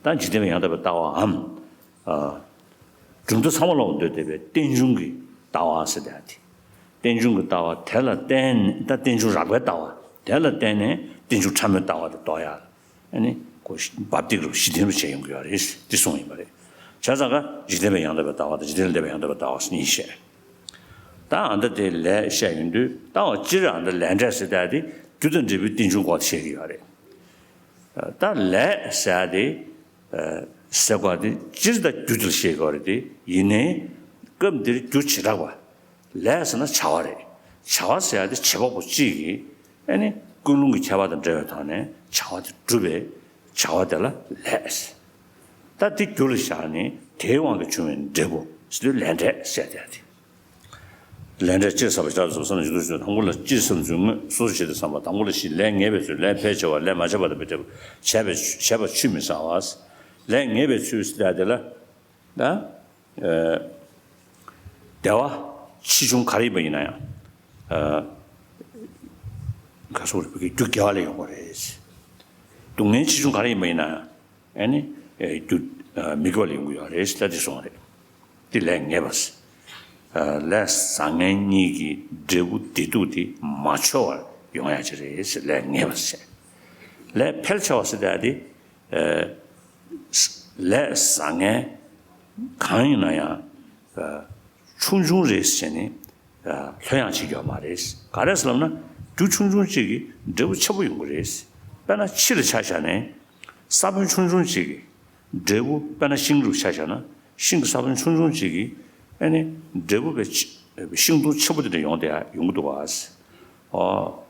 ད་འཇིག་རྟེན་པའི་ཡང་དག་པའི་ལྟ་བའམ། གྲུབ་མཐའ་ཚང་མ་ལ་འོ་འདོད་བསྡད་པའི་རྟེན་འབྱུང་གི་ལྟ་བ་ཟེར་ཡག་དེ། རྟེན་འབྱུང་གི་ལྟ་བ་དེ་ལ་བརྟེན་ནས་ད་རྟེན་འབྱུང་རགས་པའི་ལྟ་བ་དེ་ལ་བརྟེན་ནས་རྟེན་འབྱུང་ཕྲ་མོའི་ལྟ་བ་དེ་རྟོགས་ཡག་ཨ་ནི་ཁོ་འབབ་སྟེགས་རུ་གཞི་རྟེན་རུ་བྱས་ཡོང་གི་ཡོད་རེད། འདི་གསུངས་ཡིན་པ་རེད། བྱས་ཙང་ཀ་འཇིག་རྟེན་པའི་ཡང་དག་པའི་ལྟ་བ་དང་འཇིག་རྟེན་ལས་འདས་པའི་ཡང་དག་པའི་ལྟ་བ་གཉིས་བཤད། ད་ཨ་འདི་དེ་ལས་བཤད་ཡོང་དུས་ལྟ་བ་སྤྱིར་ཨ་འདི་ལས་འབྲས་ཟེར་ཡག་དེ་རྒྱུ་དང་འབྲས་བུའི་རྟེན་འབྱུང་སྐོར་བཤད་ཀྱི་ཡོད་རེད། ད་ལས་ཟེར་ཡག་དེ། ཟེར་བ་དེ་སྤྱིར་ད་རྒྱུ་དེ་ལ་བཤད་དགོས་རེད་དེ། ཡིན་ནའི་སྐབས་འདིར་རྒྱུ་བྱེ་བྲག་པ། ལས་ཟེར་ན་བྱ་བ་རེད། བྱ་བ་ཟེར་ཡག་དེ་བྱེད་པ་པོ་གཅིག་གིས་ཨ་ནི་ཀུན་སློང་གི་ཁྱད་པར་དང་འབྲེལ་བའི་ཐོག་ནས་བྱ་བ་དེ་སྒྲུབ་པའི་བྱ་བ་དེ་ལ་ལས་ཟེར། ད་དེ་རྒྱུ་ལ་བཞག་ནས་དེའི་དབང་གིས་བྱུང་བའི་འབྲས་བུ་ཟེར་དུས་ལས་འབྲས་ཟེར་ཡག་དེ། ལས་འབྲས་ཅི་བསགས་པ་ཞིག་ལ་སོགས་བསམ་ནས་ཞིག་ཏུ་ཞིག་དང་པོ་ལ་ཅི་བསམ་ཚུལ་དངོས་སོ་སོ་བྱེད་དུ་བསམ་པ་དང་པོ་ལ་བཞི། ལས་ངེས་པའི་ཚུལ། ལས་ཕལ་ཆེ་བ། ལས་མ་བྱས་པ་དང་མི་འབྲས་བུ། བྱས་པའི་བྱས་པ་ཆུད་མི་ཟ་བ། ལས་ངེས་པའི་ཚུལ་ཟེར་ཡག་དེ་ལ། ད། བདེ་བ་ཆེ་ཆུང་ག་རེ་ཡིན་པ་ཡིན་ན་ཡང་། ག་སོགས་རེ་བོད་སྐད་རྒྱུ་དགེ་བ་ལས་ཡོང་བ་རེད། སྡུག་བསྔལ་ཆེ་ཆུང་ག་རེ་ཡིན་པ་ཡིན་ན་ཡང་། ཨ་ནི། རྒྱུ། མི་དགེ་བ་ལས་ཡོང་གི་ཡོད་རེད་ཟེར་ད་དེ་གསུངས་པ་རེད། དེ་ལས་ངེས་པ་ཟེར། ལས་བཟང་ངན་གཉིས་ཀྱི་འབྲས་བུ་བདེ་སྡུག་དེ་མ་འཆོལ་བར་ཡོང་ཡག་ཅིག་རེད་ཟེར་ལས་ངེས་པ་ཟེར། ལས་ཕལ་ཆེ་བ་ཟེར་ཡག་དེ། ལས་བཟང་ངན་གང་ཡིན་ན་ཡང་། ཆུང་ཆུང་རེད་ཟེར་ནས། ལྷོད་ཡངས་བྱེད་རྒྱུ་ཡོད་མ་རེད། ག་རེ་ཟེར་ལབ་ན། རྒྱུ་ཆུང་ཆུང་གཅིག་གིས་འབྲས་བུ་ཆེན་པོ་ཡོང་གི་རེད། དཔེར་ན་ཕྱི་ལ་ཆ་བཞག་ནས། ས་བོན་ཆུང་ཆུང་གཅིག་གིས་འབྲས་བུ། དཔེར་ན་ཤིང་རུ་ཆ་བཞག་ན་ཤིང་གི་ས་བོན་ཆུང་ཆུང་གཅིག་གིས་ཨ་ནི་འབྲས་བུ་བས་ཆེ་ཤིང་སྡོང་ཆེན་པོ་དེ་འདྲ་ཡོང་བསྡད་ཡོང་གི་འདུག་བ། ཨོ།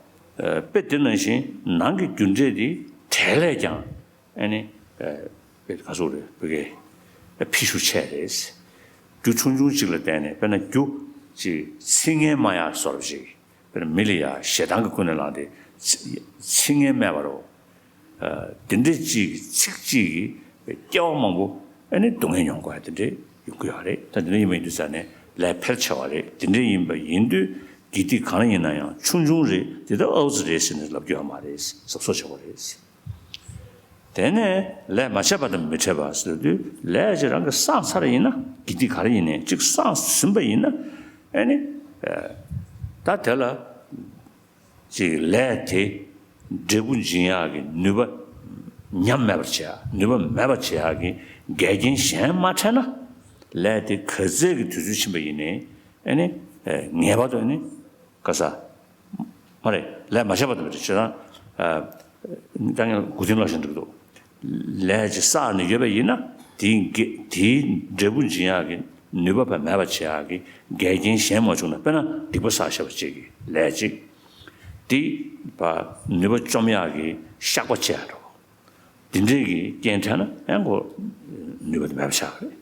དཔེ་དེ་ནང་བཞིན་ནང་གི་རྒྱུ་འབྲས་དེ་དེ་ལས་ཀྱང་། ཨ་ནི། དཔེ་ག་ཚོད་རེད་བོད་སྐད། ཕི་ཤུ་ཆེ་རེད། རྒྱུ་ཆུང་ཆུང་གཅིག་ལ་བརྟེན་ནས་དཔེར་ན་རྒྱུ་གཅིག་ཚིག་ངན་སྨྲ་ཡག་བཟོ་འདྲ་ཅིག་དཔེར་ན་མི་ལ་ཡ་ཞེ་སྡང་གི་ཀུན་ནས་བསླངས་ཏེ་ཚིག་ཚིག་ངན་སྨྲས་པ་རེད། དེ་འདྲ་གཅིག་གིས་ཚིག་གཅིག་གིས་སྐྱེ་བ་མང་པོ་ཨ་ནི་སྡུག་བསྔལ་མྱོང་དགོས་ཡ་དེ་འདྲ་ཡོང་གི་ཡོད་རེད། ད་དེ་འདྲ་ཡིན་པ་ཡིན་དུས་ཙང་ནས་ལས་ཕལ་ཆེ་བ་རེད། དེ་འདྲ་ཡིན་པ་ཡིན་དུས་དགེ་སྡིག་གང་ཡིན་ན་ཡང་ཆུང་ཆུང་རེད། དེ་ལྟར་ཨའུ་ཙི་རེད་ཟེར་ནས་ལབ་རྒྱུ་ཡོད་མ་རེད། གཟབ་གཟབ་བྱེད་དགོས་རེད། དེ་ནས་ལས་མ་བྱས་པ་དང་མི་འཕྲད་པ་ཟེར་དུས་ལས་ཅིག་རང་གིས་བསགས་ཚར་ཡིན་ན། དགེ་སྡིག་ག་རེ་ཡིན་ནའི་གཅིག་བསགས་ཟིན་པ་ཡིན་ན། ཨ་ནི། ད་དེ་ལ་ཅིག་ལས་དེ་འབྲས་བུ་འབྱིན་ཡག་གི་ནུས་པ་ཉམས་མེད་པར་བྱེད་ཡག་ནུས་པ་མེད་པར་བྱེད་ཡག་གི་འགལ་རྐྱེན་གཞན་མ་འཕྲད་ན། ལས་དེ་ག་ཚད་ཀྱི་དུས་ཚོད་ཕྱིན་པ་ཡིན་ནའི་ཨ་ནི་ངེས་པར་དུ་ཨ་ནི། ག་ས། མ་རེད། ལས་མ་བྱས་པ་དང་མི་འཕྲད། ཅེས་དང་། ད་ངས་མགོ་རྟིང་སློག་བཞིན་འགྲིག་འདུག་ལས་ཅིག་བསགས་ནས་ཡོད་པ་ཡིན་ན། དེའི་འགལ་དེའི་འབྲས་བུ་འབྱིན་ཡག་གི་ནུས་པ་བས་མེད་པ་བྱེད་ཡག་གི་འགལ་རྐྱེན་གཞན་མ་བྱུང་ན། དཔེར་ན་སྡིག་པ་བསགས་བཞག་པ་ཅིག་གི་ལས་ཅིག་དེ་བ་ནུས་པ་བཅོམ་ཡག་གི་བཤགས་པ་བྱས་འགྲོ། དེ་འདྲའི་གི་རྐྱེན་འཕྲད་ན་ཡང་ཁོ་ནུས་པ་དེ་མེད་པ་ཆགས་རེད།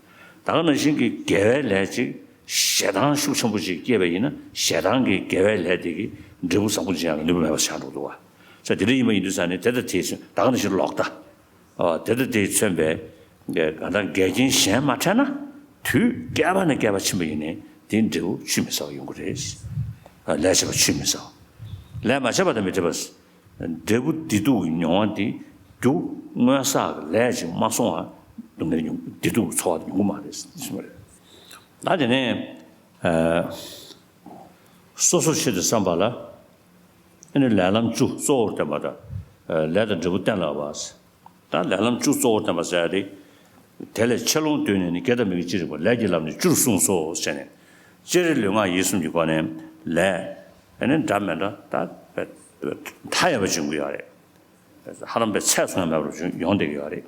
ད་ག་ནང་བཞིན་གྱི་དགེ་བའི་ལས་ཅིག་ཞེ་སྡང་ཤུགས་ཆེན་པོ་ཅིག་སྐྱེས་པ་ཡིན་ན་ཞེ་སྡང་གི་དགེ་བའི་ལས་དེ་གི་འབྲས་བུ་བཟང་པོ་འབྱུང་ཡག་གི་ནུས་པ་མེད་པ་ཆགས་འགྲོ་འདུག་བ། ས་དེ་འདྲ་ཡིན་པ་ཡིན་དུས་ས་ནས་དེ་ལྟ་དེ་ད་ག་ནང་བཞིན་ལོག་ལྟ། ཨ་དེ་ལྟ་དེས་མཚོན་པའི་གང་ལྟར་འགལ་རྐྱེན་གཞན་མ་འཕྲད་ན་དུས་བསྐལ་པ་ནས་བསྐལ་པ་ཕྱིན་པ་ཡིན་ནའི་དེའི་འབྲས་བུ་ཆུད་མི་ཟ་བ་ཡོང་གི་རེད། ཨ་ལས་བྱས་པ་ཆུད་མི་ཟ་བ། ལས་མ་བྱས་པ་དང་མི་འཕྲད་པ། འབྲས་བུ་བདེ་སྡུག་གི་མྱོང་བ་འདི་རྒྱུ་སྔོན་བསགས་ཀྱི་ལས་ཅིག་མ་སོང་བ་སྡུག་བསྔལ་མྱོང་བདེ་སྡུག་གི་ཚོར་བ་དེ་མྱོང་གི་མ་རེད་ཟེར་བ་རེད། ད་དེ་ནས་ཨ་སོ་སོའི་ཆེད་དུ་བསམ་པ་ལ་ཨ་ནི་ལས་ལམ་བཅུ་གཙོ་བོར་བསྟན་པ་དང་། ལས་དང་འབྲས་བུ་གཏན་ལ་དབབ་པ། ད་ལས་ལམ་བཅུ་གཙོ་བོར་བསྟན་པ་ཟེར་ཡ་དེ། དེ་ལས་ཆེ་ལོང་བཏོན་ནས་ནི། དགེ་དང་མི་དགེ་ཅི་རིགས་པ། ལས་ཀྱི་ལམ་ནི་བཅུར་གསུངས་སོ་ཟེར་ནས། སྤྱིར་ལུས་ངག་ཡིད་གསུམ་གྱི་སྒོ་ནས་ལས་ཨ་ནི་འདྲ་མི་འདྲ་ད་མཐའ་ཡས་པ་བྱུང་གི་ཡོད་རེད། ཧ་ལམ་པའི་ཚད་སོང་ཡ་མེད་པར་བྱུང་ཡོང་བསྡད་ཀྱི་ཡོད་རེད།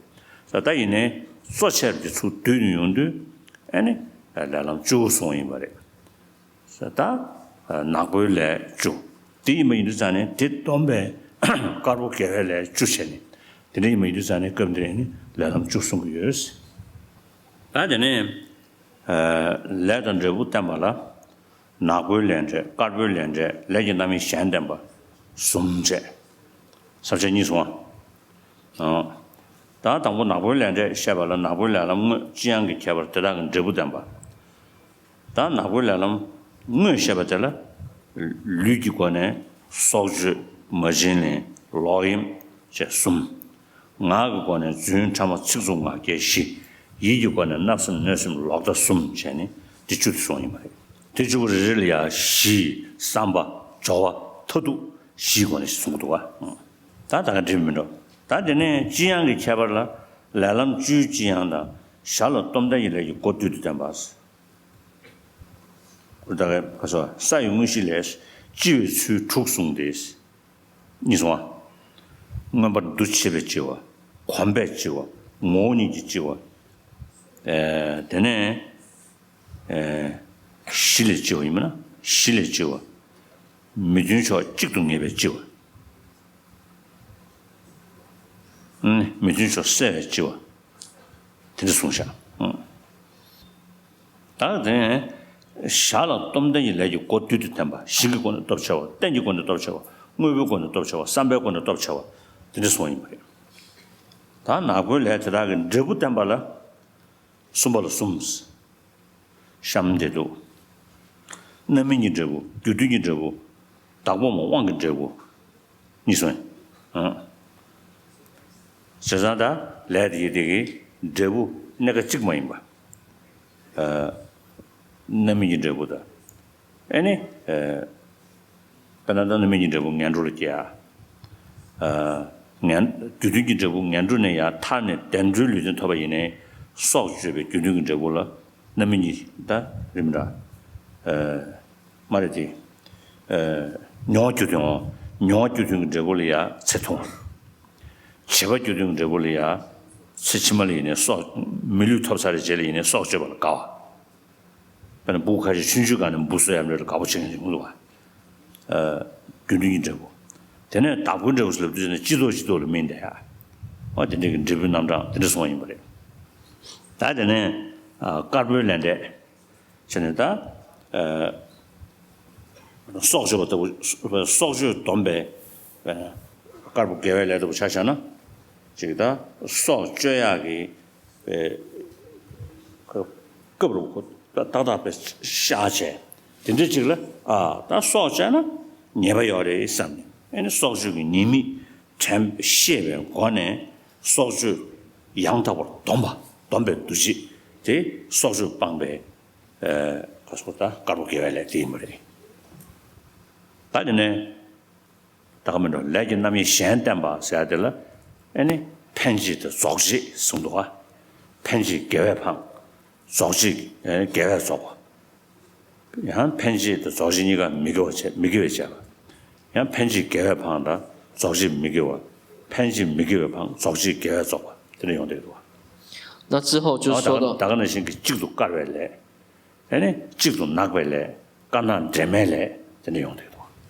ད་ད་ཡིན་ནའི་གཙོ་ཆེར་འདི་ཚུར་བསྡུས་ནས་ཡོང་དུས་ཨ་ནི་ལས་ལམ་བཅུ་གསུངས་ཡིན་པ་རེད། ད་ནག་པོའི་ལས་བཅུ། དེ་ཡིན་པ་ཡིན་དུས་ཙང་ནས་དེ་སྡོམ་པའི་དཀར་པོ་དགེ་བའི་ལས་བཅུ་བྱས་ནས། དེ་འདྲ་ཡིན་པ་ཡིན་དུས་ཙང་ནས་སྐབས་འདིར་ནི་ལས་ལམ་བཅུ་གསུང་གི་ཡོད། ད་དེ་ནས་ལས་དང་འབྲས་བུ་བསྟན་པ་ལ། ནག་པོའི་ལས་འབྲས། དཀར་པོའི་ལས་འབྲས། ལས་ཀྱི་རྣམ་དབྱེ་གཞན་བསྟན་པ་གསུམ་བྱས། ས་བཅད་གཉིས་སོང་ཨ། ད་དང་པོ་ནག་པོའི་ལས་འབྲས་བཤད་པ་ལ་ནག་པོའི་ལས་ལམ་དངོས་ལྕི་ཡང་གི་ཁྱད་པར་དེ་དག་གི་འབྲས་བུ་བསྟན་པ། ད་ནག་པོའི་ལས་ལམ་དངོས་བཤད་པ་དེ་ལ། ལུས་ཀྱི་སྒོ་ནས་སྲོག་གཅོད་མ་བྱིན་ལེན་ལོག་གཡེམ་བཅས་གསུམ། ངག་གི་སྒོ་ནས་རྫུན་ཕྲ་མ་ཚིག་རྩུབ་ངག་འཁྱལ་བཞི། ཡིད་ཀྱི་སྒོ་ནས་བརྣབ་སེམས་གནོད་སེམས་ལོག་ལྟ་གསུམ་བྱས་ནས་འདི་བཅུ་དེ་གསུངས་ཡིན་པ་རེད། དེ་བཅུ་པོ་རེ་རེ་ལ་ཡང་གཞི་བསམ་པ་སྦྱོར་བ་མཐར་ཐུག་བཞིའི་སྒོ་ནས་གསུང་གི་འདུག་བ། ད་ད་ག་འགྲིག་མི་འགྲོ། ད་དེ་ནས་ལྕི་ཡང་གི་ཁྱད་པར་ལ་ལས་ལམ་བཅུའི་ལྕི་ཡང་དང་ཞར་ལ་སྟོབས་ལྡན་གྱི་ལས་ཀྱི་སྒོ་བསྡུས་ཏེ་བསྟན་པ། ད་ག་ག་སོ་ས་ཡི་དངོས་གཞི་ལས་ལྕི་བའི་ཚུལ་དྲུག་གསུངས་ཏེ། གཉིས་སོང་བ། མངོན་པར་འདུ་བྱེད་པའི་ལྕི་བ། གོམས་པའི་ལྕི་བ། ངོ་བོ་ཉིད་ཀྱི་ལྕི་བ། ཨེ་དེ་ནས་ཨེ་གཞི་ལས་ལྕི་བ་ཡིན་པ་ན་གཞི་ལས་ལྕི་བ། མི་མཐུན་ཕྱོགས་གཅིག་ཏུ་ངེས་པའི་ལྕི་བ། ཨུམ། མི་མཐུན་ཕྱོགས་བསལ་བའི་ལྕི་བ། དེ་འདྲ་གསུངས་བཞག་ཨུམ། ད་དེ་ནས་ཞར་ལ་སྟོབས་ལྡན་གྱི་ལས་ཀྱི་སྒོ་བསྡུས་ཏེ་བསྟན་པ། ཞིང་གི་སྒོ་ནས་སྟོབས་ཆེ་བ། རྟེན་གྱི་སྒོ་ནས་སྟོབས་ཆེ་བ། དངོས་པོའི་སྒོ་ནས་སྟོབས་ཆེ་བ། བསམ་པའི་སྒོ་ནས་སྟོབས་ཆེ་བ། དེ་འདྲ་གསུངས་ཡིན་པ་རེད། ད་ནག་པོའི་ལས་དེ་དག་གི་འབྲས་བུ་བསྟན་པ་ལ། གསུམ་པ་ལ་གསུམ། གཤམ་འདི་འདུག་རྣམ་སྨིན་གྱི་འབྲས་བུ། རྒྱུ་མཐུན་གྱི་འབྲས་བུ། བདག་པོ་མ་དབང་གི་འབྲས་བུ། གཉིས་སོང་། ཨང་། བྱས་ཙང་ད་ལས་དེ་ཡི་དེ་གི་འབྲས་བུ་གནས་སྐབས་གཅིག་མ་ཡིན་པ། ཨ། རྣམ་སྨིན་གྱི་འབྲས་བུ་དང་། ཨེ་ནི། ཨ། དཔེར་ན་ད་རྣམ་སྨིན་གྱི་འབྲས་བུ་ངན་འགྲོ་ལ་སྐྱེ་ཡ། ཨ། ངན། རྒྱུ་མཐུན་གྱི་འབྲས་བུ་ངན་འགྲོ་ནས་ཡར་ཐར་ནས་བདེ་འགྲོའི་ལུས་རྟེན་ཐོབ་པ་ཡིན་ནའི་སྲོག་གཅོད་པའི་རྒྱུ་མཐུན་གྱི་འབྲས་བུ་ལ་རྣམ་སྨིན་གྱི་ད་རིམ་འདྲ། ཨ། མ་རེད་དེ། ཨ། མྱོང་བ་རྒྱུ་མཐུན་འོང་། མྱོང་བ་རྒྱུ་མཐུན་གྱི་འབྲས་བུ་ལ་ཡར་ཚེ་ཐུང་བ། བྱེད་པ་རྒྱུ་མཐུན་གྱི་འབྲས་བུ་ལ་ཡར་ཚེ་ཕྱི་མ་ལ་ཡིན་ནའི་སྲོག་མི་ལུས་ཐོབ་ཚར་བའི་རྗེས་ལ་ཡིན་ནའི་སྲོག་གཅོད་པ་ལ་དགའ་བ། དཔེར་ན་སྤུ་གུ་ཁ་ཤས་ཆུང་ཆུང་སྒང་ནས་འབུ་གསོད་ཡམ་རེ་ལ་དགའ་པོ་བྱེད་མཁན་ཞིག་ཡོང་གི་འདུག་བ། ཨ། རྒྱུ་མཐུན་གྱི་འབྲས་བུ། དེ་ནས་བདག་པོའི་འབྲས་བུ་ཟེར་ལབ་དུས་ནི་སྤྱི་ཚོགས་སྤྱི་ཚོགས་ལ་སྨིན་བསྡད་ཡ། འོ་དེ་འདྲའི་གི་འབྲས་བུའི་རྣམ་གྲངས་དེ་འདྲ་གསུངས་པ་ཡིན་པ་རེད། ད་དེ་ནས་ཨ། དཀར་པོའི་ལས་འབྲས། བྱས་ནས་ད། ཨ། སྲོག་གཅོད་པ་ལྟ་བུ། སྲོག་གཅོད་སྡོམ་པའི། ཨ། དཀར་པོ་དགེ་བའི་ལས་ལྟ་བུ་ཆ་བཞག་ན། ཅིག་ད་སྲོག་གཅོད་ཡག་གི། ཨེ། སྐབས་རུ་ཁོ་ཏག་ཏག་པའི་བཤགས་བྱས། དེ་འདྲ་ཅིག་ལ། ཨ། ད་སྲོག་བཅད་ན་ཉེས་པ་ཡོད་རེད་བསམ་ནས། ཨེ་ནི་སྲོག་གཅོད་ཀྱི་ཉེས་དམིགས་དྲན་ཤེས་པའི་སྒོ་ནས་སྲོག་གཅོད་ཡང་དག་པར་སྡོམ་པ། སྡོམ་པའི་འདུ་བྱེད་དེ་སྲོག་གཅོད་སྤངས་པའི། ཨེ། ག་སོ་ད་དཀར་པོ་དགེ་བའི་ལས་དེ་ཡིན་པ་རེད། ད་དེ་ནས་ད་ག་མི་འགྲོ་ལས་ཀྱི་རྣམ་དབྱེ་གཞན་བསྟན་པ་ཟེར་ཡ་དེ་ལ། ཨེ་ནི་འཕེན་བྱེད་དེ་རྫོགས་བྱེད་གསུངས་འདུག་ག་འཕེན་བྱེད་དགེ་བས་འཕངས། རྫོགས་བྱེད་དགེ་བས་རྫོགས་པ། ཡང་འཕེན་བྱེད་དེ་རྫོགས་བྱེད་གཉིས་ཀ་མི་དགེ་བ་བྱས། མི་དགེ་བས་བྱས་པ། ཡང་འཕེན་བྱེད་དགེ་བས་འཕངས་དང་རྫོགས་བྱེད་མི་དགེ་བ། འཕེན་བྱེད་མི་དགེ་བས་འཕངས་རྫོགས་བྱེད་དགེ་བས་རྫོགས་པ། དེ་འདྲ་ཡོང་བསྡད་འདུག་ག་ད་最后就说到 ད་ག་ནང་བཞིན་གྱི་གཅིག་ཏུ་དཀར་བའི་ལས། ཨེ་ནི་གཅིག་ཏུ་ནག་པའི་ལས། དཀར་ནག་འདྲེས་མའི་ལས། དེ་འདྲ་ཡོང་བསྡད་